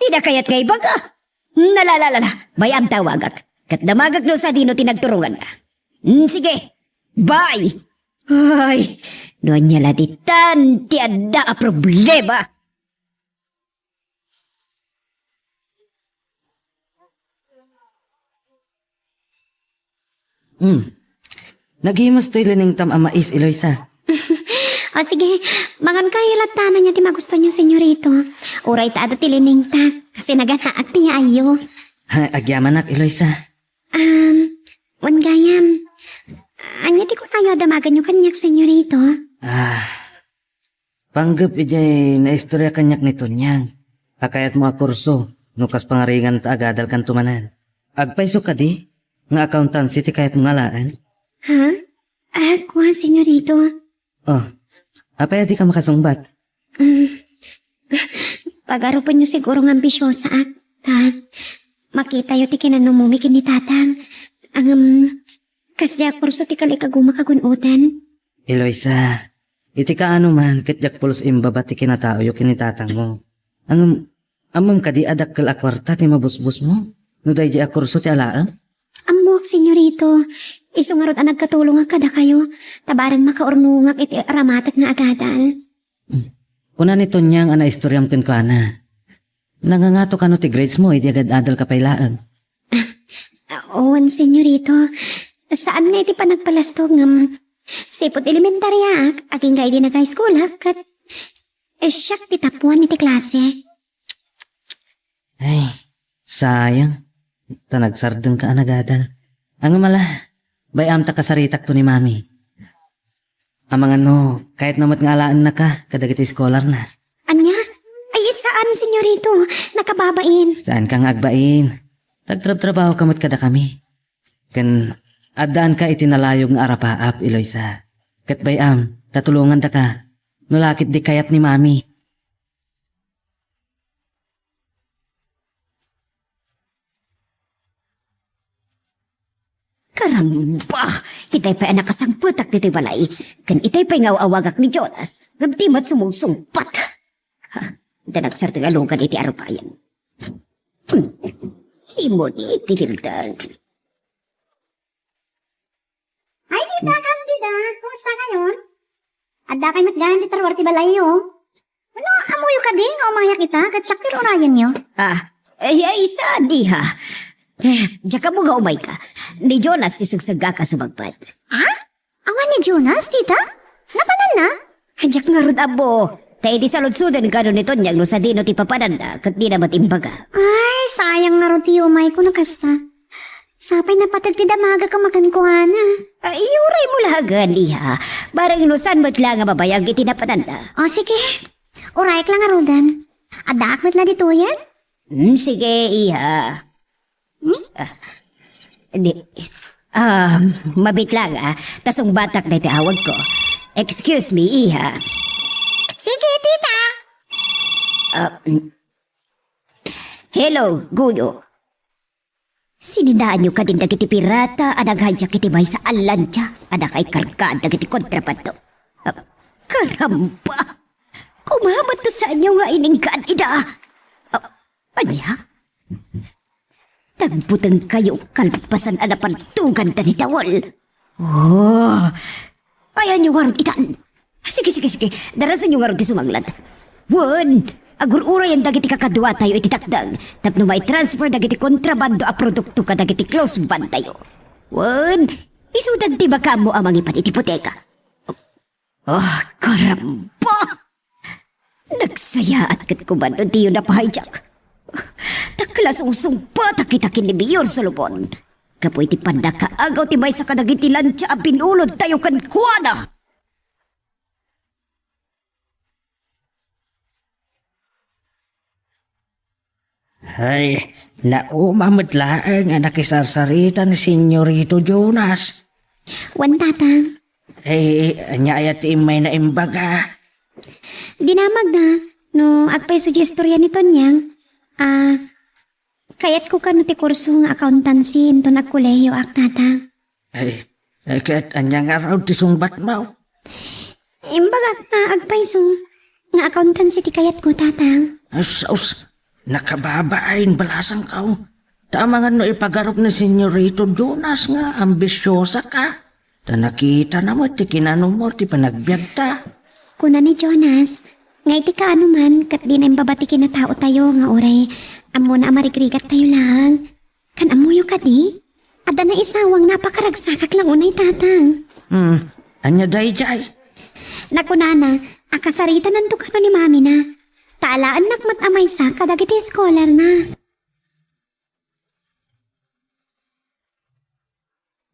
Dina kayat nga ibaga. Nalalalala, bay-am ta awagak. Ket damagak no sadino ti nagturonganna. Mm, sige, bye! Ay, no ania la ditan ti adda a problema. Hmm. Nagimas toy linengtam a mais, Eloisa. O sige, mangan kayo latta no ania ti magusto niyo, senyorito. Uray ta adu ti liningtak, kasi naganaak ti yaayyo. Ha, agyamanak, Eloisa. Um, wen gayam, ania ti kunayo a damagenyo kaniak, senyorito? Ah, panggep idiay naistorya kaniak ni Tonyang a kayatmo a kurso no kas pangaringan ta agadalkanto manen. Agpayso kadi nga accountancy ti kayatmo nga alaen? Ha? Ah, kua, senyorito. Oh, apay a dika makasungbat? Mm. Pagarupenyo siguro nga ambisyosaak, ta makitayo ti kinanumumi ken ni Tatang. Ngem, kasdiay a kurso ti kalikaguma kagun-otan. Eloisa, iti kaano man, ket diak pulos imbaba ti kinataoyo ken ni Tatangmo. Ngem, ammom kadi a dakkel a kuarta ti mabusbosmo no daydiay a kurso ti alaem? Ammoak, senyorito. Isu ngarud a nagkatulongak kadakayo, ta bareng makaurnongak iti aramatek nga agadal. Kuna ni Tonyang a naistoriam kenkuana, nangangato kano ti grades mo idi agad-adal ka pay laeng? Ah, wen, senyorito. Saan nga iti panagpalastog ngem sipud elementariaak, agingga idi nag-high schoolak, ket siak ti top one iti klase. Ay, sayang. Ta nagsardengka a nagadal. Ngem ala, bay-am ta kasaritakto ni Mami. Amangan no, kayatna met nga alaennaka kadagiti eskolarna. Ania? Ay, saan, senyorito. Nakababain. Saanka nga agbain. Tagtrabtrabahoka met kadakami. Ken addaanka iti nalayog nga arapaap, Eloisa. Ket bay-am, ta tulongandaka. No la ket di kayat ni Mami. Karamba! Itay pay a nakasangpetak ditoy balay. Ken itay pay nga aw-awagak ni Jonas, ngem di met sumungsungbat. Ha, da nagsardeng a lugan iti arupayan. Hmm. Imuni ti gildag. Ay, tita Candida, kumusta kayon? Adda kay met gayam ti taruar ti balayyo. Ano, ammoyo kadi nga umayak ita, ket siak ti urayenyo? Ah, ay, ay, saan, iha? Eh, diak ammo nga umayka. Ni Jonas ti segseggaka sumagbat. Ha? Awan ni Jonas, tita? Napananna? Diak ngarud ammo. Ta idi saludsoden kano ni Tonyang no sadino ti papananna, ket dina met imbaga. Ay, sayang ngarud ti umayko no kasta. Sapay napateg ti damagak a makankuana. Ah, iuray mo laengen, iha. Bareng no saan met la nga mabayag iti napananna. O, sige. Urayek la ngaruden. Addaak met la ditoyen? Hmm, sige, iha. Hmm? Ah, di, ah, mabit lang, ah. Ta sungbatak daytoy awagko. Excuse me, iha. Sige, tita. Ah, mm. Hello, Guyo. Sininaanyo kadin dagiti pirata a naghayak iti maysa a lansia a nakaikargaan dagiti kontrabando. Ah, karamba! Kumamat to saanyo nga ininggaan ida. Ah, ania? Nagbutengkayo kalpasan a napantugan da ni Dawol. Oh! Ayanyo ngarud itan. Sige, sige, sige. Darasenyo ngarud ti sumanglad. Wen, agur-urayen dagiti kakaduatayo iti takdang tapno mai-transfer dagiti kontrabando a produkto kadagiti close band tayo. Wen, isuda ti makaammo a mangipan iti botega. Ah, karamba! Nagsayaat ket kuman no diyo napahijaw. Ta kasla sungsungbatak ita ken ni Mayor Solomon. Gapu iti pannakaagaw ti maysa kadagiti lansia a binulod tayo kenkuana. Ay, nauma met laeng a nakisarsarita ni Senyorito Jonas. Wen, Tatang. Ay, ania aya ti immayna imbaga? Dinamagna no agpayso ti istorya ni Tonyang a kayatko kano ti kurso nga accountancy inton agkolehiyoak, Tatang. Ay, ay, ket ania ngarud ti sungbatmo? Imbagak nga agpayso nga accountancy ti kayatko, Tatang. Sus, nakababain balasangko. Ta amangan no ipagarup ni Senyorito Jonas nga ambisiosaka. Ta nakitana met ti kinanumo ti panagbiagta. Kuna ni Jonas, nga iti kaano man ket dina imbaba ti kinataotayo nga uray ammona a marigrigattayo laeng. Kan ammoyo kadi? Adda naisawang napakaragsakak la unay, Tatang. Hmm, ania daydiay? Nakunana a kasaritananto kano ni mamina. Ta alaennak met a maysa kadagiti eskolarna.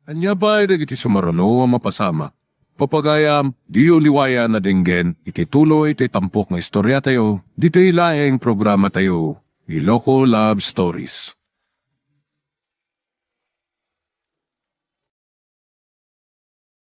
Ania pay dagiti sumaruno a mapasamak? Papagayam, diyo liwayan a denggen iti tuloy ti tampok nga istoriatayo ditoy laeng programatayo, Iloko Love Stories.